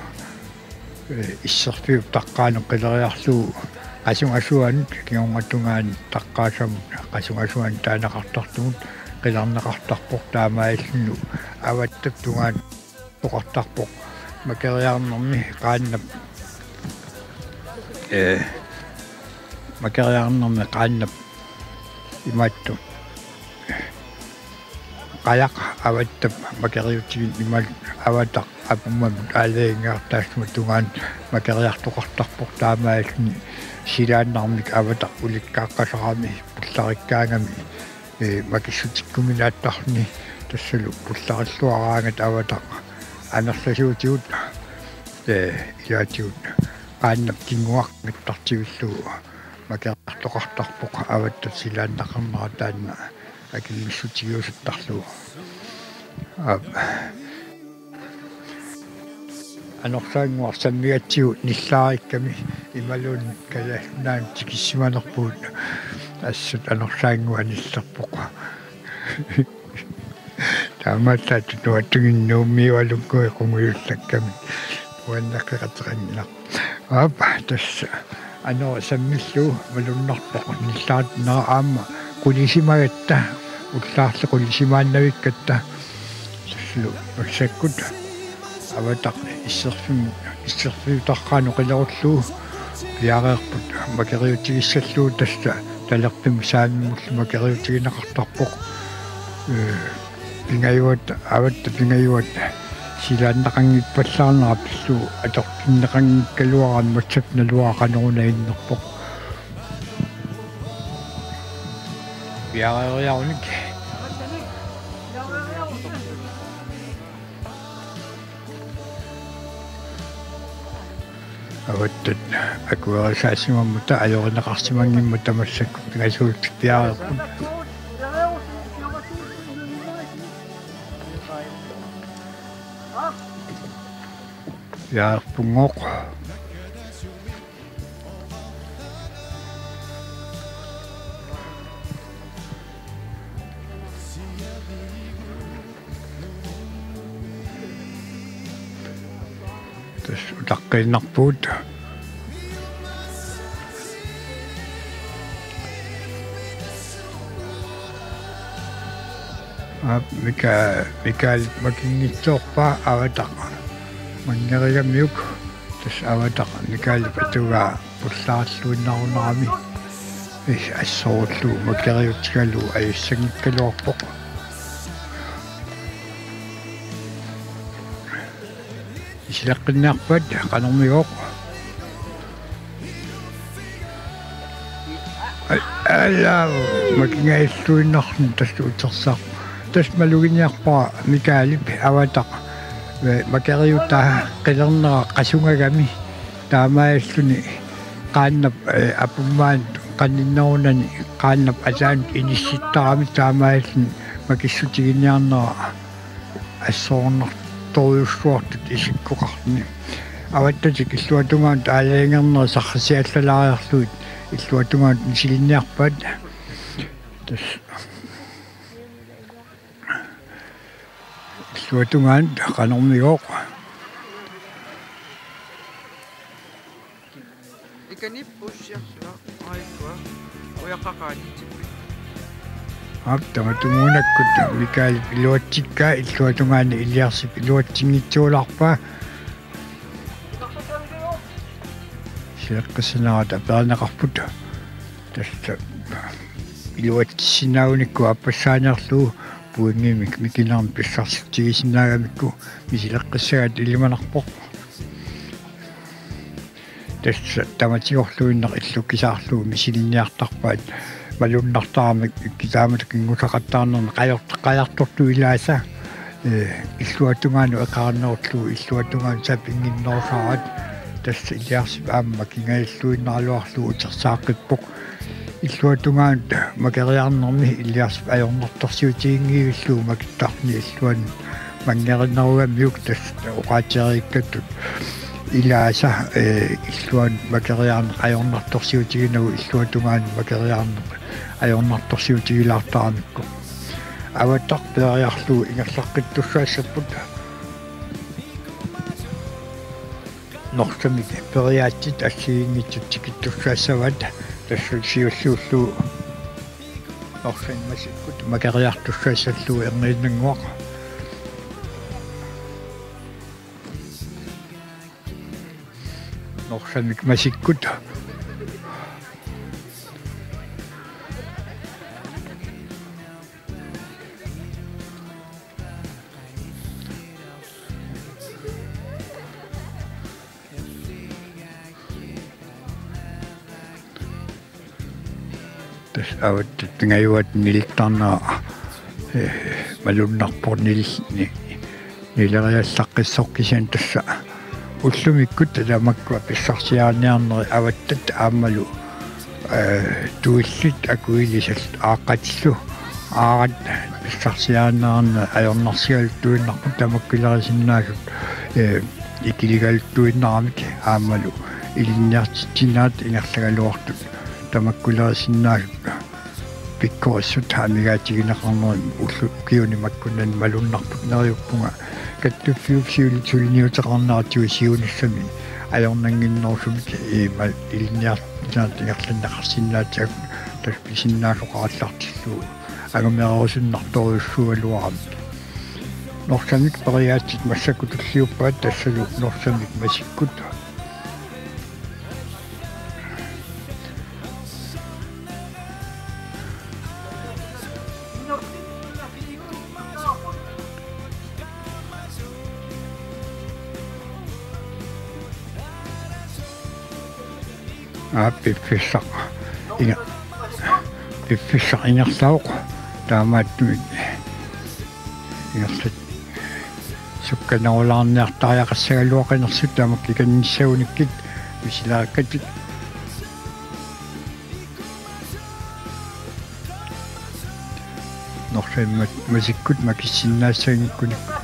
ee, isserfiup taqqaanut qileriarlugu qasungasuanut kingornatungaanut taqqaasamut qasungasuanut taaneqartartumut qilerneqartarpoq taamaalilluni avattap tungaanut toqartarpoq makeriarnermi qaannap, ee, makeriarnermi qaannap imaattumik qajaq avattap makeriutigineq imaluunniit avataq apummamut aalajangiartaassummut tungaanut makeriartoqartarpoq taamaalilluni silaannarmik avataq ulikkaaqqasarami pullarikkaangami, ee, makissutikkuminaattarluni tassalu pullarilluaraangat avataq amerlasuutigut, ee, ilaatigut qaannap kinguaq mittartivillugu makeriartoqartarpoq avattap silaannaqarnera taanna akimmissutigiusuttarlugu. Aap. Anorsaannguaq sammigatsigu nillaarikkami imaluunniit Kalaallit Nunaannut tikissimanerpugut assut anorsaannguaq nillerpoq. Taamaallaat tunuatungin Nuummiualunnguit qungujullakkami uannaqqeqateqanngilaq. Aap, tassa anori sammillugu malunnarpoq nillaarnera aamma qulisimagatta, ullaarli qulisimaannavikkatta. Tassalu massakkut avataq isserfim-, isserfiutaqqaanut qilerullugu piareerput makeriutigissallugu tassa talerpimut saamimmullu makeriutigineqartarpoq. Ee, pingajuat, avatta pingajuat silaannaqanngippallaarnera pillugu atortinneqanngikkaluarami massakkut naluara qanoruna innerpoq. Piareeriarunik. Avattat akuerisaassimammata ajorineqarsimanngimmata massakkut pingasuullutik piareerput. Piareerpunngooq. Tassa utaqqiinnarpugut. Aap, Mika-, Mikael makinngitsoorpaa avataq manngerigamiuk. Tassa avataq Mikaelip atugaa pullaarilluinnarunerami is assorullugu makeriutigalugu ajussanngikkaluarpoq. Isileqqinniarpat qanormigooq. Al-, ala, makingajalluinnarluni tassa utersaaq. Tassa maluginiarpara Mikaelip avataq, ee, makeriutaa qilernera qasungagami. Taamaalilluni qaannap, ee, apummaanut qaninnerunani qaannap ataanut inissittarami taamaalilluni makissutiginiarnera assornar-, torujussuartut isikkoqarluni. Avattatik illuatungaanut aalajangernerit sarrisiallalaariarlugit illuatungaanut misilinniarpaat. Tassa illuatungaanut qanormigooq. Ikanippussiarsuaq, aikkua. Ujaqaqaanitsippit. Aap, tamatumuunakkut Mikaelip iluatsikkaa illuatungaani Iliarsip iluatsinngitsuulaarpaa. Sileqqissinaavat aperineqarput. Tassa iluatsissinnaagunikkut aappassaaniarlugu pointimik mikinermik pissarsitsigisinnaagamikku misileqqissagaat ilimanarpoq. Tassa tamatigorluinnaq illukisaarlugu misilinniartarpaat malunnartaramik, ikki taamatut kinngusaqattaarnermi qajort-, qajartortut ilaasa, ee, illuatungaanut eqaannerullugu illuatungaanut sapinnginnerusaraat. Tassa Iliarsip aamma kingajalluinnaraluarlugu utersaaqqippoq. Illuatungaanut makeriarnermi Iliarsip ajornartorsiutiginngivillugu makittarluni illuanut manngerinerugamiuk, tassa oqaasereerikkattut ilaasa, ee, illuanut makeriarneq ajornartorsiutiginagu illuatungaanut makeriarneq ajornartorsiutigilaartaramikku. Avattaq peeriarlugu ingerlaqqittussaassapput. Norsamik periaatsit assigiinngitsut tikittussaassavaat, tassa siulliullugu Norsamik masikkut makeriartussaassallugu erniinnannguaq. Norsamik masikkut. Tassa avattut pingajuat nilittarnera, ee, malunnarpoq nil-, ni-, nileriallaqqissoq, kisianni tassa ullumikkut tamakkua pissarsiariniarnerit avattat aammalu, ee, tuillit akuilisallu aaqqatillu aarat pissarsiarineranni ajornarsigaluttuinnarput tamakkulerisinnaasut, ee, ikiligaluttuinnaramik aammalu ilinniartitsinerat ingerlagaluartut tamakkulerisinnaasut pikkorissut amigaatigineqarnerat ullut ukiuni makkunani malunnarput. Neriuppunga kattuffiup siuli-, suliniuteqarneratigut siunissami ajornannginnerusumik ima ilinniartitsinerat ingerlanneqarsinnaatigalugu tassa pisinnaasoqarallartillugu angameerusunnartorujussuugaluaramik. Norsamik periaatsit massakkut tulliuppaat, tassalu Norsamik masikkut. Aap, piffissaq inge-, piffissaq ingerlavoq. Taamaattumik ingerlat sukkanerulaarniartariaqassagaluaqinersut tamakku ikannissagunikkit misilerakkatik. Norsamik masikkut makissinnaassaginngikkunikkut.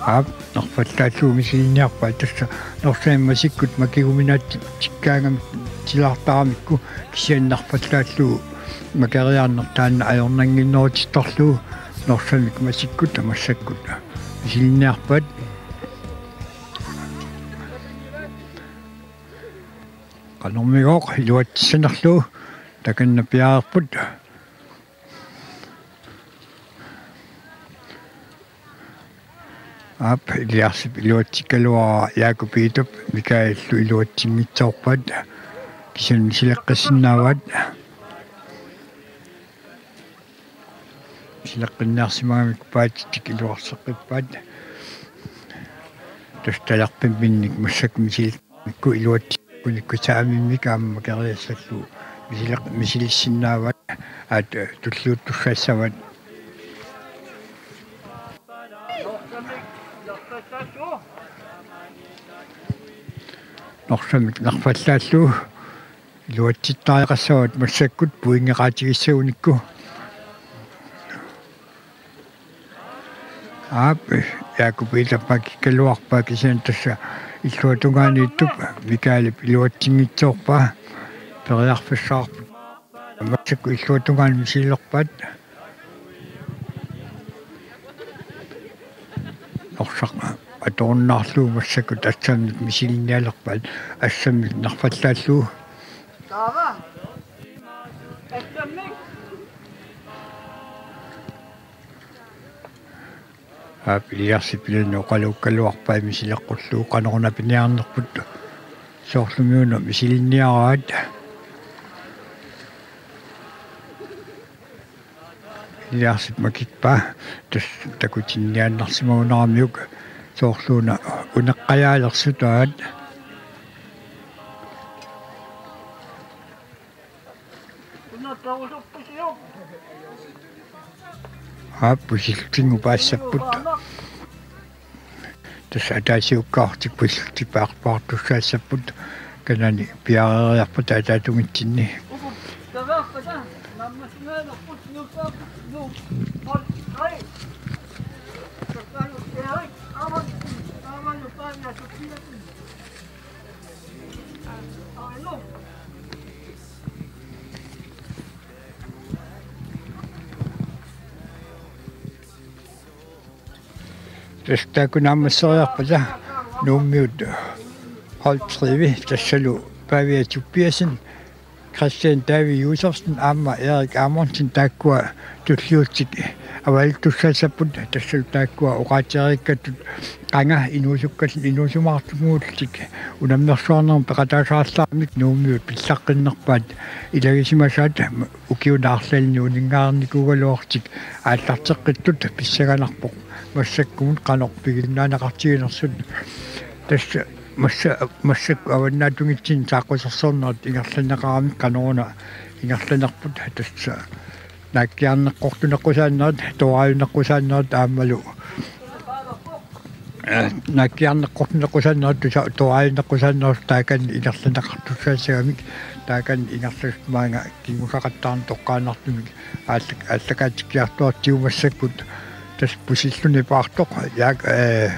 Aap, nerfallaallugu misilinniarpaat, tassa Norsamik masikkut makiguminaatsikkaangamik tilaartaramikku, kisianni nerfallaallugu makeriarneq taanna ajornannginnerutittarlugu Norsamik masikkut massakkut misilinniarpaat. Qanormigooq iluatsissanerlugu, takanna piareerput. Aap, Iliarsip iluatsikkaluarpaa, Jakob Iitup Mikaellu iluatsinngitsoorpaat, kisianni sileqqissinnaavaat. Sileqqinniarsimagamikku paatittik iluarseqqippaat. Tassa talerpimminnik massakkut misilikkunikku iluatsikkut saamimmik aamma makeriassallugu misileq-, misilissinnaavaat, aat, tulliuttussaassavaat. Norsamik nerfallaallugu iluatsittariaqassavaat massakkut pointeqaatigissagunikku. Aap, Jakob Peter pakikkaluarpaa kisianni tassa illuatungaaniittup Mikaelip iluatsinngitsoorpaa periarfissaqarput. Massakkut illuatungaani misilerpaat. Norsaq atorunnaarlugu massakkut assammik misilinnialerpaat, assammik nerfallaallugu. Aap, Iliarsip ilani oqaluukkaluarpai misileqqullugu qanoruna piniarnerput, soorlumi una misilinniaraat. Iliarsip makippaa tassa takutinniaannarsimagunaramiuk, soorluuna uneqqajaalersutaat. Aap, pusillutinngua paasissapput. Tassa ataasiakkaartik pusillutik paar-, paartussaassapput. Kanani piareeriarpata ataatungitsinni. Tassa taakku naammasseriarpata Nuummiut holdtyve, tassalu Pavia Tobiassen, Christian David Josefsen aamma Erik Amundsen, taakkua tulliullutik avalittussaassapput. Tassalu taakkua oqaatigereerakku qanga inuusukkallutik inuusumaartunnguullutik unammersuarnermik peqataasarallarmata Nuummiut pillaqqinnerpaat ilagisimasaat ukiuni arlalinni uninngareernikuugaluarlutik aallarteqqittut pissanganarpoq. Massakkumut qanoq piginnaaneqartiginersut. Tassa massa-, massakkut avannaatungitsinni saaqqusersornerat ingerlanneqaramik qanoruna ingerlanerput, tassa naakkiarneqqortuneqqusaannerat, toraajunneqqusaannerat aammalu, eh, naakkiarneqqortuneqqusaannerat tusa-, toraajunneqqusaannerat taakani ingerlanneqartussaassagamik, taakani ingerlasut maanga kinngusaqattaarneq toqqaannartumik aallak-, aallakaatsikkiartuartigu massakkut tassa pusilluni paartoq, Jaak-, eh,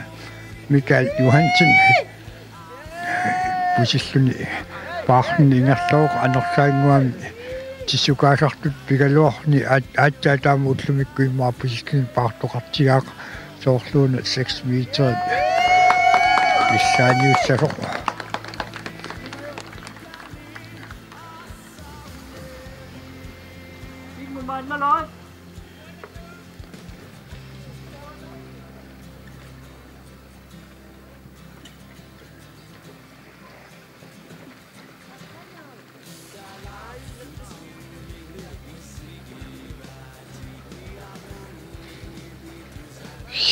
Mikael Johansen. Pusilluni paarluni ingerlavoq anorsaannguamik tissukaasartut pigaluarluni aat-, aatsaat taama ullumikkut immaqa pusilluni paartoqartigaaq, soorluuna seks meter missaaniussasoq.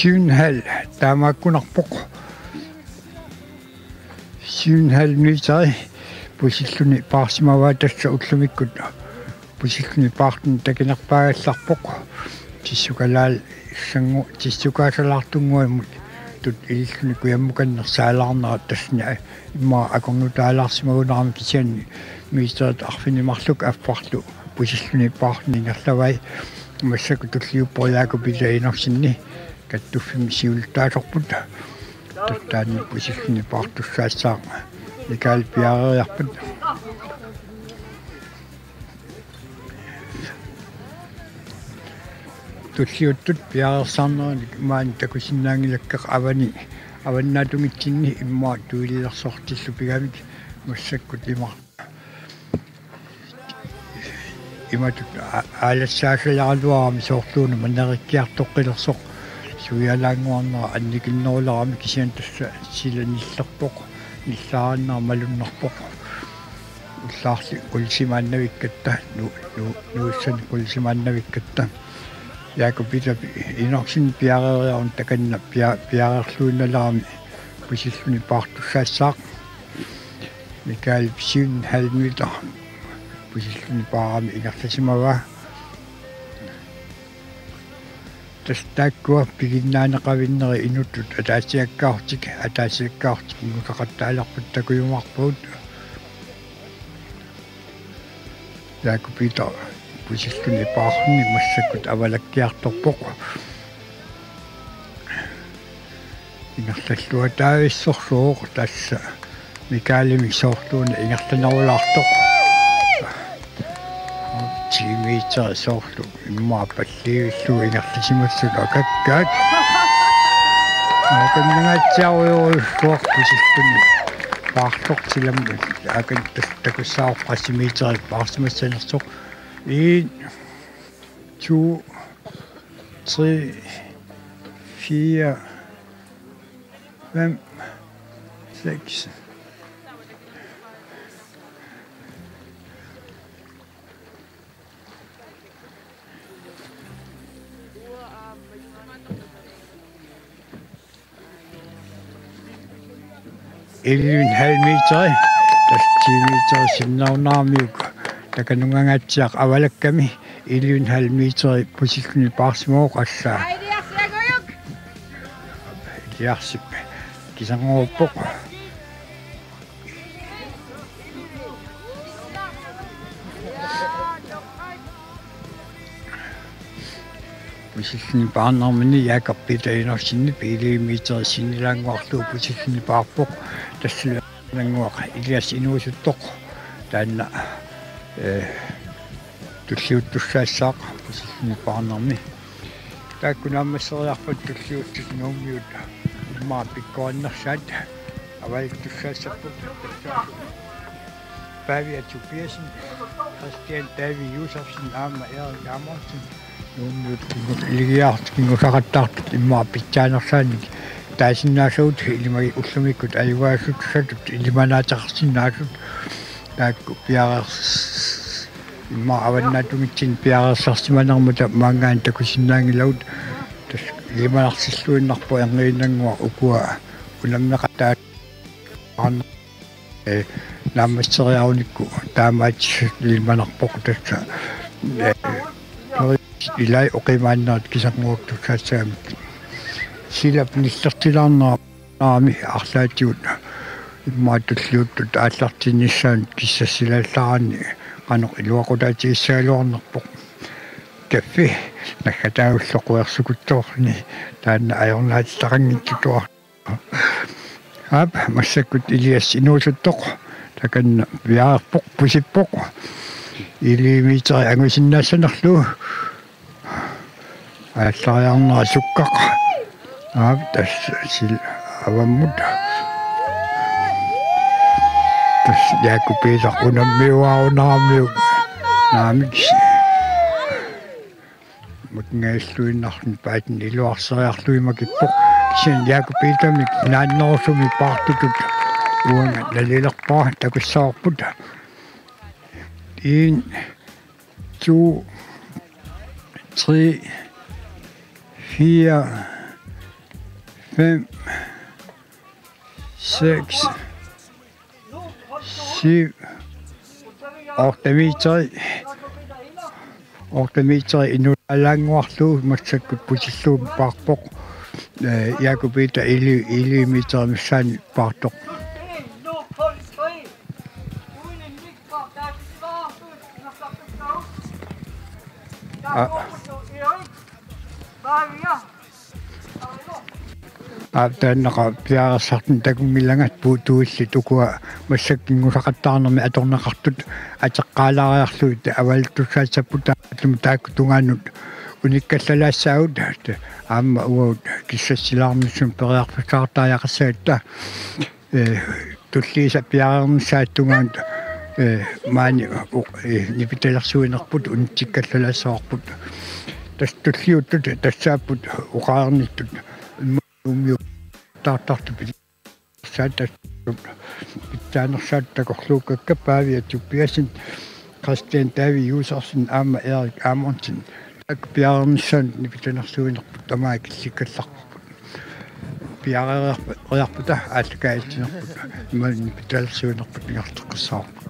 Syv en halv taamaakkunarpoq. Syv en halv meteri pusilluni paarsimavaa, tassa ullumikkut pusilluni paarluni takinerpaagallarpoq. Tissukalaal-, sangu-, tissukaasalaartunnguamut tut ililluni kujammukannersaalaarnerat tassani immaqa akornutaalaarsimagunarami, kisianni meterit arfineq-marluk affarlu pusilluni paarluni ingerlavai. Massakkut tulliuppoq Jakob Peter Enoksenip kattuffimmi siulittaasorput. Tassani pusilluni paartussaassaaq Mikael piareeriarpat. Tulliuttut piareersarnerannik maani takusinnaanngilakka avani, avannaatungitsinni immaqa tuililersortillu pigamik massakkut ima-, imatut a-, aalassaasajaraluarami, soorluuna manerikkiartoqqilersoq suialaannguarnera annikinnerulerami, kisianni tassa sila nillerpoq, nillaarannera malunnarpoq. Ullaarli qulit simaannavikkatta, nu-, nu-, nuussani qulit simaannavikkatta. Jakob Peter Enoksen piareeriaruni takanna pia-, piareerluinnalerami pusilluni paartussaassaaq. Mikael syv en halv meter pusilluni paarami ingerlasimavaa. Tassa taakkua piginnaaneqavinneri inuttut ataasiakkaartik, ataasiakkaartik kinngusaqattaalerput takujumaarpagut. Jakob Peter pusilluni paarluni massakkut avalakkiartorpoq. Ingerlalluataavissorsuuq tassa Mikaelimik soorluuna ingerlanerulaartoq. Ti meter soorlu immaqa palliivillugu ingerlasimassuk akakkaat. Aakannangaatsiarujorujussuaq pusilluni paartoq silammi aakan tas-, takussaavoq qassit meterit paarsimassanersoq. En, to, tre, fire, fem, seks. Elleve en halv meter. Tassa ti meter sinnaannaamiuk. Takanungangaatsiaq avalakkami. Elleve en halv meter pusilluni paarsimavoq, assa. Iliarsip kisanngoruuppoq. Pusilluni paarnermini Jakob Peter Enoksenip elleve meter sinnilaannguarlugu pusilluni paarpoq. Tassa nannguaq Elias inuusuttoq. Taanna, eh, tulliuttussaassaaq pusilluni paarnermi. Taakku naammasseriarpata tulliuttut Nuummiut immaqa pikkorinnersaat avalittussaassapput. Pavia Tobiassen, Christian David Josefsen aamma Erik Amundsen. Nuummiut kingu-, iligiaartut kingusaqattaartut immaqa pitsaanersaannik taasinnaasagut ilimagi ullumikkut ajugaassutisatut ilimanaateqarsinnaasut. Taakku piareers-, immaqa avannaatunngitsunik piareersarsimanermata maanngaanniit takusinnaanngilagut. Tassa ilimanarsilluinnarpoq erniinnannguaq ukua unammeqataat. Ee, naammasseriarunikku taamaattoq ilimanarpoq tassa, ee, ilai oqimaannerit kisanngoortussaassagamik. Silap nillertilaarnera aamma arlaatigut immaqa tulliuttut aallartinnissaanut kissassilaallaraanni qanoq iluaqutaatigissagaluarnerpoq. Kaffi naggataagullu quersukuttoorsuni taanna ajornaatitaqanngitsutuaq. Aap, massakkut Elias inuusuttoq. Takanna piareerpoq, pusippoq. Elleve meter angusinnaassanerlugu. Aallariarnera sukkaq. Aap, tassa sil-, avammut. Tassa Jakob Peter unammiuaarunaramiuk. Naamik. Makingajalluinnarluni paatini iluarseriarlugit makippoq. Kisianni Jakob Petermik naannerusumik paartutut uanga nalilerpara, takussavarput. En, to, tre, fire, fem, seks, syv, otte meter. Otte meter inualaannguarlugu massakkut pusillugu paarpoq. Ee, Jakob Peter elleve, elleve meter missaani paartoq. Aa. Aap, taannaqa piareersartut takunngilanga, puutuillit ukua massakkut kingusaqattaarnermi atorneqartut ateqqaalaariarlugit avalittussaassapput, taamaattumik taakku tungaannut unikkallalaassagut aamma uagut kissassilaarnissumik periarfissaqartariaqassagatta. Ee, tulliisa piareernissaata tungaanut, ee, maani u-, ee, nipitalersuinerput unitsikkallalaassagaluarput. Tassa tulliuttut tassaapput oqareernittut immaqa Nuummiut taartartut pit-, saat tassa pitsaanersaat takorluukkakka Pavia Tobiassen, Christian David Josefsen aamma Erik Amundsen. Taakku piareernissaannut nipitalersuinerput tamaat killikkallarput. Piareeriarp-, -riarpata aallakaatitsinerput imaluunniit nipitalersuinerput ingerlateqqissavarput.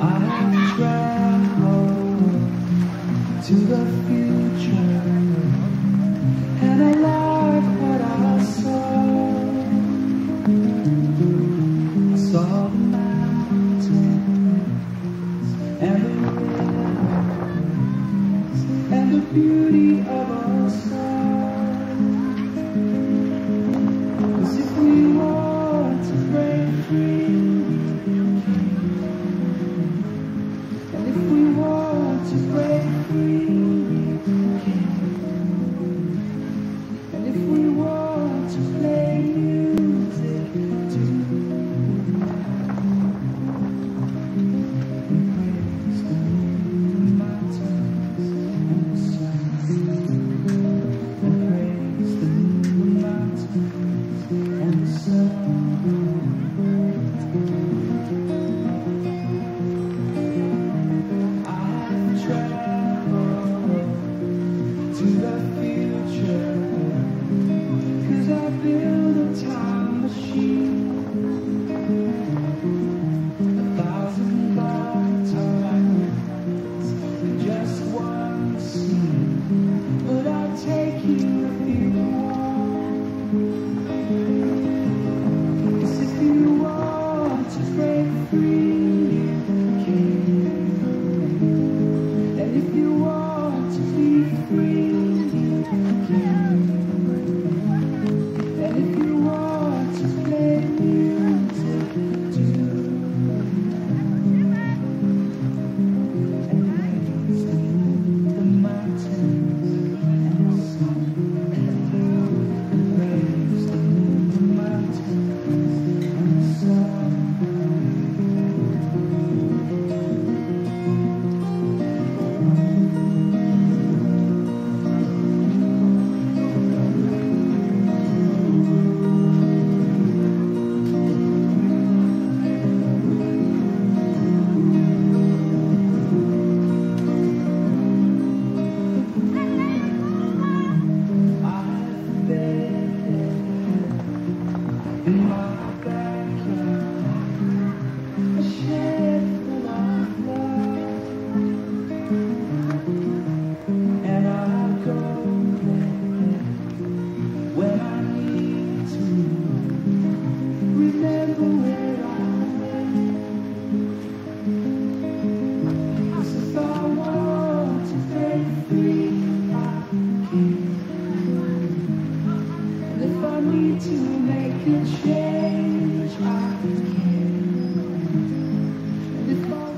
I've traveled to the future, and I like what I saw. I saw the mountains and the rivers and the beauty of our stars. 'Cause if we want to break free, we can. And if we want to break free, we can. And if we want to play music too, we praise the moon, the mountains, and the sun. We praise the moon, the mountains, and the sun. I've traveled to the future, 'cause I built a time machine. A thousand lifetimes, just one scene. But I'll take you if you want. 'Cause if you want to break free, you can. And if you want to be free, you can. And if you want to play music too, and dance with the mountains and the sun, and praise the moon, the mountains and the sun. I've been in my backyard, a shed full of love, and I go there when I need to remember where I went. 'Cause if I want to break free, I can. And if I need to make a change, I can. And if I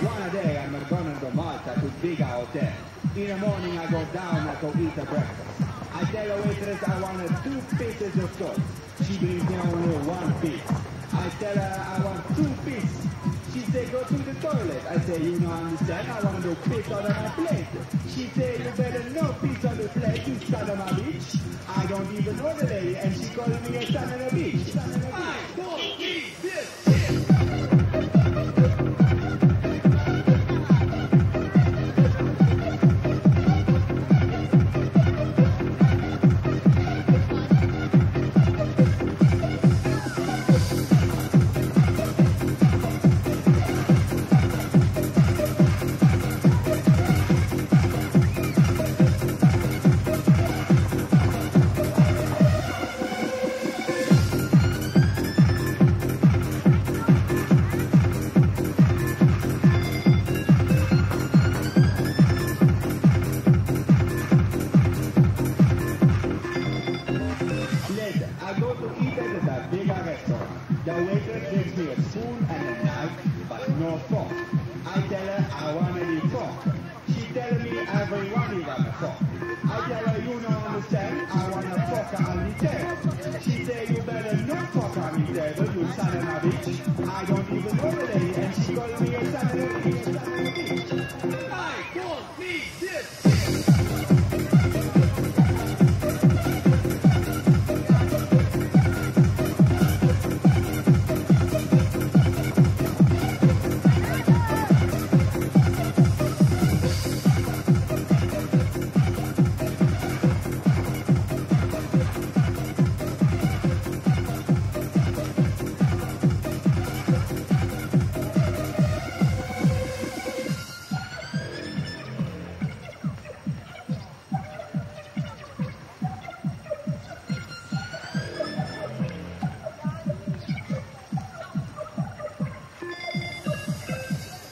One day I'm a burning the malt at a big hotel. In the morning I go down, I go eat a breakfast. I tell the waitress I want a two pieces of toast. She brings me only one piece. I tell her I want two piece. She say go to the toilet. I say you don't understand, I want to piss on my plate. She say you better no piss on the plate, you son of a bitch. I don't even know the lady and she calling me a son of a bitch. I don't need this.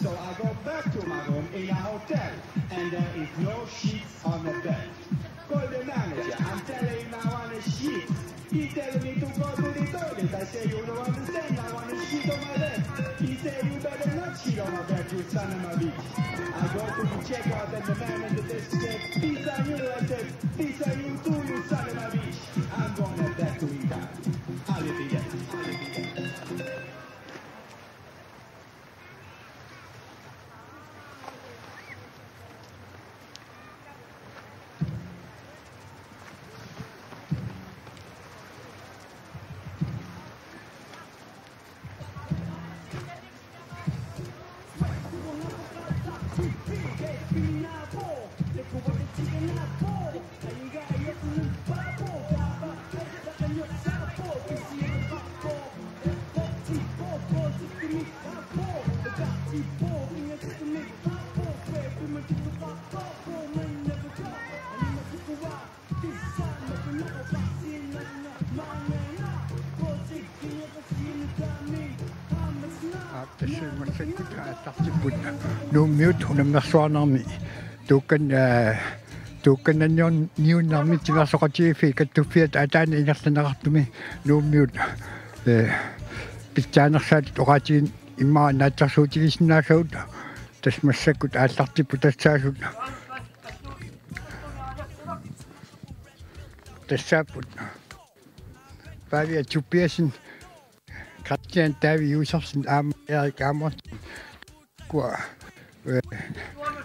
So I go back to my room in a hotel, and there is no sheets on the bed. Call the manager and tell him I want a sheet. He tell me to go to the toilet. I say, "You don't understand. I want a sheet on my bed." He say, "You better not shit on my bed, you son of a bitch." I go to the checkout and the manager just said, "Peace on you." I said, "Peace on you too, you son of a bitch." I'm gonna back to Italy. Hallelujah. Hallelujah. Aap, tassa massakkut aallartipput Nuummiut unammersuarnermi tuukkan-, aa, tuukkannanniunnermi timersoqatigiiffiit kattuffiata ataani ingerlanneqartumi Nuummiut, ee, pitsaanersaatut oqaatigineq immaqa naatsorsuutigisinnaasagut tassa massakkut aallartipput tassaasut. Tassaapput Pavia Tobiassen, Christian David Josefsen aamma Erik Amundsen. Kua, ee,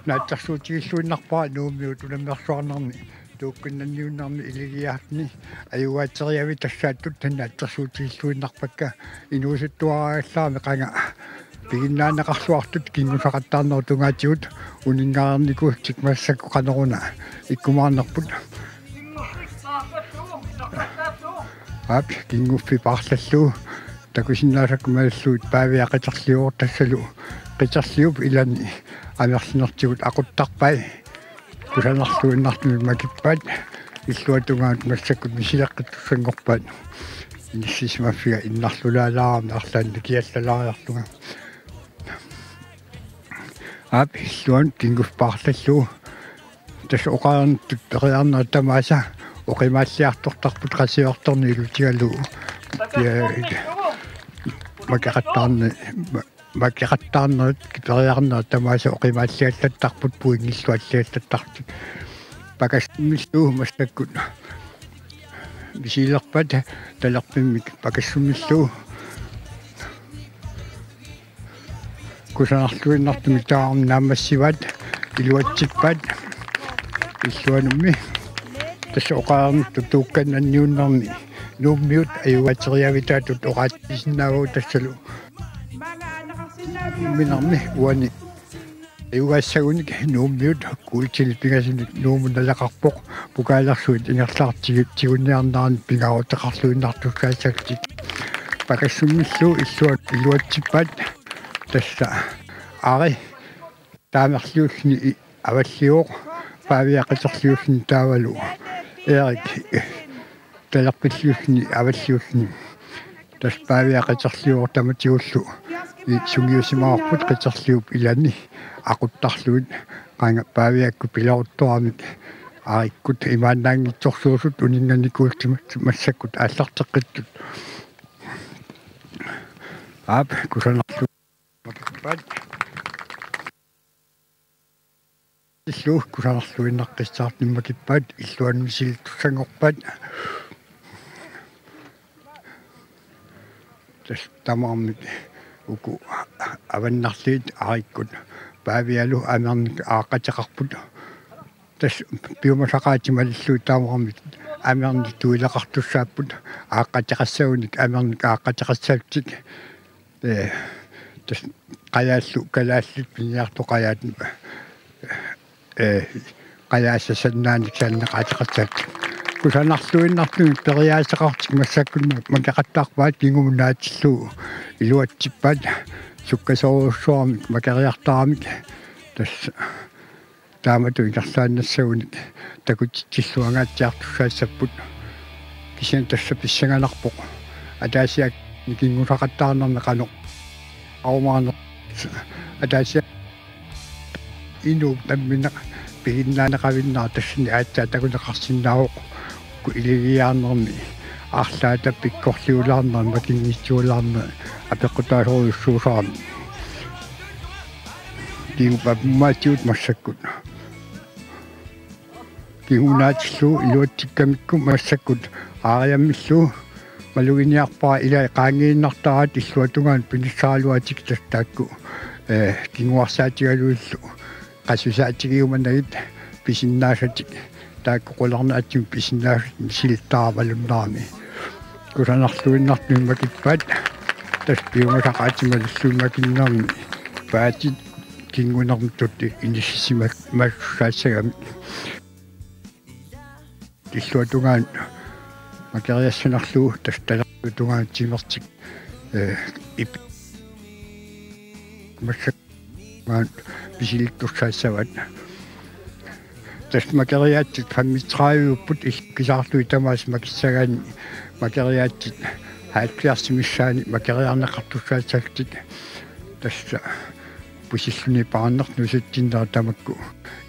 naatsorsuutigilluinnarpara Nuummiut unammersuarnermi tuukkannanniunnermi iligiartuni ajugaateriaviit tassaattut naatsorsuutigilluinnarpakka inuusuttuaraallaarami qanga piginnaanneqarluartut kingussaqattaarnerup tungaatigut uninngareernikuullutik massakkut qanoruna ikkumaarnerput. Aap, kinguffik paarlallugu takusinnaasakka malillugit Pavia qiterlivoq tassalu qiterliup ilani amerlanertigut aquttarpai. Kusanarluinnartumik makippaat, illuatungaanut massakkut misileqqittussanngorpaat. Inissisimaffiga innarlulaalaarami arlaannik nikiallalaariarlunga. Aap, illuanut kinguffik paarlallugu. Tassa oqareernittut periarnerit tamaasa oqimaalliartortarput qasiortorni ilutigalugu. Ja, makeqattaarne-, ma-, makeqattaarnerit periarnerit tamaasa oqimaalliallattarput pointillualliallattartut. Pakassummillugu massakkut misilerpat talerpimmik pakassummillugu. Kusanarluinnartumik tamarmik naammassivaat iluatsippaat illuanummi. Tassa oqareernittut tuukkannanniunnermi Nuummiut ajugaateriavitaatut oqaatigisinnaavagut tassalu. Minnermi uani ajugaassagunik Nuummiut kuultinik pingasunik Nuummut naleqarpoq pokaalersuit ingerlaartigu-, tiguniarnerannik pingaaruteqarluinnartussaassagutsigit. Pakassummillugu illuanut iluatsippaat tassa Ari taamerliulluni i-, avallivoq, Pavia qiterliulluni taavalu Erik talerpilliulluni avalliulluni. Tassa Pavia qiterlivoq tamatigullu i-, sungiusimavarput qiterliup ilani aquttarlugit qanga Paviakkut pileruttoramik Arikkut imaannaanngitsorsuusut uninnganikuullutik massakkut aallarteqqittut. Aap, kusanarlu- Makippaat. Illu kusanarluinnaqqissaartumik makippaat illuanut misilittussanngorpaat. Tassa tamarmik uku avannarliit Arikkut Paavialu amernik aaqqateqarput. Tassa piumasaqaatit malillugit tamarmik amernik tuileqartussaapput, aaqqateqassagunik amernik aaqqateqassallutik. Ee, tassa qajaallu kalaallit piniartoqajaat, ee, qajaassassannaanik saanneqaateqassallutik. Kusanarluinnartumik periaaseqarlutik massakkut makeqattaarpaat, kingumut naatillugu iluatsippaat, sukkasoorujussuarmik makeriartaramik. Tassa taamatut ingerlaannassagunik takutitsilluangaatsiartussaassapput. Kisianni tassa pissanganarpoq ataasiakkanik kinngusaqattaarnermi qanoq arumaarneq. Ataasiakkanik inuup nammineq piginnaaneqavinnera tassani aatsaat takuneqarsinnaavoq, uku iligiiaarnermi arlaata pikkorliulaarneri makinngitsuulaarneri apeqqutaasorujussuusarami. Kingup apummaatigut massakkut. Kingumut naatillugu iluatsikkamikku massakkut aariammillu maluginiarpara, ilai qaangiinnartaraat illuatungaanut pinissaraluatik, tassa taakku, ee, kinguarsaatigalugillu qassusaatigiumanagit pisinnaasatik, taakku qularnaatsumik pisinnaasatik misilittaramik malunnarami. Kusanarluinnartumik makippaat, tassa piumasaqaatit malillugit makinnermi paatit kingunermut tutti inissisimasussaassagamik. Illuatungaanut makeriassanarlugu tassa talerpiatungaanut timertik, ee, ip-, massakkut maanna misilittussaassavaat. Tassa makeriaatsit femogtredive-upput, illu kisaarlugit tamaasa makissagaanni makeriaatsit halvfjerds missaanni makeriarneqartussaassallutik. Tassa pusilluni paarneq nusitsinnera tamakku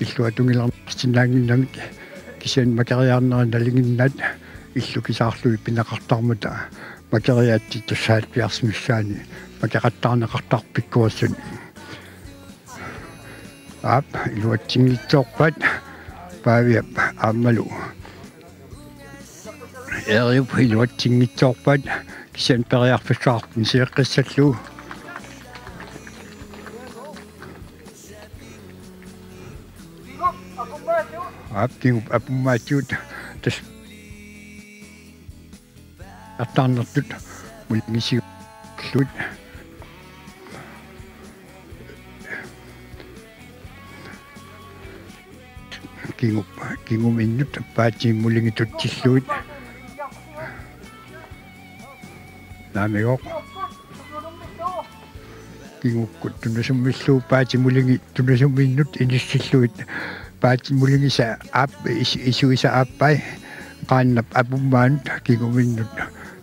illuatungilernarsinnaannginnamik, kisianni makeriarnerit nalinginnaat illu kisaarlugit pineqartarmata makeriaatsit tassa halvfjerds missaanni makeqattaarneqartarput pikkorissuni. Aap, iluatsinngitsoorpaat Paaviap aammalu Eeriup iluatsinngitsoorpaat, kisianni periarfissaqarpoq sileqqissallugu. Aap, kingup apummaatigut tassa artarnertut mulingisigulluit. Kingup, kinguminnut paatip mulingi tutsillugit. Naamigooq. Kingukkut tunusummillugu paatip mulingi tunusumminnut inissillugit. Paatip mulingisa aap-, is-, isuisa aappai qaannap apummaanut kinguminnut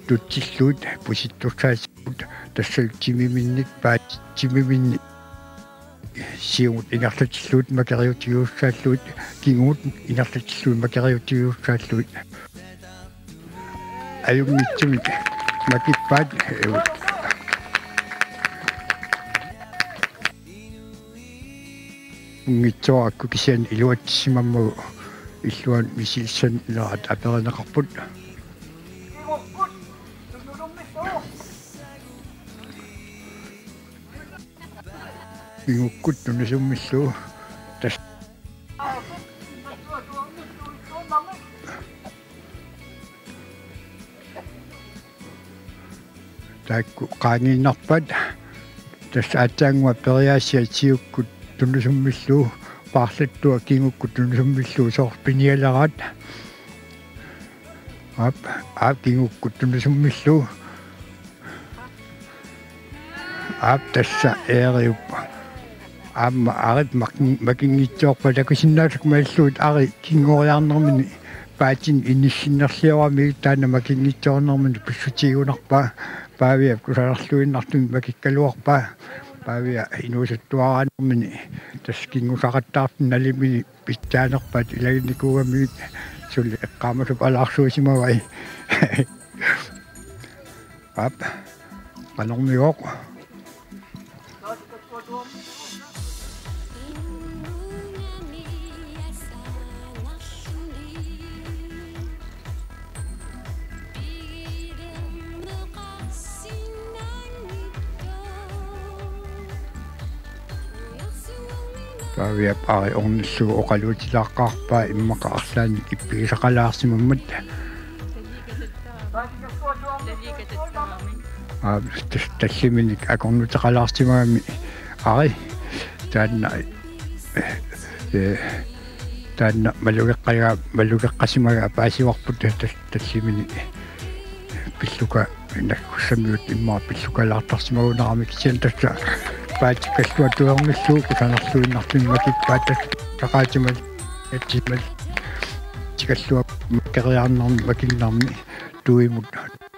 tutsillugit pusittussaassaagut, tassa timiminnik paat-, timiminnik siumut ingerlatillugit makeriutigiussaallugit, kingumut ingerlatillugit makeriutigiussaallugit. Ajunngitsumik makippaat, ee, unngitsoorakku kisianni iluatsissimammagu illuanut misilissanneraat aperineqarput. Kingukkut tunusummillugu tassa taakku qaangiinnarpaat, tassa aatsaannguaq periaasiat siukkut tunusummillugu, paarlattuaq kingukkut tunusummillugu soorlu pinialeraat. Aap, aap kingukkut tunusummillugu. Aap tassa Eeriup. Aamma Arip mak-, makinngitsoorpat takusinnaasakka malillugit Ari kinngoriarnermini paatinik inissinnerlioramigit taanna makinngitsoornermini pissutigigunarpaa. Paaviap kusanarluinnartumik makikkaluarpaa. Paavia inuusuttuaraanermini tassa kinngusaqattaartut nalimini pitsaanerpaat ilaginnikuugamigit, suli eqqaamasupalaarsuusimavai. Aap, qanormigooq. Paaviap Ari ornillugu oqaluutilaaqqaarpaa immaqa arlaannik ippigisaqalaarsimammat. Aa, tas-, tallimanik akornuteqalaarsimagami Ari taanna, ee, taanna malugeqqaga-, malugeqqasimagaa paasivarput tas-, tallimanik pilluka-, nakkussamiut immaqa pillukalaartarsimagunarami kisianni tassa paatikkalluattuarnillugu kusanarluinnartumik makippaat tassa saqaatimal atsimal tikallua makeriarnermi makinnarmi tuimut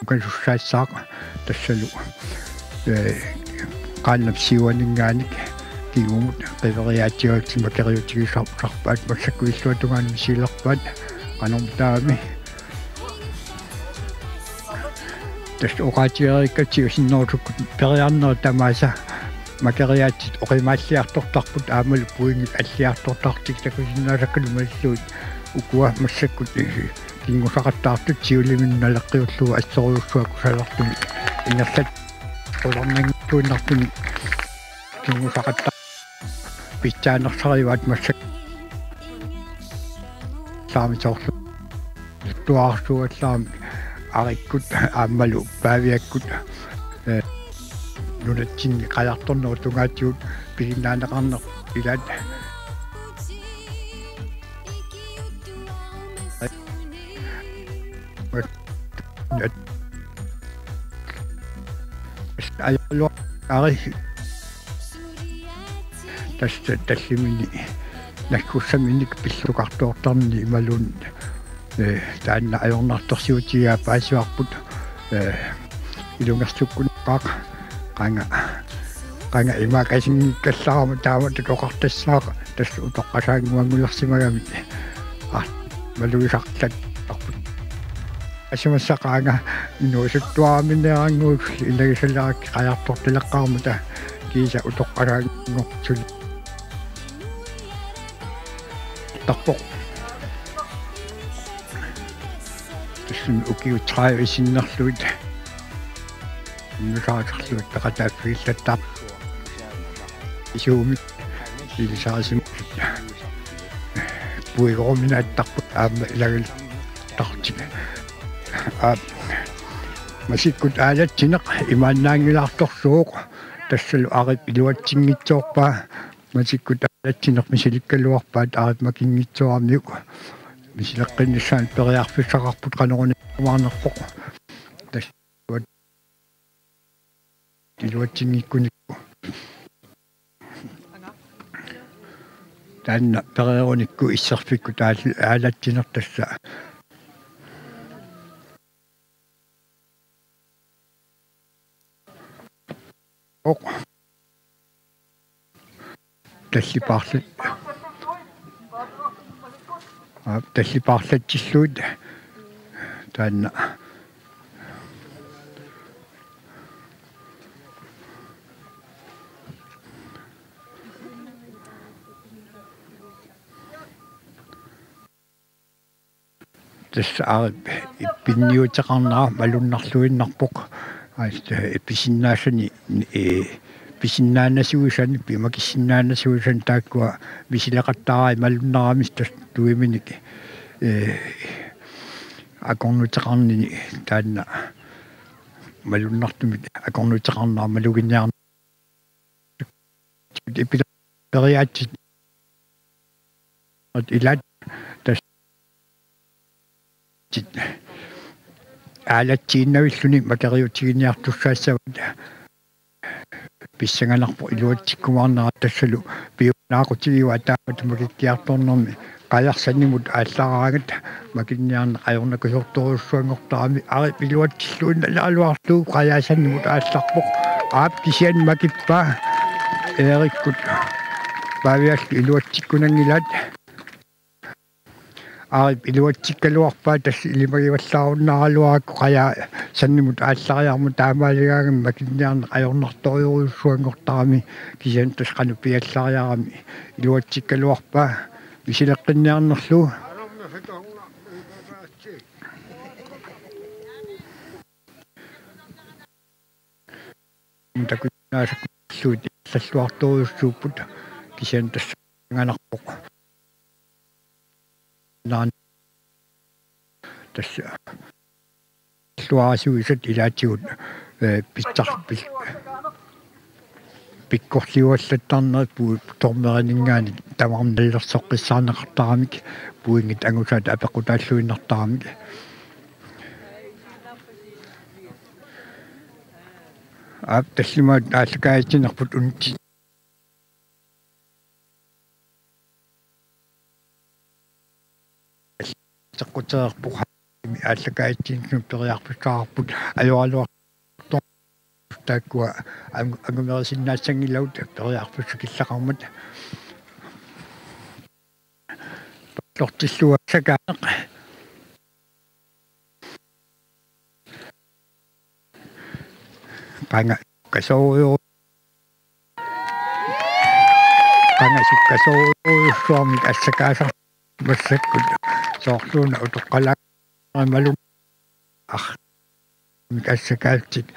ukasussaassaaq tassalu, ee, qaannap siuaninngaanniit kingumut qiveriaatsiaatsit makeriutigisarpaat massakkut illuatungaani misigilerpaat qanormitaami. Tassa oqaatigereerikkatsigu sinnerusukkut periarnerit tamaasa makeriaatsit oqimaalliartortarput aammalu pointit alliartortartut takusinnaasakkalu malillugit ukua massakkut kinngusaqattaartut siuliminnut naleqqiullugu assorujussuaq kusanartumik ingerlat qularnanngitsuinnartumik kinngusaqattaartut pitsaanersarivaat massakkut saami soorlu tuarsuallaam Arikkut aammalu Paaviakkut, ee, nunatsinni qajartornerup tungaatigut pisinnaaneqarneq ilaat. Ajoraluarpara tassa tallimanik nakkussaminik pillukartoortarnini imaluunniit, ee, taanna ajornartorsiutigaa paasivarput, ee, ilungersuukkunnaqaaq qanga, qanga imaakasinngikkallarama taamatut oqartassaaq tassa utoqqasaannguanngulersimagamik. Aa, malugisartarput. Asimassaqaanga inuusuttuaraminngaanniit ilagisalerakku qajartortaleqqaarmata kiisa utoqqasaanngortut. Tarpoq. Tassami ukiut tredive sinnerlugit. Nusaasarluit peqataaffigillattaarput. Isuumik ilisarisimasut puigoruminaattarput aamma ilagaluttartik. Aa, masikkut aalatsineq imaannaanngilaartorsuuvoq tassalu Arip iluatsinngitsoorpaa. Masikkut aalatsineq misilikkaluarpaat Arip makinngitsooramiuk. Misileqqinnissaanut periarfissaqarput qanoruna iluarnerpoq. Tassa iluatsinngikkunikku. Taanna pereerunikku isserfikkut aal-, aalatsineq tassa. Oq. Tallipaarlat-, aa, tallipaarlatsillugit taanna. Tassa Arip ippinniuteqarnera malunnarluinnarpoq. Aa, pisinnaasani, ee, pisinnaanasuisani, pimakisinnaanasuisani taakkua misileqattaaraat malunnarami tassa tuiminik, ee, akornuteqarnini taanna malunnartumik akornuteqarnera maluginiarn- ipileriaatsit ilaat tassa aalatsiinnavilluni makeriutigiinniartussaassavat pissanganarpoq iluatsikkumaarnera tassalu piumaneqatigiivaat taamatut makikkiartornermi. Qajarsanimut aallaraangat makinniarneq ajornakusoortorujussuanngortarami Arip iluatsilluinnaraluarlugu qajaasanimut aallarpoq. Aap kisianni makippaa Eerikkut Paaviallu iluatsikkunanngilaat. Arip iluatsikkaluarpaa tassa ilimagivallaarunnaaraluarakku qajaasanimut aallariarmat taamaaligaangami makinniarneq ajornartorujussuanngortarami kisianni tassa qanoq piallariarami iluatsikkaluarpaa misileqqinniarnerlugu. Takusinnaasakkulluunniit illalluartorujussuupput kisianni tassa Anganarpoq. Naan. Tassa. Illuarasuisat ilaatigut, eh, pissar-, pis-, pikkorliuallattarnerit pu-, dommerininngaanniit tamarmik nallersoqqissaarneqartaramik, pointit angusaat apeqqutaalluinnartaramik. Aap, tallimaat aallakaatitsinerput unti- Teqquteerpoq aallakaatitsinermut periarfissaqarput ajoraluartoq taakkua ang-, angumerisinnaassanngillat periarfissat killeqarmat. Pallortillugu assakaaneq. Qanga sukkasoorujussuarmik, qanga sukkasoorujussuarmik assakaasarput massakkut soorluuna utoqqalaarnermut ar-, mik assakaatsit.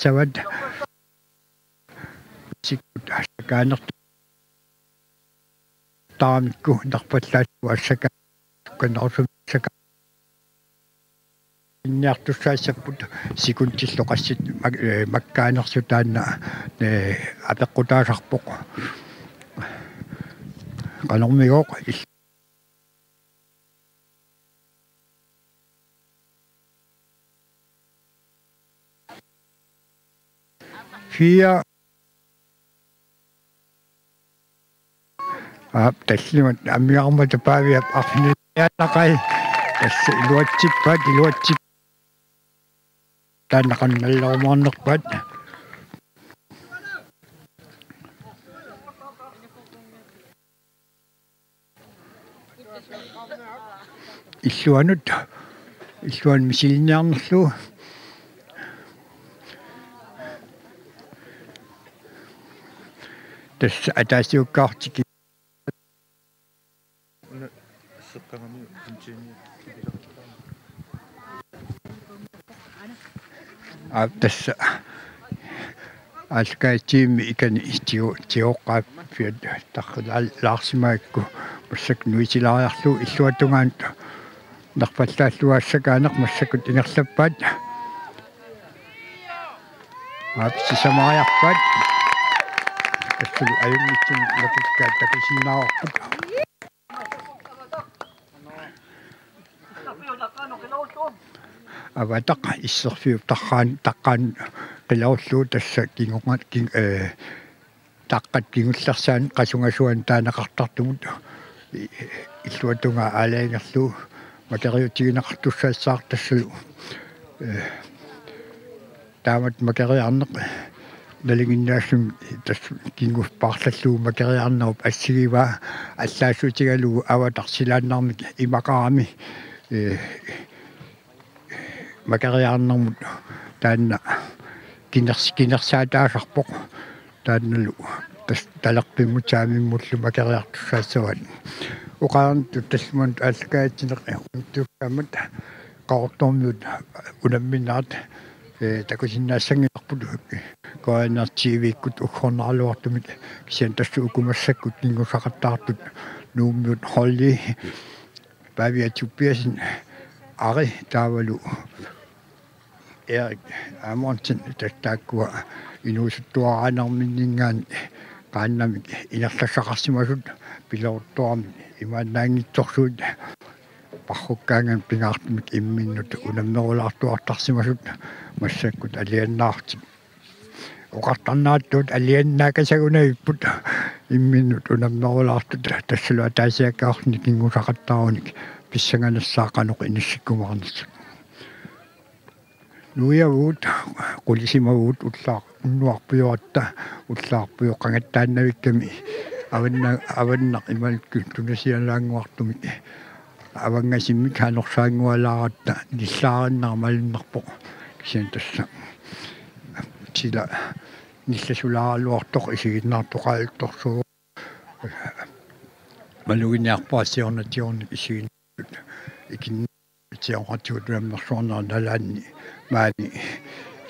Savat. Sikkut assakaanertut taamikku nerpallaallu assakaanut kanarusumik assaka-, inniartussaassapput sekundillu qassit mak-, eh, makkaanersut taanna, eh, apeqqutaasarpoq. Qanormigooq il-, fire. Aap, tallimat amigarmata Paaviap arfiniliaannaqai. Tassa iluatsippaat, iluatsip-, taanna qanoq nallerumaarnerpaat. Illuanut, illuanut misiliiniarnerlugu. Tassa ataasiakkaartik. Aap, tassa aallakaatitsinermi ikani tiu-, tigoqqaaffiat tarrilaal-, laarsimagakku massakkut nuisilaariarlugu illuatungaanut nerpallaallugu assakaaneq massakkut ingerlappaat. Aap, sisamariarpaat. Tassalu ajunngitsunik nakikkaat takusinnaavarput. Avataq isserfiup taqqaan-, taqqaani qilerullugu tassa kingunga-, kin-, eh, taqqat kingullersaanni qasungasuanut taaneqartartumut i-, illuatungaa aalajangerlugu makeriutigineqartussaassaaq tassalu, eh, taamatut makeriarneq nalinginnaasumik tassa kingulleq paarlallugu makeriarnerup assigivaa allaassuutigalugu avataq silaannarmik imaqarami, eh, makeriarnermut taanna kiners-, kinersaataasarpoq taannalu tassa talerpimmut saamimmullu makeriartussaassavaat. Oqarnittut tallimanut aallakaatitsineq unittuussaammat Qaqortormiut unamminerat, eh, takusinnaassanngillat K N R T V-kkut uggornaraluartumik kisianni tassa uku massakkut kingussaqattaartut Nuummiut holdi Pavia Tobiassen, Ari taavalu Erik Amundsen, tassa taakkua inuusuttuaraanerminninngaanniit qaannamik ingerlassaqarsimasut pileruttuarmik imaannaanngitsorsuit parrukkaangamik pingaartumik imminnut unammerulaartuartarsimasut massakkut alianaartut. Oqartarnerattuut alianaakasagunavipput imminnut unammerulaartut tassalu ataasiakkaarluni kingussaqattaarunik pissanganassaaq qanoq inissikkumaarnersut. Nuiavugut, qulisimavugut ullaaq unnuarpujoratta, ullaarpujoq qangattaannavikkami avanna-, avannaq imaluunniit tunasialaannguartumik avannasimmik anorsaanngualaaratta nillaarinnera malunnarpoq. Kisianni tassa sila nillasulaaraluartoq isiginnaartoqartorsuuvoq. Maluginiarpara siornatigoornik isiginnaartut ikin-, Siornatigut unammersuarnerup nalaani maani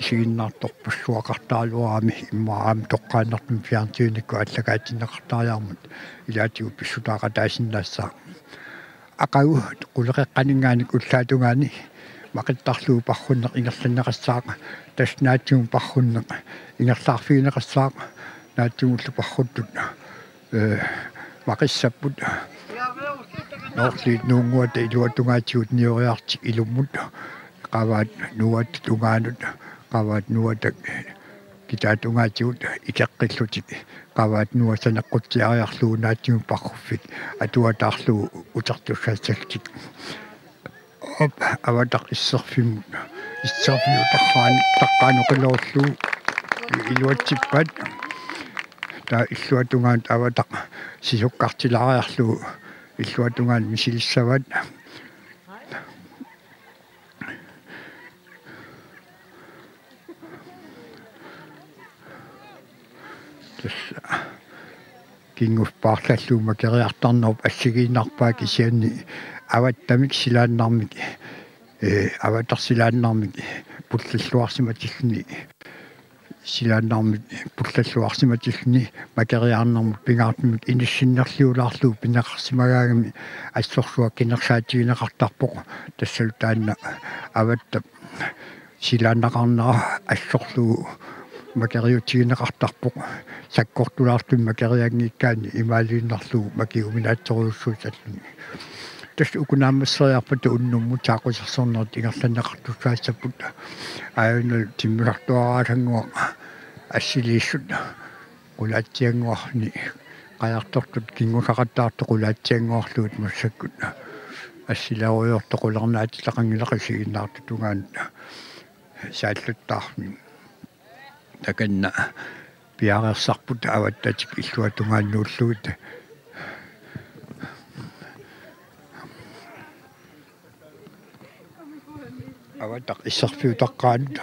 isiginnaartorpassuaqartaraluarami immaqa aamma toqqaannartumik fjernsynikkut aallakaatinneqartariaqarmat ilaatigut pissutaaqataasinnaassaaq. Aqagu quleqeqqaninngaanniit ullaap tungaani maqittarlugu parrunneq ingerlanneqassaaq, tassa naatsumik parrunneq ingerlaarfigineqassaaq, naatsumillu parruttut, ee, maqissapput. Noorliit nuunnguata iluatungaatigut nioriartik ilummut, qavaat nuuata tungaanut, qavaat nuuata kitaatungaatigut ikeqqillutik, qavaat nuua saneqqutsiariarlugu naatsumik parruffik atuataarlugu utertussaassallutik. Op, Avataq isserfimmut. Isserfiup taqqaan-, taqqaanut qilerullugu iluatsippaat. Taava illuatungaanut Avataq sisukkartilaariarlugu illuatungaanut misilissavaat. Tassa kinnguspaarlallugu makeriartarnerup assigiinnarpaa, kisianni avattamik silaannarmik, ee, Avataq silaannarmik pullalluarsimatilluni, silaannarmik pullalluarsimatilluni makeriarnermut pingaartumik inissinnerliulaarlugu pineqarsimagaangami assorsuaq kinersaatigineqartarpoq. Tassalu taanna Avattap silaannaqarnera assorlugu makeriutigineqartarpoq. Sakkortulaartumik makerianngikkaanni imaaliinnarlugu makiuminaatsorujussuusalluni. Tassa uku naammasseriarpata unnummut saaqqusersornerit ingerlanneqartussaassapput. Aajuna timmisartuaraasannguaq assiliissut qulaatsiannguarni qajartortut kinngusaqattaartut qulaatsiannguarlugit massakkut assilerujoortoq qularnaatitaqanngilaq isiginnaartut tungaanut saallattaarmi. Takanna piareersarput Avattatik illuatungaanut nuullugit. Avataq isserfiup taqqaanut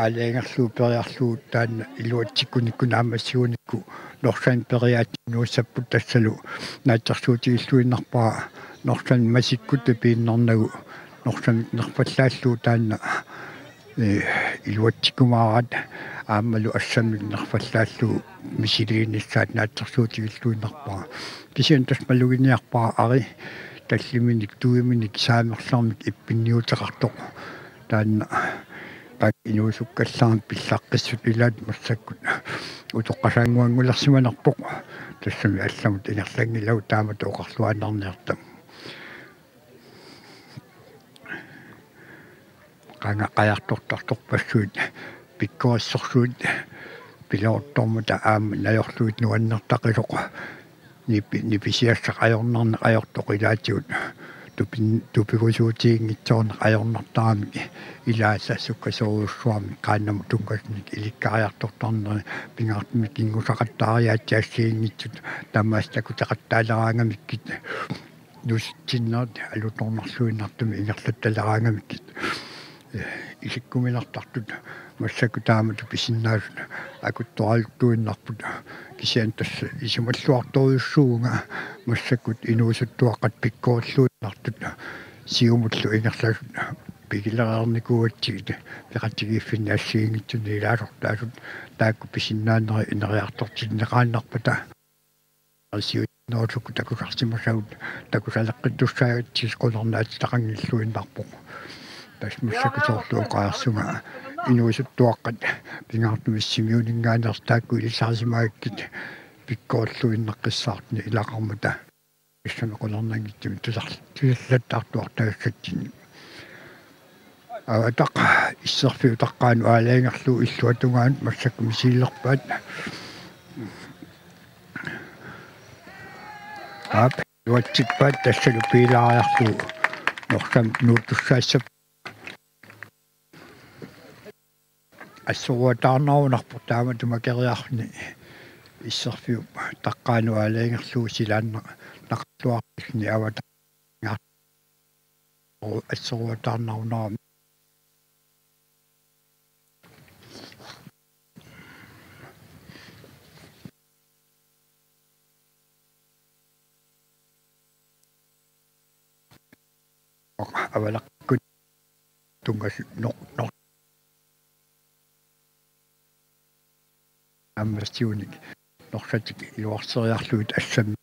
aalajangerlugu periarlugu taanna iluatsikkunikku naammassigunikku Northernit periaatsiinnarsapput, tassalu naatsorsuutigilluinnarpara Northernit masikkut piinnarnagu Northernit nerfallaallugu taanna, ee, iluatsikkumaaraat aammalu assammik nerfallaallugu misiliinissaat naatsorsuutigilluinnarpara. Kisianni tassa maluginiarpara ari talliminik, tuiminik, saamerlermik ippinniuteqartoq. Taanna taakku inuusukkallarmik pillaqqissut ilaat massakkut utoqqasaannguanngulersimanerpoq. Tassami allamut ingerlanngilagut taamatut oqarluaannarniarta. Qanga qajartortartorpassuit pikkorissorsuit pileruttormata aamma najorlugit nuannertaqisoq nipi-, nipisiassaq ajornarneq ajortoq ilaatigut tupin-, tupigusuutiginngitsoorneq ajornartaramik ilaasa sukkasoorujussuarmik qaannamut tunngasunik ilikkariartortarneri pingaartumik kinngusaqattaariaatsit assigiinngitsut tamaasa takuteqattaaleraangamikkit nuusitsinnerit alutornarluinnartumik ingerlattaleraangamikkit, ee, isikkuminartartut massakkut taamatut pisinnaasut akuttoraluttuinnarput. Kisianni tassa isumalluartorujussuuvunga massakkut inuusuttuaqqat pikkorilluinnartut siumullu ingerlasut pigilereernikuugatsigit peqatigiiffinni assigiinngitsunik ilaasortaasut taakku pisinnaaneri ineriartortinneqaannarpata. Siunnerusukku takusarsimasagut takusaleqqittussaagatsigit qularnaatitaqanngilluinnarpoq. Tassa massakkut soorlu oqarsunga inuusuttuaqqat pingaartumik Sisimiuninngaanneersut taakku ilisarisimagakkit pikkorilluinnaqqissaartuni ilaqarmata. Tassami qularnanngitsumik tusar-, tusallattaartuartagassatsinnik. Avataq isserfiup taqqaanut aalajangerlugu illuatungaanut massakkut misilerpaat. Aap, iluatsippaat tassalu piilaariarlugu Northernit nuuttussaassapput. Assoruataarnerunarpoq taamatut makeriarluni isserfiup taqqaanut aalajangerlugu silaannaq-, naqarluarluni Avataq assoruataarnerunarami. avalaqqikkunik tunngasu-, nor-, nor-, naammassiunik norsatik iluarseriarlugit assammik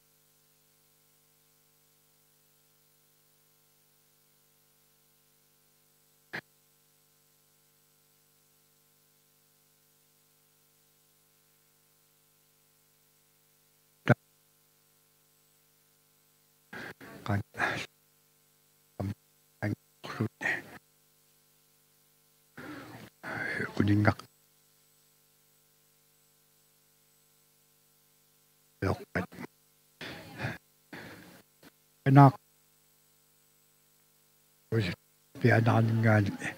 Naak pianaarninngaanniit.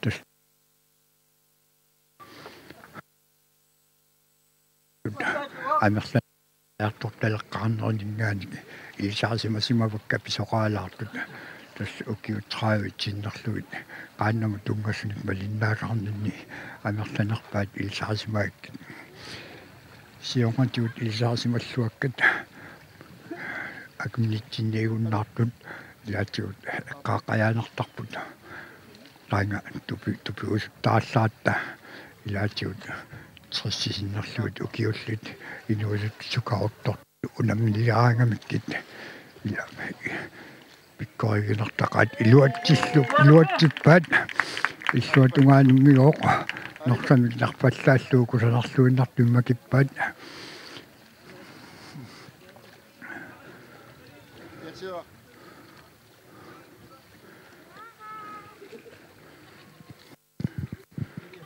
Tassa amerla- -artortaleqqaarnerinninngaanniit ilisarisimasimavakka pisoqaalaartut. Tassa ukiut tredive sinnerlugit qaannamut tunngasunik malinnaasarninni amerlanerpaat ilisarisimagakkit. Siornatigut ilisarisimalluakkat akunnitsinniigunnaartut ilaatigut eqqaaqqajaannartarput. Taanna tupi-, tupigusuttaarlaarta ilaatigut tressip sinnerlugit ukiullit inuusuttukaartortut unammilleraangamikkit. Ila pikkoriginartaqaat iluatsillu-, iluatsippaat. Illuatungaanummigoq norsamik nerfallaallugu kusanarluinnartumik makippaat.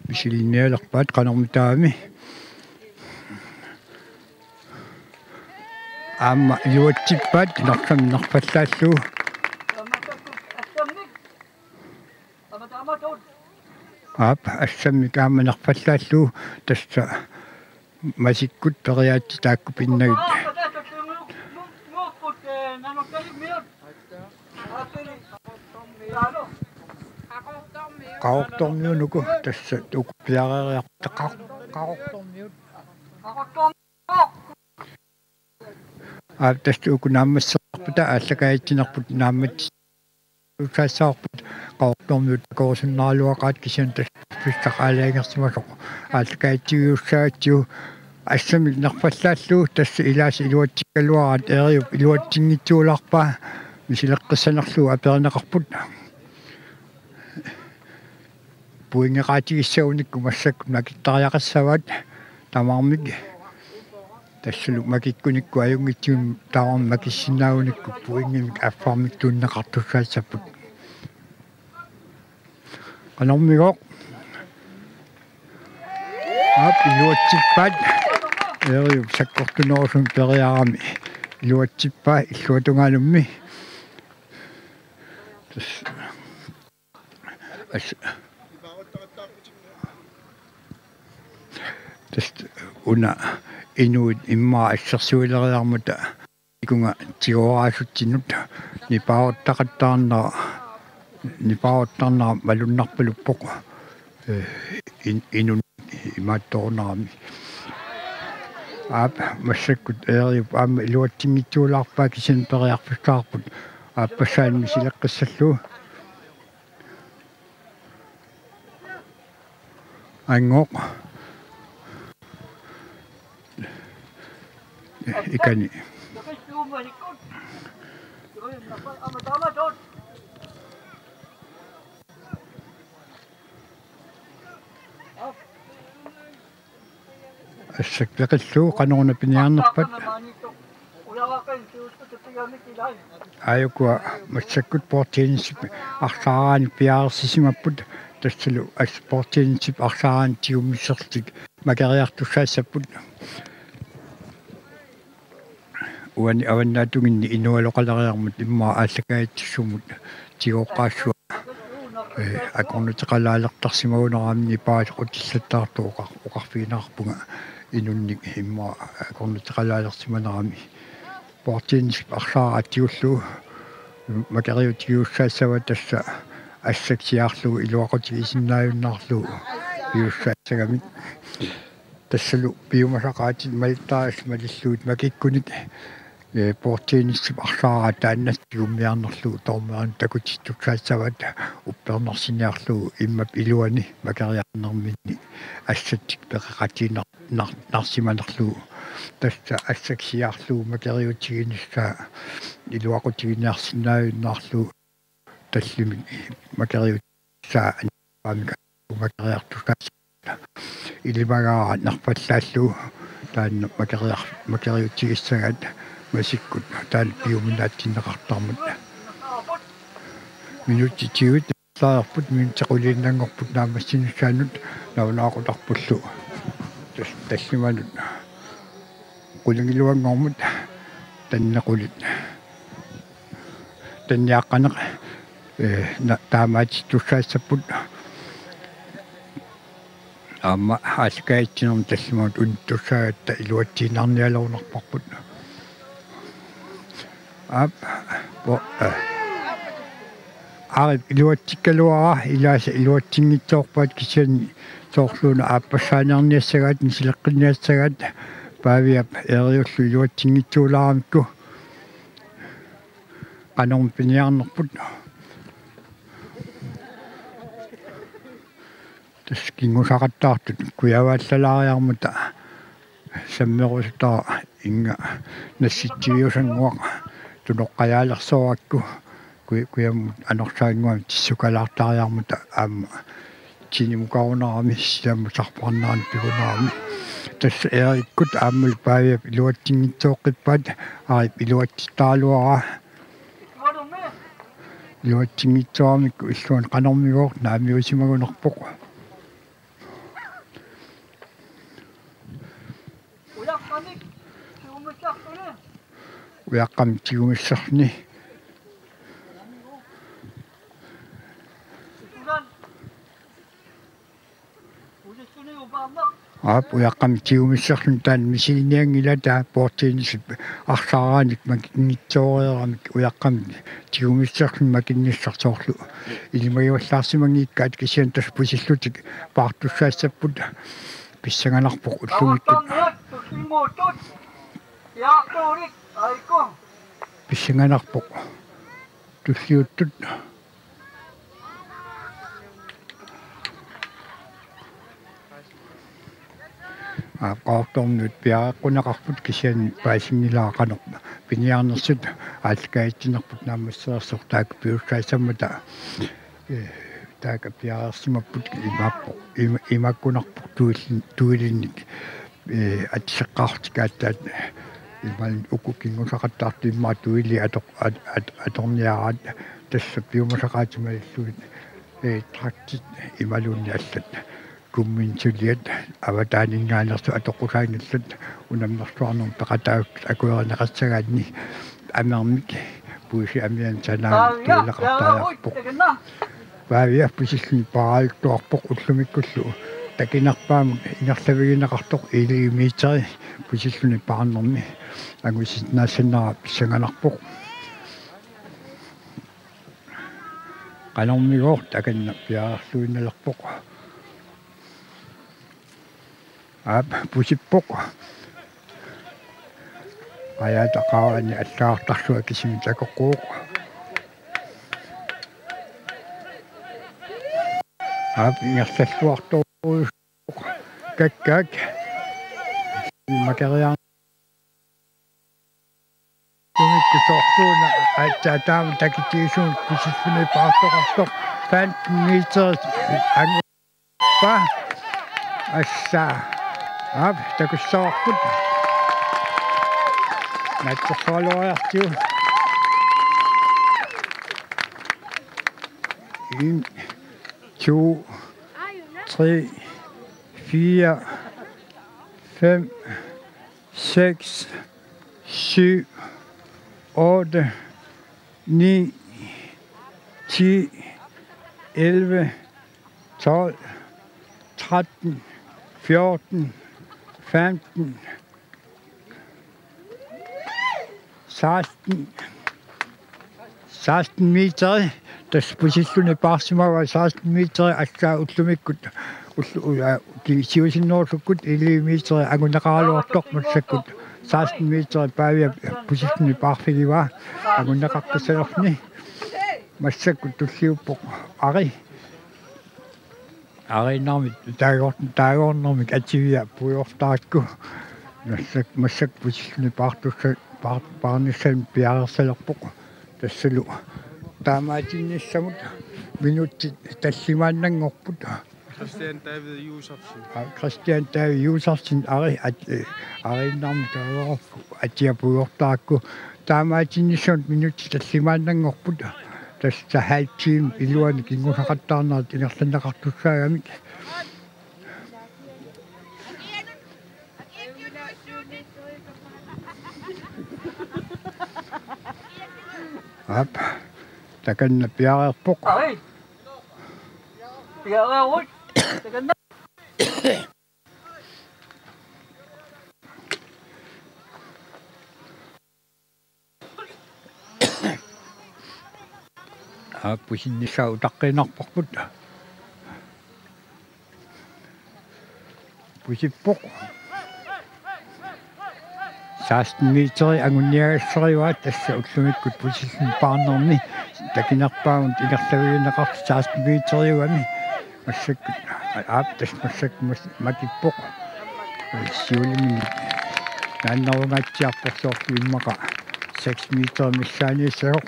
Misilinnialerpaat qanormitaami. Aamma iluatsippaat norsamik nerfallaallugu. Aap, assammik aamma nerfallaallugu tassa masikkut periaatsit taakku pinnagit. Qaqortormiut uku tassa uku piareeriarput qa-, Qaqortormiut. Aap, tassa uku naammassereerpata aallakaatitsinerput naammat- -ussaassavarput Qaqortormiut takorusunnaraluaqaat kisianni tassa pissaq aalajangersimasoq aallakaatitsiviussaagatsigu assammik nerfallaallugu tassa ilaasa iluatsikkaluaraat Eeriup iluatsinngitsuulaarpaa misileqqissanerlugu aperineqarput. Pointeqaatigissagunikku massakkut nakittariaqassavaat tamarmik. Tassalu makikkunikku ajunngitsumik tamarmik makissinnaagunikku pointimik affarmik tunineqartussaassapput. Qanormigoq? Aap, iluatsippaat. Eeriup sakkortunerusumik periarami iluatsippaa illuatungaanummi. Tassa As-, tassa una inuit immaqa assersuileriarmata ikunga tigooraasutsinut nipaaruttaqattaarnera, nipaaruttaarnera malunnarpaluppoq. Eh, in-, inun imaattoornerami. Aap, massakkut Eeriup aamma iluatsinngitsuulaarpaa kisianni periarfissaqarput aappassaani misileqqissallugu. Angoq. Ikani. Assak peqillugu qanoruna piniarnerpat. Aajukua massakkut bordtennisip arsaaraanik piareersisimapput tassalu as-, bordtennisip arsaaraanik tigummisserlutik makeriartussaassapput. Uani avannaatunginni inualoqaleriarmat immaqa aallakaatitsisumut tigooqqaassua, eh, akornuteqalaalertarsimagunarami nipaa soqutillattaartoq oqar-, oqarfigineqarpunga inunnik immaqa akornuteqalaalersimanerami. Bordtennisip arsaaraq tigullugu makeriutigiussaassavat tassa assak siaarlugu iluaqutigisinnaajunnaarlugu piussaassagamik. Tassalu piumasaqaatit malittariassat malillugit makikkunik, ee, bordtennisip arsaaraa taanna tigummiarnerlugu dommerinut takutittussaassavaat uppernarsiniarlugu immap iluani makeriarnerminni assattik peqeqatiinnar-, nar-, narsimanerlugu. Tassa assakkiarlugu makeriutiginissaa iluaqutiginiarsinnaajunnaarlugu tallimik makeriutissaa anippaamik makeriartussaassavaat. Ilimagaara nerfallaallugu taanna makeriar-, makeriutigissagaat masikkut taanna piuminaatsinneqartarmat. Minutsit tyve taarput, minutsit quliinnanngorput naammassinissaanut nalunaaqutaqarpullu. Tas-, tallimanut qulingiluanngormat tanneq qulit. Tanniaqqaneq, ee, na-, taamaatittussaassapput. Aamma aallakaatitsinermi tallimanut unittussaagatta iluatsiinnarnialerunarparput. Aap, po-, ee. Aap, iluatsikkaluara, ilaasa iluatsinngitsoorpaat kisianni soorluuna aappassaaniarniassagaat, misileqqinniassagaat, Paaviap eeriullu iluatsinngitsuulaaramikku qanormi piniarnerput. Tassa kinngusaqattaartut kujavaallalaariarmata sammerusutara innga nassitsiviusannguaq tunoqqajaalersorakku ku-, kujammut anorsaannguamik tissukalaartariarmata aamma tinimukarunarami sisammasarparnarani pigunarami. Tassa eerikkut aammalu Paaviap iluatsinngitsooqqippaat, aap iluatsittaraluaraa. Iluatsinngitsooramikku illuanut qanormigooq naammagiusimagunarpoq. Ujaqqamik tigumissarluni. Ujaqqamik tigumissarluni. Aap, ujaqqamik tigumissarluni taanna misilinnianngilaq, taava bordtennisip arsaaraanik makinngitsooreeramik ujaqqamik tigumissarluni makinnissaq soorlu ilimagivallaarsimanngikkaat, kisianni tassa pusillutik paartussaassapput. Pissanganarpoq ullumikkut. Pissanganarpoq tulliuttut. Aap, Qaqortormiut piareeqqunneqarput, kisianni paasinngilara qanoq piniarnersut. Aallakaatitsinerput naammassereersoq taakku piussaassammata, ee, taakku piareersimapput. Imaappoq, ima-, imaakkunarpoq tuil-, tuilinnik, ee, atiseqqaartikaataat imaluunniit uku kinngusaqattaartut immaqa tuili atoq-, at-, at-, atorniaraat. Tassa piumasaqaatit malillugit, ee, draktit imaluunniit allat kumminik suliat avataaninngaanneersut atoqqusaanngillat, unammersuarnermut peqataavutit akuerineqassagaanni amermik puisi amianut sanaanut tuileqartariaqarpoq. Paavia pusilluni paaraluttuarpoq ullumikkullu takinerpaamut ingerlavigineqartoq Eli Miteri pusilluni paarnermi angusinnaassannera pissanganarpoq. Qanormigooq takanna piareerluinnalerpoq. Aap, pusippoq. Qajaata qaavani allagartarsua kisimi takoqquuq. Aap, ingerlalluartorujussuuvoq. Kakkaak. Makeriarnermik soorluuna aatsaat taama takitigisumik pusilluni paartoqartoq femten meter angu- Pa. Assa. Aap, takussavarput. Naatsorsugaluariartigu. En, to, tre, fire, fem, seks, syv, otte, ni, ti, elleve, tolv, tretten, fjorten, femten, seksten, seksten meter. Tassa pusilluni paarsimavaa seksten meter, assa ullumikkut Ullu-, ua-, ki-, siusinnerusukkut elleve meter anguneqaraluartoq massakkut seksten meter Paaviap pusilluni paarfigivaa anguneqaqqissalerni. Massakkut tulliuppoq Ari. Ariinnarmik taagoor-, taagoornermik ativia puigortarakku. Massak-, massakkut pusilluni paartussa-, paar-, paarnissamut piareersalerpoq. Tassalu taamaatinnissamut minutsit tallimaannanngorput. Christian David Josefsen. Aa, Christian David Josefsen Ari at-, eh, Ariinnarmik taagoorpoq atia puigortarakku. Taamaatinnissamut minutsit tallimaannanngorput. Tassa halv time iluani kinngusaqattaarnerat ingerlanneqartussaagamik. Aap. Takanna piareerpoq. Ai. Piareerpoq. Takanna. Aap, pusinnissaa utaqqiinnarparput. Pusippoq. Seksten meteri anguniagassarivaat tassa ullumikkut pusilluni paarnermi. Takinerpaamut ingerlavigineqartoq seksten meteriugami. Massakkut, aap, tassa massakkut mas-, makippoq. Siulimi naannerungaatsiarpoq soorlu immaqa seks meter missaaniissasoq.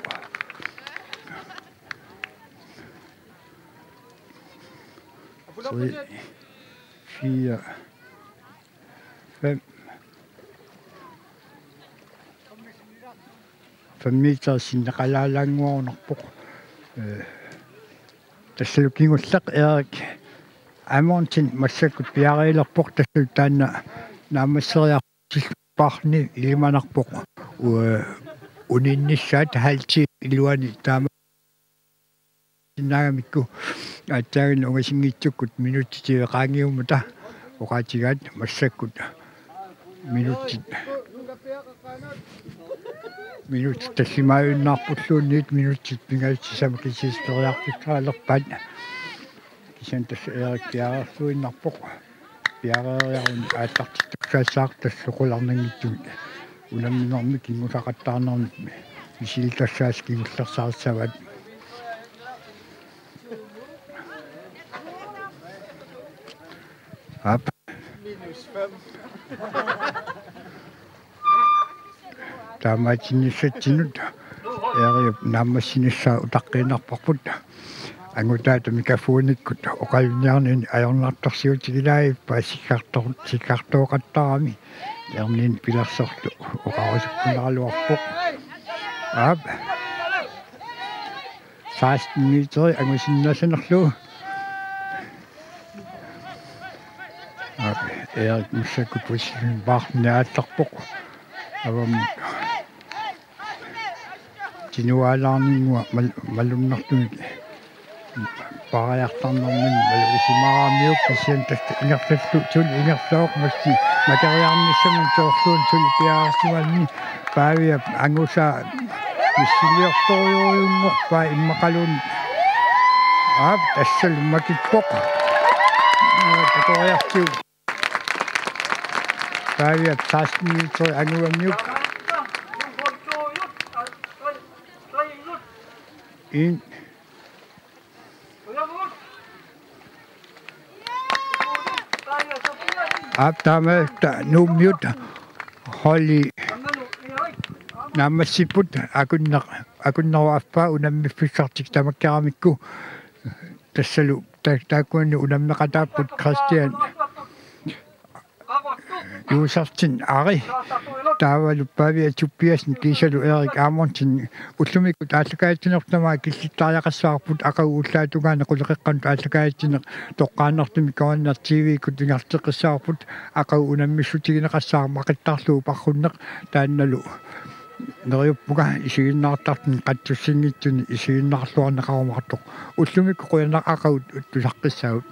Tre, fire, fem. Fem meter sinneqalaalaannguarunarpoq. Eh, tassalu kingulleq Erik Amundsen massakkut piareerlerpoq, tassalu taanna naammasseriarput paarni ilimanarpoq. U-, uninnissaat halv time iluani taama- Sinnaagamikku aatsaannguaq ungasinngitsukkut minutsit qaangiummata oqaatigaat massakkut minutsit, minutsit tallimaajunnaarpulluunniit minutsit pingasut sisamat kisiisa periarfissaalerpaat. Kisianni tassa Erik piareerluinnarpoq. Piareeriaruni aallartittussaassaaq tassa qularnanngitsumik unamminermik kinngusaqattaarnermik misilittassaasoq kingullersaassavaat. Aap. Taamaatinnissatsinnut Eeriup naammassinissaa utaqqiinnarparput. Angutaata mikafonikkut oqalunniarnini ajornartorsiutigilaarpaa sikkartor-, sikkartooqattaarami. Erniinnaq pilersorlu oqarusukkunaraluarpoq. Aap. Seksten meteri angusinnaasanerlugu. Aap, Erik massakkut pusilluni paarnini aallarpoq. Avammut. Tinuaalaarninngua mal-, malunnartumik. Paariartarnermini malugisimaaramiuk kisianni tassa ingerlallugu suli ingerlavoq massakkut makeriarnissamut soorluuna suli piareersimanermi Paaviap angusaa missiliortorujunngorpaa immaqaluunniit. Aap, tassalu makippoq. Aa, takoriartigu. Paaviap seksten meteri angugamiuk. In. Aap, taamaalilluta Nuummiut holdi naammassipput akunner-, akunnerup affaa unammiffissartik tamakkeramikku. Tassalu ta-, taakkununnga unammeqataapput Christian Josefsen Ari. Taavalu Pavia Tobiassen kiisalu Erik Amundsen. Ullumikkut aallakaatitsinerput tamaat killittariaqassavarput, aqagu ullaap tungaanut quleqeqqanut aallakaatitsineq toqqaannartumik Korianni T V-kkut ingerlateqqissavarput, aqagu unammissutigineqassaaq maqittarlugu parrunneq, taannalu neriuppunga isiginnaartartuni qatsussinngitsuni isiginnaarluarneqarumaartoq. Ullumikkut qujanaq, aqagu tusaqqissaagut.